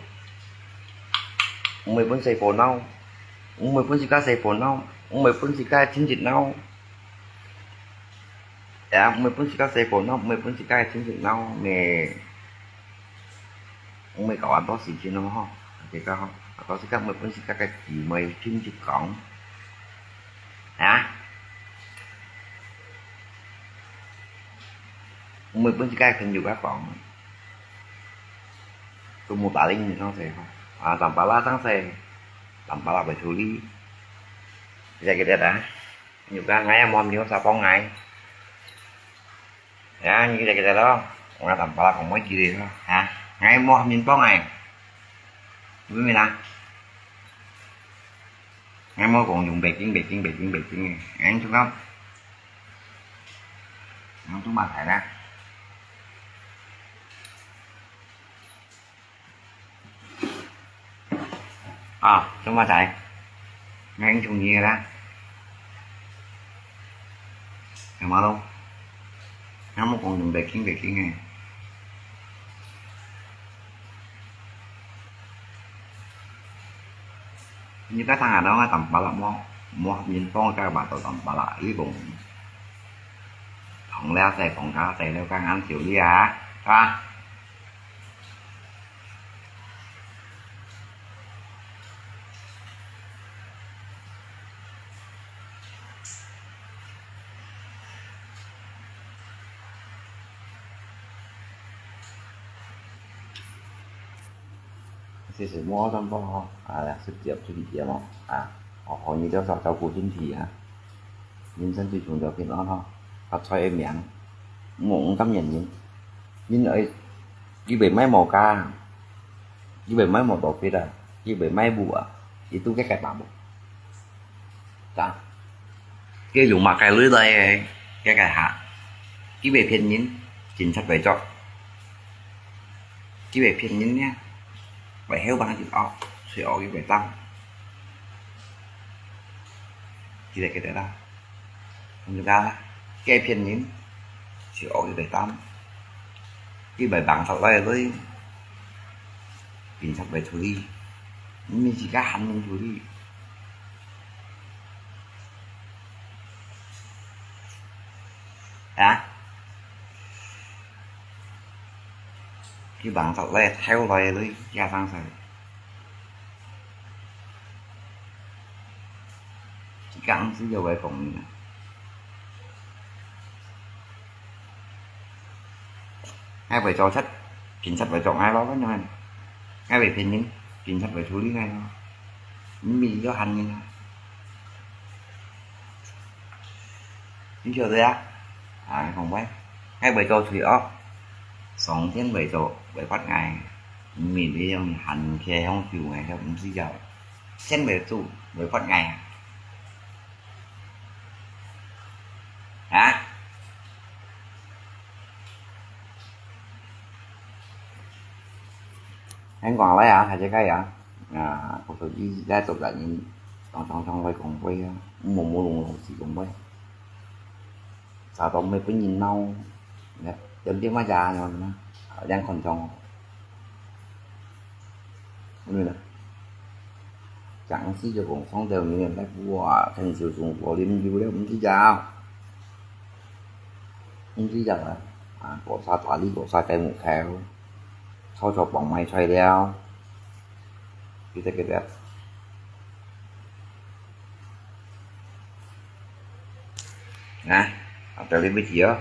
毋會分世界鬧，毋會分自家世界鬧，毋會分自家親戚鬧。 呀，毋會分自家世界鬧，毋會分自家个親戚鬧，毋會搞恁多事情咯吼。大家吼，到時間毋會分自家个姊妹親戚講，啊，毋會分自家个朋友家講，都無打理你上世吼。啊，Tampalak上世，Tampalak會處理，記得記得啊。 有个，𠊎也無面儕幫𠊎。Ya，你記得記得咯，𠊎Tampalak講無記得咯，哈，𠊎無面幫𠊎。明白啦？𠊎無講用北京，北京，北京，北京个，𠊎就講，𠊎做麼个啦？ 啊，做麼个？𠊎應承你个啦。係嘛咯？𠊎無講用北京，北京个。你个聽下咯，𠊎Tampalak無，無面幫个，話到Tampalak，你講，同了再講下，再了解下就你啊，係吧？其實無好賺報吼，啊，直接出去店哦，啊，好好你多少照顧身體啊，人生最重要平安吼，發財个命，毋好毋甘願人，人愛，佢會買無價，佢會買無多fit啊，佢會買布啊，佢都該該把布。 啊，佢用麼个鐳來个，該个下，佢會騙人，警察會捉，佢會騙人呢，會曉幫佢哦，所以哦，佢會當，佢會記得啦，你看，佢騙人，所以哦，佢會當，佢會幫出來个，警察會處理，你自家還能處理。 啊？佢幫助來偷來个鐳，也生事。佢講是有个講呢。𠊎會做賊，警察會捉𠊎咯，反正𠊎會騙人，警察會處理𠊎咯。你毋係要還人啊？ 你曉得啊？啊，講話，𠊎會做罪惡，上天會做，會罰𠊎，毋係你用還起向救𠊎，毋使要，天會做，會罰𠊎啊！啊？𠊎講來啊，還係該樣。 啊，我說你在做人，常常常會講話啊，無無龍老師講話，常常會分人鬧，你看，有點麼个啊，你看，啊，兩看中哦。因為呢，講是就講上頭你看，哇，很少中國啉酒了，毋知道，毋知道啊，啊，國家大力，國家在門口。 炒炒飯賣菜了。記得，記得。啊，啊，到這為止哦。